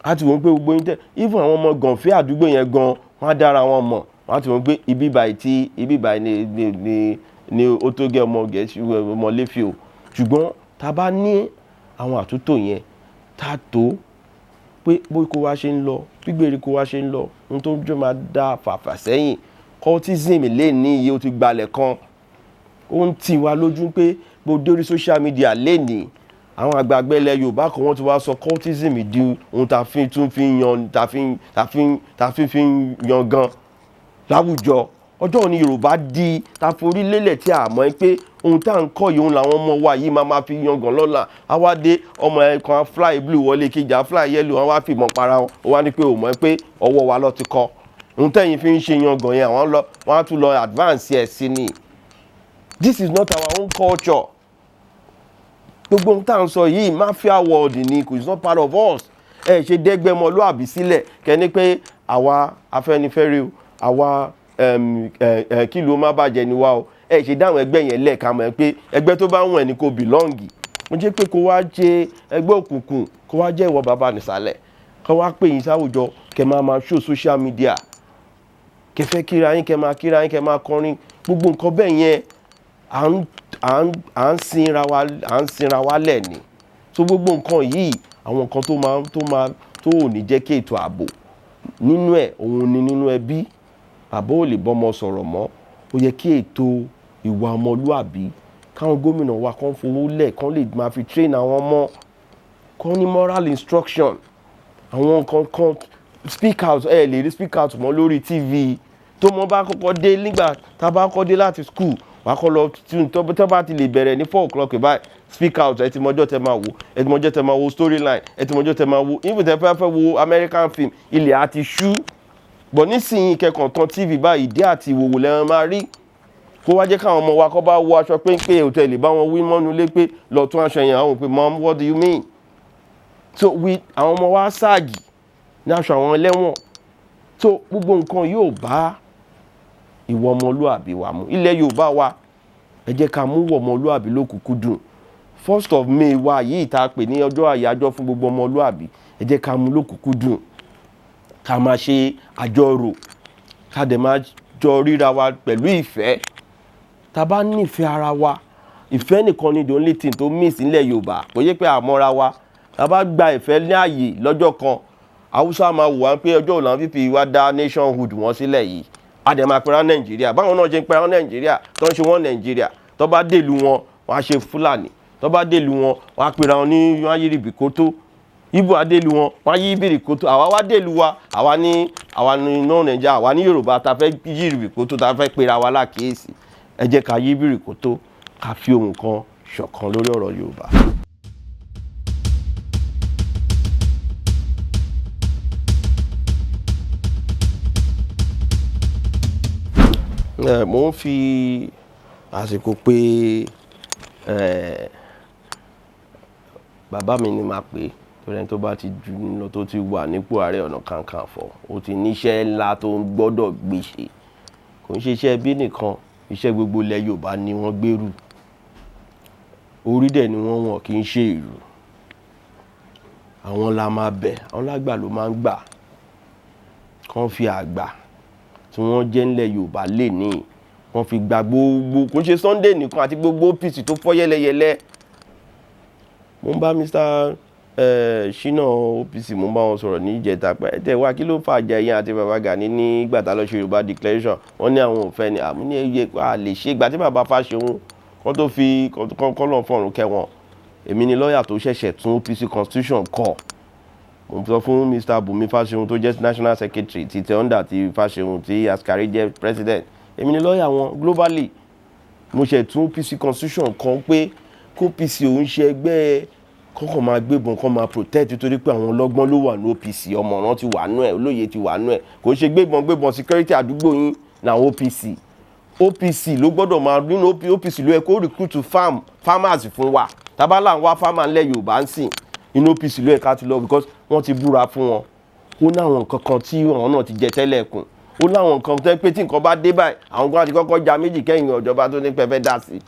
Á ti wọ́n pé gbogbo yín tẹ́, even àwọn ọmọ gànfẹ́ àdúgbò yẹn gan, wọ́n á dára wọn mọ̀. Wọ́n á ti wọ́n pé ibi báyìí tí ibi báyìí ni ó tó gẹ́ ọmọ Gẹ̀ẹ́sì, ọmọ lẹ́fì o. Ṣùgbọ́n tá a bá ní àwọn àtúntò yẹn, tá a tó pé bó kó wá ṣe ń lọ, bí gbèríko wá ṣe ń lọ, ohun tó jẹ́ máa dá fàfà sẹ́yìn. Cultism lè ní iye ó ti gbalẹ̀ kan, ó ń tì wá lójú pé bó dórí social media lénìí, àwọn àgbààgbà ilẹ̀ Yorùbá kan, wọ́n ti wá sọ cultism di ohun tá a fi tún fi ń yan, tá a fi ń yan gan láwùjọ. Ọjọ́ òní Yorùbá di ta forí lélẹ̀ tí a mọ̀ pé ohun tá à ń kọ́ yìí, òun làwọn ọmọ wa yìí máa ma fi yangàn lọ́la. Àwa dé, ọmọ ẹ̀ kan fly blue wọlé, kejì á fly yellow, wọn wá fìmọ̀ para wọn. Ó wá ní pé ò mọ̀ pé ọwọ́ wa lọ ti kọ́ ohun tẹ́yìn fi ń ṣe yangàn yẹn. Àwọn lọ, wọ́n á tún lọ advance ẹ̀ sí ni. This is not our own culture. Gbogbo ohun tá à ń sọ yìí, mafia world ni, it's not part of us. Ẹ ṣe dẹ́gbẹ́ ọmọlúàbí sílẹ̀ kẹ́ni pé àwa Afẹ́nifẹ́re o, àwa kí ló má bàjẹ́ ni wá o. Ẹ ṣe dáhùn ẹgbẹ́ yẹn lẹ́ẹ̀ka mọ̀ ẹ́ pé ẹgbẹ́ tó bá wọ̀n ẹ́ ni kò belong. Mo jẹ́ pé kó wá jẹ́ ẹgbẹ́ òkùnkùn, kó wá jẹ́ ìwọ bàbá nìsàlẹ̀, kó wá pè yín sáwùjọ, kẹ́ máa máa show social media, kẹ́ fẹ́ kíra yín, kẹ́ máa kíra yín, kẹ́ máa kọrin. Gbogbo nǹkan bẹ́ẹ̀ yẹn, à ń sinra wa, à ń sinra wa lẹ̀ ni. So gbogbo nǹkan yìí, àwọn nǹkan tó máa tó ò ní jẹ́ kí ètò ààbò nínú ẹ̀, òun ni nínú ẹbí, bàbá ò lè bọ́mọ sọ̀rọ̀ mọ́. Ó yẹ kí ètò ìwà ọmọlúàbí, káwọn gómìnà wa kàn fowó lẹ̀, kàn lè máa fi train àwọn ọmọ, kàn ní moral instruction. Àwọn nǹkan kan, speak out, ẹ lè rí speak out mọ́ lórí TV. Tó mọ́ bá kọ́kọ́ dé, nígbà tá a bá kọ́kọ́ dé láti school, wàá kọ́ lọ tún. Tó bá ti lè bẹ̀rẹ̀ ní 4 o'clock báyìí, speak out, ẹ ti mọjọ́ tẹ máa wò, ẹ ti mọjọ́ tẹ máa wo storyline, ẹ ti mọjọ́ tẹ máa wo. Even tẹ fẹ́ fẹ́ wo American film, ilẹ̀ á ti ṣú bọ̀. Nísìnyí, kẹkàn tán TV báyìí, ìdí àti ìwòwò lẹ́wọ̀n máa rí. Kó wá jẹ́ káwọn ọmọ wa kọ́ bá wọ aṣọ péńpé, òtẹ́ẹ̀lì bá wọn wí mọ́nu lé pé lọ tún aṣọ yẹn, àwọn pé, "Mom, what do you mean?" So we, àwọn ọmọ wa ságì ní aṣọ àwọn ẹlẹ́wọ̀n. So gbogbo nǹkan yóò bá ìwọ ọmọlúàbí wa mu. Ilẹ̀ Yorùbá wa, ẹ jẹ́ ká mú ọmọlúàbí lókùnkúndùn. 1st of May wa yìí tá a pè ní ọjọ́ àyájọ́ fún gbogbo ọmọlúàbí, ẹ jẹ́ ká mú lókùnkúndùn, ká máa ṣe àjọrò, ká dẹ̀ máa jọ ríra wa pẹ̀lú ìfẹ́. Tá a bá nífẹ̀ẹ́ ara wa, ìfẹ́ nìkan ni the only thing tó miss nílẹ̀ Yorùbá. Kò yẹ pé àmọ́ra wa. Tá a bá gba ìfẹ́ ní ààyè lọ́jọ́ kan, Haúsá máa wò wá pé ọjọ́ òun làwọn fífi wá dá nationhood wọn sílẹ̀ yìí. A dẹ̀ máa pera Nàìjíríà, báwọn náà ṣe ń pera Nàìjíríà, tó ń ṣe wọ́n Nàìjíríà. Tó bá dèlú wọn, wọ́n á ṣe Fúlàní. Tó bá dèlú wọn, wọ́n á pera wọn ní, wọ́n á yí rìbìkótó. Ibo adélu wọn, wọ́n á yí bìrìkótó. Àwa wá dèlú wa, àwa ní náà Nàìjíríà, àwa ní Yorùbá, ta fẹ́ yí rìbìkótó, ta fẹ́ pera wa lákìyèsí. Ẹ jẹ́ ká yí bìrìkótó, ká fi ohùn kan ṣọ̀kan lórí ọ̀rọ̀ Yorùbá. Mo ń fi àsìkò pé bàbá mi ni màá pè, torí ẹni tó bá ti jù ní lọ, tó ti wà nípò Ààrẹ Ọ̀nà Kakanfò, ó ti níṣẹ́ ńlá tó ń gbọ́dọ̀ gbé ṣe. Kò ń ṣe iṣẹ́ ẹbí nìkan, iṣẹ́ gbogbo ilẹ̀ Yorùbá ni wọ́n gbèrú. Orí dẹ̀ ni wọ́n, wọ̀n kì í ṣe ìlú. Àwọn la máa bẹ̀, àwọn lágbà ló máa ń gbà. Kàn fi àgbà tí wọ́n jẹ́ ńlẹ̀ Yorùbá lè ní, wọ́n fi gba gbogbo, kò ń ṣe Sunday nìkan, àti gbogbo OPC tó fọ́ yẹ́lẹyẹ̀lẹ. Mo ń bá Mr. Shina OPC, mo ń bá wọn sọ̀rọ̀ ní ìjẹta pé ẹ tẹ̀ wá, kí ló fà jà ẹ̀yin àti bàbá Gani nígbà tá lọ ṣe Yorùbá declaration? Wọ́n ní àwọn ò fẹ́ ni. Àmú ní eye a lè ṣe ìgbà tí bàbá Fáṣẹ̀hún kọ́ tó fi kọ́ lọ́n fọ̀run kẹ́ wọn. Èmi ni lọ́ọ̀yà tó ṣẹ̀ṣẹ̀ tún OPC constitution kọ. Mo sọ fún Mr. Bùnmi Fáṣẹ̀hùn tó jẹ́ national secretary ti tẹ under ti Fáṣẹ̀hùn tí Askari jẹ́ president. Èmi ni lọ́ọ̀yà wọn globally. Mo ṣe tún OPC constitution kan pé kó OPC òun ṣe ẹgbẹ́ kọ́kọ́ máa gbébọn kọ́ máa protect, nítorí pé àwọn ọlọ́gbọ́n ló wà ní OPC, ọmọràn ti wà nú ẹ̀, olóye ti wà nú ẹ̀. Kò ṣe gbébọn gbébọn security àdúgbò yín làwọn OPC. OPC ló gbọ́dọ̀ máa nínú OPC ló yẹ kó recruit farmers fún wa. Tábàlà ń wá farmer ńlẹ̀ Yorùbá ń sìn, inú OPC ló yẹ ká ti lọ, because wọ́n ti búra fún wọn. Ó láwọn nǹkan kan tí àwọn náà ti jẹ tẹ́lẹ̀ kùn. Ó láwọn nǹkan tó yẹ pé tí nǹkan bá dé báyìí, àwọn kan ti kọ́kọ́ ja méjì kẹ́yìn ìjọba tó ní pẹ́fẹ́ dá sí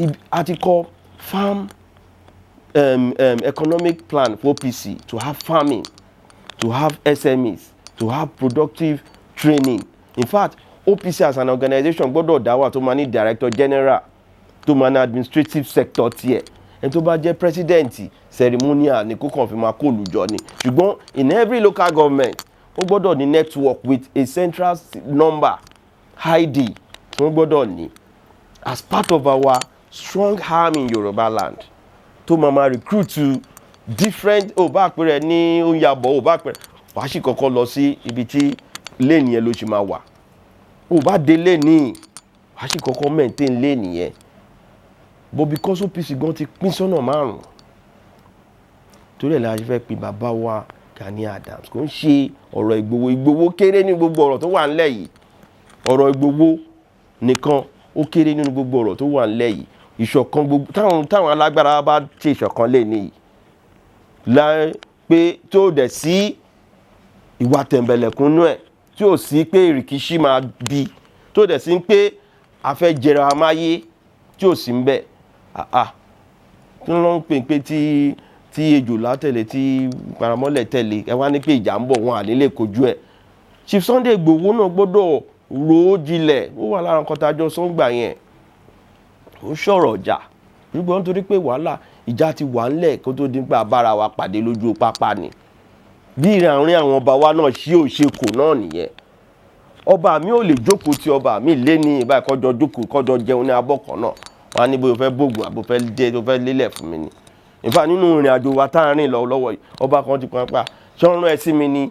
i. A ti kọ farm economic plan for OPC to have farming, to have SMEs, to have productive training. In fact, OPC as an organization gbọ́dọ̀ dá wà, tó máa ní director general, tó máa ní administrative sector tiẹ̀. Ẹni tó bá jẹ́ president, ceremonial ni, kó kàn fi máa kó olùjọ ni. Ṣùgbọ́n in every local government, ó gbọ́dọ̀ ní network with a central number ID tí wọ́n gbọ́dọ̀ ní as part of our strong arm in Yoruba land, tó máa ma recruit to different. Ó bá àpẹẹrẹ ní ó ń yabọ̀, ó bá àpẹẹrẹ wàá sì kọ́kọ́ lọ sí ibi tí lane yẹn ló ṣe máa wà. Ó bá dé lane, wàá sì kọ́kọ́ maintain lane yẹn. But because OPC gan ti pín sọ́nà márùn-ún, torí ẹ̀ la ṣe fẹ́ pe bàbá wa Gani Adams. Kò ń ṣe ọ̀rọ̀ Ìgbòho. Ìgbòho kéré ní gbogbo ọ̀rọ̀ tó wà ńlẹ̀ yìí. Ọ̀rọ̀ Ìgbòho nìkan, ó kéré nínú gbogbo ọ̀rọ̀ tó wà ńlẹ̀ yìí. Ìṣọ̀kan gbogbo táwọn alágbára bá ṣe ìṣọ̀kan lé ní láì pé tó dẹ̀ sí ìwà tẹ̀m̀bẹ̀lẹ̀kúnnú ẹ̀, tí ò sí pé ìrìkíṣí máa bí, tó dẹ̀ sí pé a fẹ́ jẹra amáyé, tí ò sí ń bẹ̀, àà tí wọ́n ń pè pé tí ejò látẹ̀lé, tí paramọ́lẹ̀ tẹ̀lé, ẹ wá ní pé ìjà ń bọ̀, wọn à ní lè kojú ẹ̀. Chief Sunday Igboho náà gbọ́dọ̀ rò ó jinlẹ̀. Ó wà lára nǹkan tá a jọ sọ́ngbà yẹn. Ó sọ̀rọ̀ ọjà ṣùgbọ́n nítorí pé wàhálà ìjà ti wà ńlẹ̀ kó tó di pé abára wa pàdé lójú pápá ni. Bí ìrìn àwọn ọba wa náà ṣí ò ṣe kò náà nìyẹn. Ọba mi ò lè jókòó tí ọba mi lé ní ìbáyìí, kọjọ jókòó, kọjọ jẹun ní abọ́ kan náà. Wọn á ní bóyá o fẹ́ bóògùn àbò fẹ́ dé tó fẹ́ lélẹ̀ fún mi ni. In fact, nínú ìrìn àjò wa tá à ń rìn lọ lọ́wọ́ yìí, ọba kan ti pọn pa ṣọ́run ẹ sí mi ni,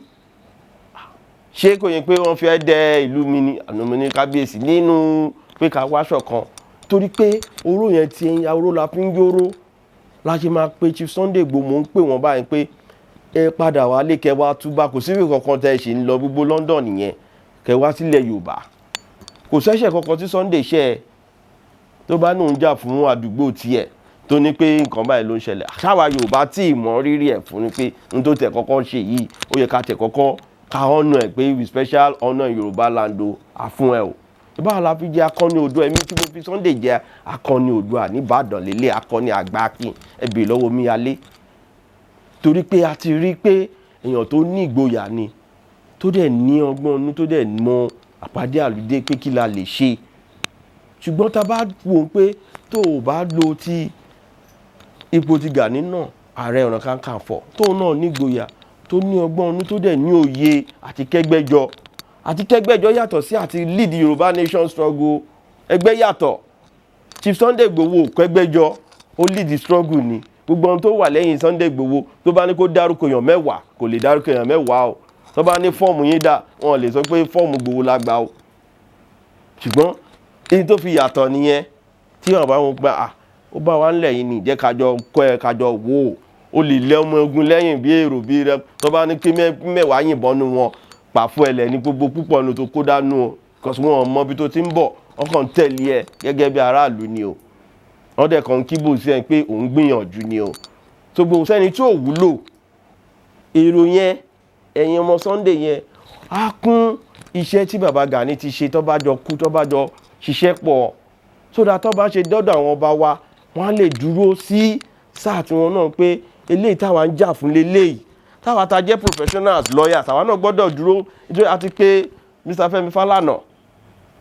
ṣé kò yẹ pé wọ́n fẹ́ dẹ ìlú mi ni? Àná mi ní kábíyèsí nínú pé ká wá ṣọ̀kan, torí pé oró yẹn ti ń ya oró la fi ń yóró la ṣe máa pe Chief Sunday Igboho. Mò ń pè wọ́n báyìí pé ẹ padà wálé, kẹ wá túbà. Kò síbi kankan tẹ́ ẹ ṣì ń lọ, gbogbo London nìyẹn, kẹ wá sílẹ̀ Yorùbá. Kò sẹ́ṣẹ̀ kankan tí Sunday ṣe ẹ tó bá nù ń jà fún àdúgbò tiẹ̀, tó ní pé nǹkan báyìí ló ń ṣẹlẹ̀. Ṣáwa Yorùbá tí ìmọ̀ rírì ẹ̀ fún ni pé n tó tẹ̀ kọ́kọ́ ṣe yìí, ó yẹ ká tẹ̀ kọ́kọ́ ká honour ẹ̀ pé with special honour in Yorùbá land o, àfún ẹ o. Báwo la fi jẹ́ akọni Oòduà? Èmi tí mo fi Sunday jẹ́ akọni Oòduà nìbàdàn lélẹ̀, akọni àgbà akin, ẹ bèè lọ́wọ́ Omíyalé, torí pé a ti rí pé èèyàn tó ní ìgboyà ni, tó dẹ̀ ní ọgbọ́n inú, tó dẹ̀ mọ àpàdé àlùdé pé kí la lè ṣe. Ṣùgbọ́n tá a bá wò ó pé tó o bá lo ti ipò ti Gani náà, Ààrẹ Ọ̀nà Kakanfò, tóun náà nígboyà, tó ní ọgbọ́n inú, tó dẹ̀ ní òye àti kẹ́gbẹ́jọ. Àti kẹ́gbẹ́jọ yàtọ̀ sí àti lead Yorùbá nation struggle. Ẹgbẹ́ yàtọ̀. Chief Sunday Igboho kẹ́gbẹ́jọ, ó lead the struggle ni. Gbogbo ohun tó wà lẹ́yìn Sunday Igboho, tó bá ní kó dárúkọ èèyàn 10, kò lè dárúkọ èèyàn 10 o. Tó bá ní fọ́ọ̀mù yín dà, wọn lè sọ pé fọ́ọ̀mù Igboho la gbà o. Ṣùgbọ́n èyí tó fi yàtọ̀ nìyẹn, tí wọn bá wọn gba à ó bá wa ńlẹ̀ yìí ní jẹ́ kájọ kọ́ ẹ, kájọ wò ó. Ó lè lé ọmọ ogun lẹ́yìn bí èrò bí rẹ, tó bá ní kí 10 yìnbọn nu wọn, pàfó ẹlẹ̀ ní gbogbo púpọ̀ nu tó kó dánú o, kọ́sí wọn mọ ibi tó ti ń bọ̀. Wọ́n kàn ń tẹ̀lé ẹ gẹ́gẹ́ bí aráàlú ni o. Wọ́n dẹ̀ kàn ń kíbò sí ẹ pé òun gbìyànjú ni o. Tó gbogbo sẹ́ni tí ò wúlò èrò yẹn, ẹ̀yin ọmọ Sunday yẹn á kún iṣẹ́ tí bàbá Gani ti ṣe, tó bá jọ kú, tó bá jọ ṣiṣẹ́ pọ̀, sódà tó bá ṣe dọ́dọ̀ àwọn ọba wa, wọ́n á lè dúró sí sáà tí wọn náà pé eléyìí táwa ń jà fún leléyìí. Táwa ta jẹ́ professionals, lawyers, àwa náà gbọ́dọ̀ dúró, nítorí àti pé Mr. Fẹ́mi Fálànà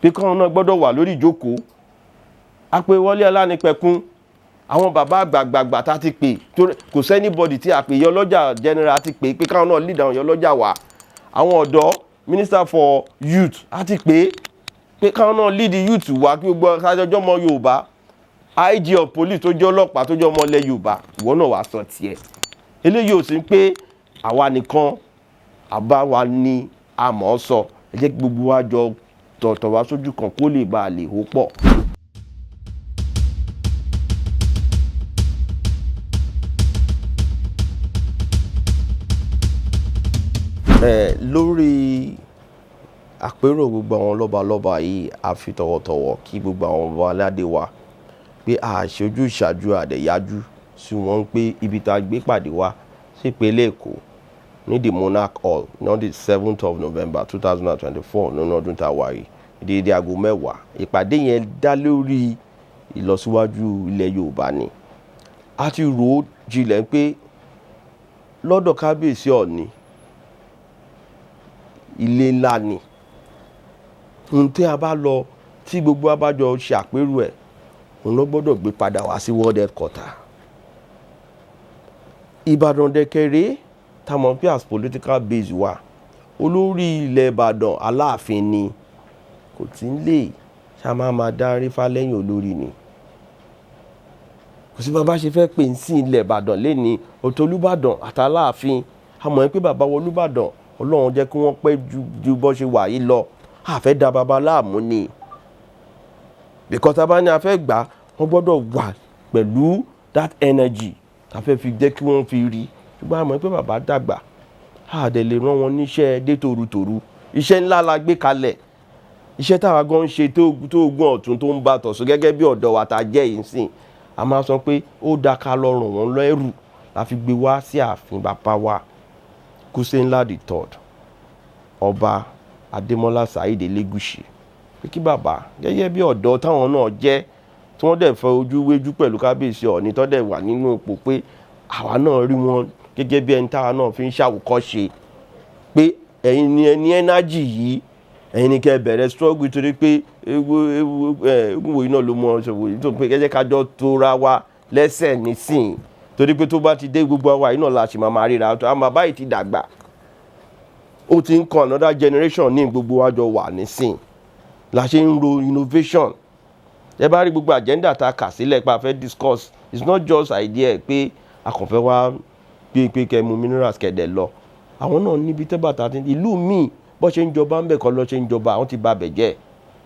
pé káwọn náà gbọ́dọ̀ wà lórí ìjókòó. A pé Wọlé Ọlánìpẹ̀kun, àwọn bàbá àgbààgbà tá ti pè, kò sí anybody tí a pè yọ lọ́jà general ti pè pé káwọn náà lead àwọn yọ lọ́jà wá. Àwọn ọ̀dọ́, minister for youth, á ti pè pé káwọn náà lead youth wá, kí gbogbo aṣáájọ́ ọmọ Yorùbá. IG of police tó jẹ́ ọlọ́pàá tó jẹ́ ọmọ ilẹ̀ Yorùbá, ìwọ náà wàá sọ tiẹ̀. Eléyìí ò sí pé àwa nìkan àbá wa ni a mọ̀ ọ́ sọ. Ẹ jẹ́ kí gbogbo wa jọ tọ̀tọ̀ wá sójú kan kó lè bá a lè hó pọ̀. Ẹ lórí àpérò gbogbo àwọn lọ́balọ́ba yìí, a fi tọ̀wọ̀tọ̀wọ̀ kí gbogbo àwọn ọba aládé wa pé a ṣojú ìṣáájú àdẹ̀yájú sí wọn pé ibi tá a gbé pàdé wa sí ìpínlẹ̀ Èkó ní the Monarch Hall ní the 7th of November 2024 nínú ọdún tá a wà yìí, déédéé aago 10. Ìpàdé yẹn dá lórí ìlọsíwájú ilẹ̀ Yorùbá ni. A ti rò ó jinlẹ̀ pé lọ́dọ̀ kábíyèsí Ọọ̀ni, ilé ńlá ni. Ohun tí a bá lọ tí gbogbo wa bá jọ ṣe àpérò ẹ̀, òun ló gbọ́dọ̀ gbé padà wá sí world headquarter. Ìbàdàn dẹ̀kẹ̀rẹ́ tá mọ̀ pé as political base wa, olórí ilẹ̀ Ìbàdàn Aláàfin ni, kò tí ń lè ṣá máa máa dá rífá lẹ́yìn olórí ni. Kò sí bàbá ṣe fẹ́ pè ń sí ilẹ̀ Ìbàdàn lẹ́ni òtólúbàdàn àtàláàfin. A mọ̀ pé bàbá wa Olúbàdàn, Ọlọ́run jẹ́ kí wọ́n pẹ́ ju bó ṣe wà yìí lọ. A fẹ́ da bàbá láàmú ni. Because tá bá ní a fẹ́ gbà, wọ́n gbọ́dọ̀ wà pẹ̀lú that energy tá fẹ́ fi jẹ́ kí wọ́n fi rí. Ṣùgbọ́n a mọ̀ pé bàbá dàgbà, a dẹ̀ lè rán wọn níṣẹ́ dé torutòru. Iṣẹ́ ńlá la gbé kalẹ̀. Iṣẹ́ táwa gan ń ṣe tó ogún ọ̀tún tó ń bá tọ̀sùn gẹ́gẹ́ bí ọ̀dọ́ wa ta jẹ́ yìí sìn. A máa sọ pé ó dáa ká lọ ràn wọ́n lẹ́rù la fi gbé wá sí ààfin bàbá wa Kúsẹ́ńlá the third, Ọba Adémọ́lá Saheed Elegushi. Pé kí bàbá gẹ́gẹ́ bí ọ̀dọ́ táwọn náà jẹ́, tí wọ́n dẹ̀ fẹ́ ojú wéjú pẹ̀lú kábíyèsí Ọọ̀ni tó dẹ̀ wà nínú ipò pé àwa náà rí wọn gẹ́gẹ́ bí ẹni táwa náà fi ń ṣàwòkọ́ṣe pé ẹ̀yin ni ẹni energy yìí, ẹ̀yin ni kẹ́ bẹ̀rẹ̀ struggle torí pé ewu ewu wo iná ló mọ ṣòwò yìí tó pé kẹ́jẹ́ ká jọ tóra wa lẹ́sẹ̀ nísìnyí, torí pé tó bá ti dé gbogbo àwa yìí náà la ṣì máa máa ríra. Àwọn bàbá yìí ti dàgbà, ó ti ń kan another generation ní gbogbo wa jọ wà nísìnyí la ṣe ń ro innovation. Ẹ bá rí gbogbo agenda tá a kà sílẹ̀ pé a fẹ́ discuss, it's not just idea pé a kàn fẹ́ wá pé kẹ́ mu minerals kẹ̀dẹ̀ lọ. Àwọn náà níbi tẹ́ bàtà ti ìlú míì bó ṣe ń jọba ń bẹ̀ kọ́ lọ́ ṣe ń jọba, àwọn ti ba bẹ̀ jẹ́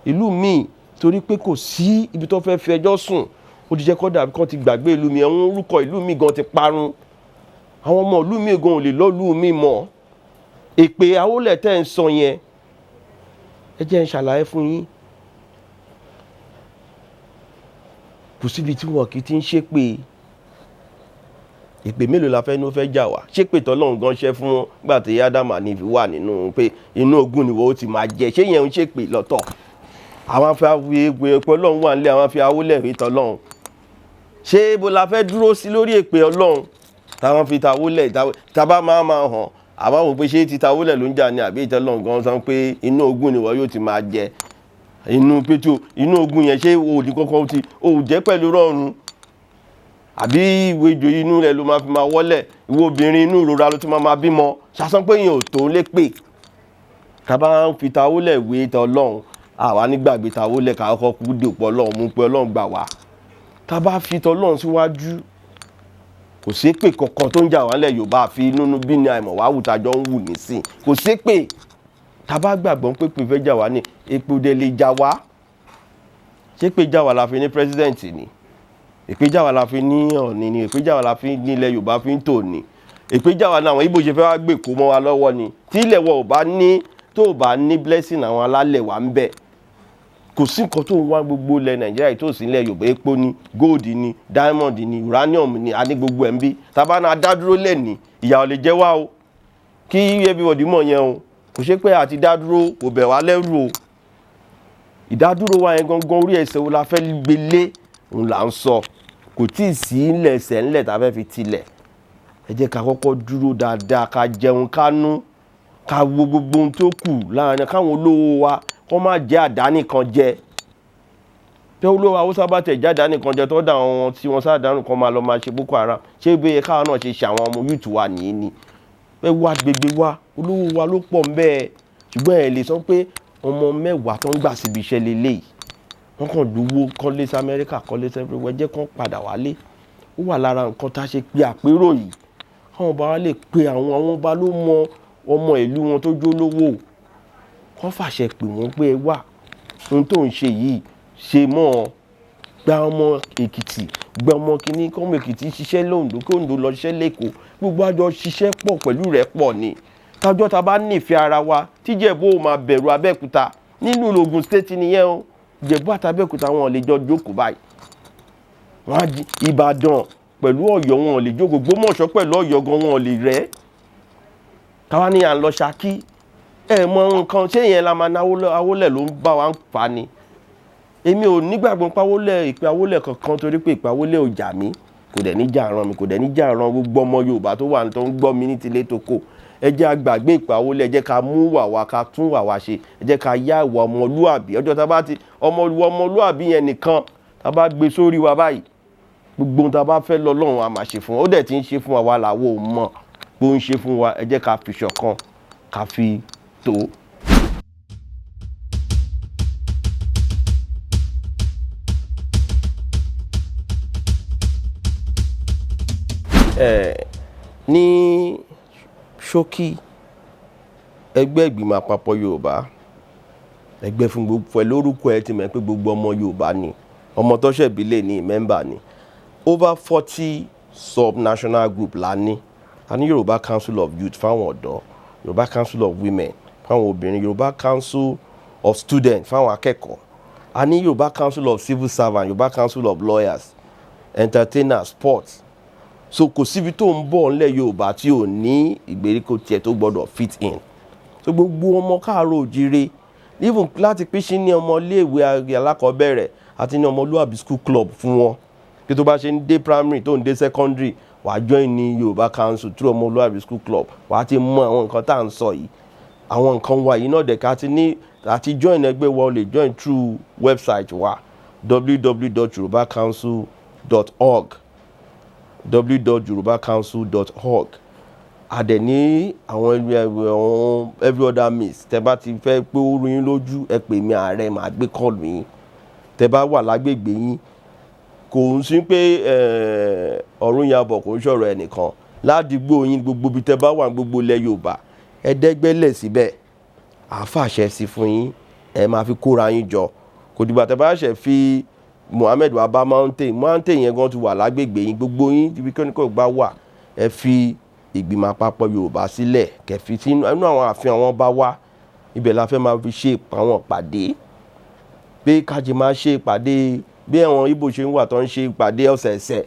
ìlú míì torí pé kò sí ibi tó fẹ́ fi ẹjọ́ sùn. Ó ti jẹ́ kó dàbí kó ti gbàgbé ìlú mi, àwọn orúkọ ìlú mi gan ti parun, àwọn ọmọ ìlú mi gan ò lè lọ́lú mi mọ́. Èpè àwọlẹ̀ tẹ́ ń sọ yẹn, ẹ jẹ́ ń ṣàlàyé fún yín. Kò síbi tí wọn kì í ti ń ṣépè. Ìpè mélòó la fẹ́ ní ó fẹ́ jà wá? Ṣépè tọ́lọ́run gan ṣẹ́ fún wọn nígbà tí Ádámù àti Éfà wà nínú pé inú ogun ni wọ́n ó ti máa jẹ. Ṣé yẹn ń ṣépè lọ́tọ̀? Àwọn afi èpè Ọlọ́run wà nílé, àwọn afi awólẹ̀ rí tọ́lọ́run. Ṣé ibo la fẹ́ dúró sí lórí èpè Ọlọ́run? Táwọn fi tawólẹ̀, tábà máa máa hàn. Àwa wò pé ṣé ti tawólẹ̀ ló ń jà ní àbí ìtọ́lọ́run gan sọ pé inú ogun ni wọ́n yóò ti máa jẹ. Inú pétó, inú ogun yẹn ṣé o ní kankan ti, o jẹ́ pẹ̀lú rọrùn? Àbí ìwé ìjòyè inú rẹ̀ ló máa fi máa wọ́lẹ̀? Ìwọ obìnrin inú ìrora ló ti máa máa bímọ. Ṣàsán pé èèyàn ò tó lé pè. Tá bá ń fi tawólẹ̀ wé tọ́lọ́run, àwa nígbàgbé tawólẹ̀ ká kọ́kọ́ kú dòpọ̀ Ọlọ́run mú pé Ọlọ́run gbà wá. Tá bá fi tọ́lọ́run síwájú, kò sí pé kankan tó ń jà wá lẹ̀ Yorùbá àfi inú bí ní àìmọ̀ wá wù tá jọ ń wù nísìn. Kò sí pé tá bá gbàgbọ́ pé pé fẹ́ jà wá ní epo dẹ̀ lè jà wá. Ṣé pé jà wá la fi ní president ni? Èpè jà wá la fi ní Ọọ̀ni ni? Èpè jà wá la fi ní ilẹ̀ Yorùbá fi ń tò ní? Èpè jà wá ní àwọn Ìgbò ṣe fẹ́ wá gbé kó mọ́ wa lọ́wọ́ ni? Tí ilẹ̀ wọ ò bá ní, tó ò bá ní blessing àwọn alálẹ̀ wa ń bẹ. Kò sí nǹkan tó ń wá gbogbo ilẹ̀ Nàìjíríà tó sì ilẹ̀ Yorùbá, epo ni, gold ni, diamond ni, uranium ni, a ní gbogbo ẹ̀ ń bí. Tá bá náà dá dúró lẹ́ni, ìyà ò lè jẹ wá o. Kí everybody mọ̀ yẹn o. Kò ṣe pé àti dá dúró kò bẹ̀ wá lẹ́rù o. Ìdádúró wa yẹn gangan orí ẹsẹ̀ wo la fẹ́ gbé lé, òun là ń sọ. Kò tíì sí ilẹ̀ ẹsẹ̀ ńlẹ̀ tá fẹ́ fi tilẹ̀. Ẹ jẹ́ ká kọ́kọ́ dúró dáadáa, ká jẹun kánú, ká wo gbogbo ohun tó kù láàrin káwọn olówó wa kó má jẹ́ àdánì kan jẹ. Tẹ́ olówó Haúsá bá tẹ̀ jẹ́ àdánì kan jẹ tó dà wọ́n tí wọ́n sádàánù kan máa lọ máa ṣe Boko Haram. Ṣé bí ẹ káwa náà ṣe ṣe àwọn ọmọ youth wa nìyí ni? Ẹ wá gbègbè wa, olówó wa ló pọ̀ ńbẹ́. Ṣùgbọ́n ẹ lè sọ pé ọmọ mẹ́wàá tó ń gbà síbi iṣẹ́ lélẹ̀ yìí. Wọ́n kàn lówó kọ́lé sí Amẹ́ríkà, kọ́lé sí everywhere, jẹ́ kán padà wálé. Ó wà lára nǹkan tá a ṣe pé àpérò yìí, káwọn ọba wa lè pe àwọn ọba ló mọ ọmọ ìlú wọn tó jó lówó, kán fàṣẹ pè wọ́n pé ẹ wà, ohun tó ń ṣe yìí ṣe mọ́ ọ. Gba ọmọ Èkìtì, gba ọmọ kìíní, kọ́mọ Èkìtì ṣiṣẹ́ l'Oǹdó, kí Oǹdó lọ ṣiṣẹ́ l'Ékòó, gbogbo àjọ ṣiṣẹ́ pọ̀ pẹ̀lú rẹ̀ pọ̀ ni. Tájọ́ ta bá nífẹ̀ẹ́ ara wa, tíjẹ̀bú ò máa bẹ̀rù Abẹ́òkúta nínú Ògùn state nìyẹn o. Ìjẹ̀bú àti Abẹ́òkúta wọn ò lè jọ jókòó báyìí. Wọ́n á jí Ìbàdàn pẹ̀lú Ọ̀yọ́, wọn ò lè jókòó. Ògbómọ̀ṣọ́ pẹ̀lú Ọ̀yọ́ gan wọn ò lè rẹ́. Káwá ní à ń lọ Ṣakí, ẹ mọ nǹkan ṣé ìyẹn la máa ná Awólẹ̀ ló ń bá wa ń fa ni. Èmi ò nígbàgbọ́ pé Awólẹ̀, ìpè Awólẹ̀ kankan, torí pé ìpè Awólẹ̀ ò jà mí, kò dẹ̀ ní jà ràn mí, kò dẹ̀ ní jà ràn gbogbo ọmọ Yorùbá tó wà tó ń gbọ́ mi ní tilé tó kò. Ẹ jẹ́ a gbàgbé ìpè Awólẹ̀, ẹ jẹ́ ká mú wà wa, ká tún wà wa ṣe, ẹ jẹ́ ká yá ìwà ọmọlúàbí. Ọjọ́ tá bá ti ọmọlúàbí yẹn nìkan tá bá gbé sórí wa báyìí, gbogbo ohun tá bá fẹ́ lọ́lọ́run a máa ṣe fún wa. Ó dẹ̀ ti ń ṣe fún wa, wa làwa ò mọ̀ pé ó ń ṣe fún wa. Ẹ jẹ́ ká fi ṣọ̀kan, ká fi tó. Ní ṣókí, ẹgbẹ́ ìgbìmọ̀ àpapọ̀ Yorùbá, ẹgbẹ́ fún gbogbo, pẹ̀lú orúkọ ẹ ti mọ̀ pé gbogbo ọmọ Yorùbá ni, ọmọ tó ṣẹ̀ bí lè ní mẹ́mbà ni. Over 40 sub-national group la ní. A ní Yorùbá Council of Youth fáwọn ọ̀dọ́, Yorùbá Council of Women fáwọn obìnrin, Yorùbá Council of Students fáwọn akẹ́kọ̀ọ́. A ní Yorùbá Council of Civil Servants, Yorùbá Council of Lawyers, Entertainers, Sports. So kò síbi tó ń bọ̀ nílẹ̀ Yorùbá tí ò ní ìgbèríko tiẹ̀ tó gbọ́dọ̀ fit in. So gbogbo ọmọ káàárọ̀ oòjíire, even láti pín sí ní ọmọ iléèwé alákọ̀ọ́bẹ̀rẹ̀ àti ní ọmọlúàbí school club fún wọn. Kí tó bá ṣe ń dé primary tó ń dé secondary, wàá join ní Yorùbá Council through ọmọlúàbí school club, wàá ti mọ àwọn nǹkan tá à ń sọ yìí. Àwọn nǹkan wa yìí náà dẹ̀ ká ti ní àti join ẹgbẹ́ wa, o lè join through website wa, www.yorubacouncil.org, www.yorubacouncil.org. A dẹ̀ ní àwọn every other means. Tẹ bá ti fẹ́ pé ó rú yín lójú, ẹ pè mí, ààrẹ màá gbé call yín. Tẹ bá wà lágbègbè yín, kò ń sí pé ọ̀run yabọ̀, kò ń sọ̀rọ̀ ẹnìkan ládùúgbò yín, gbogbo ibi tẹ bá wà, gbogbo ilẹ̀ Yorùbá, ẹ dẹ́gbẹ́lẹ̀ síbẹ̀, àáfàṣẹ sí fún yín, ẹ máa fi kóra yín jọ. Kò dìgbà tẹ bá ṣẹ̀ fi Muhammed wá bá mountain, mountain yẹn gan ti wà lágbègbè yín, gbogbo yín ibi kí oníkó gbá wà, ẹ fi ìgbìmọ̀ àpapọ̀ Yorùbá sílẹ̀, kẹfì tí inú àwọn ààfin àwọn bá wà, ibẹ̀ la fẹ́ máa fi ṣe àwọn ìpàdé, pé kájí máa ṣe ìpàdé bí àwọn Ìgbò ṣe ń wà tó ń ṣe ìpàdé ọ̀sẹ̀ẹ̀sẹ̀.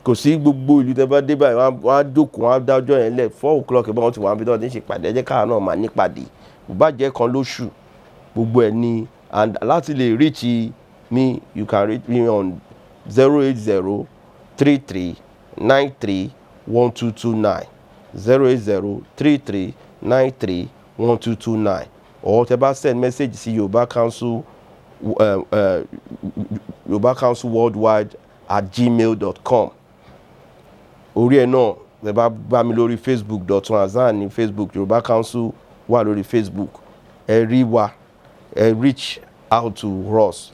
Kò sí gbogbo ìlú tẹ́ bá dé báyìí, wọ́n á jókòó, wọ́n á dájọ́ yẹn lẹ̀, 4 o'clock bá wọn ti wà níbi tí wọ́n ti ń ṣe ìpàdé. Ẹ jẹ́ káwa náà máa nípàdé, kò bá jẹ́ kan lóṣù, gbogbo ẹ̀ ni. And láti lè reach me, you can reach me on 08033931229, 08033931229, or tẹ́ bá send message sí Yorùbá Council, yorubacouncilworldwide@gmail.com. Orí ẹ̀ náà tẹ́ bá bá mi lórí Facebook, Dọ̀tun Hassan ní Facebook, Yorùbá Council wà lórí Facebook, ẹ rí wa, ẹ reach out to us.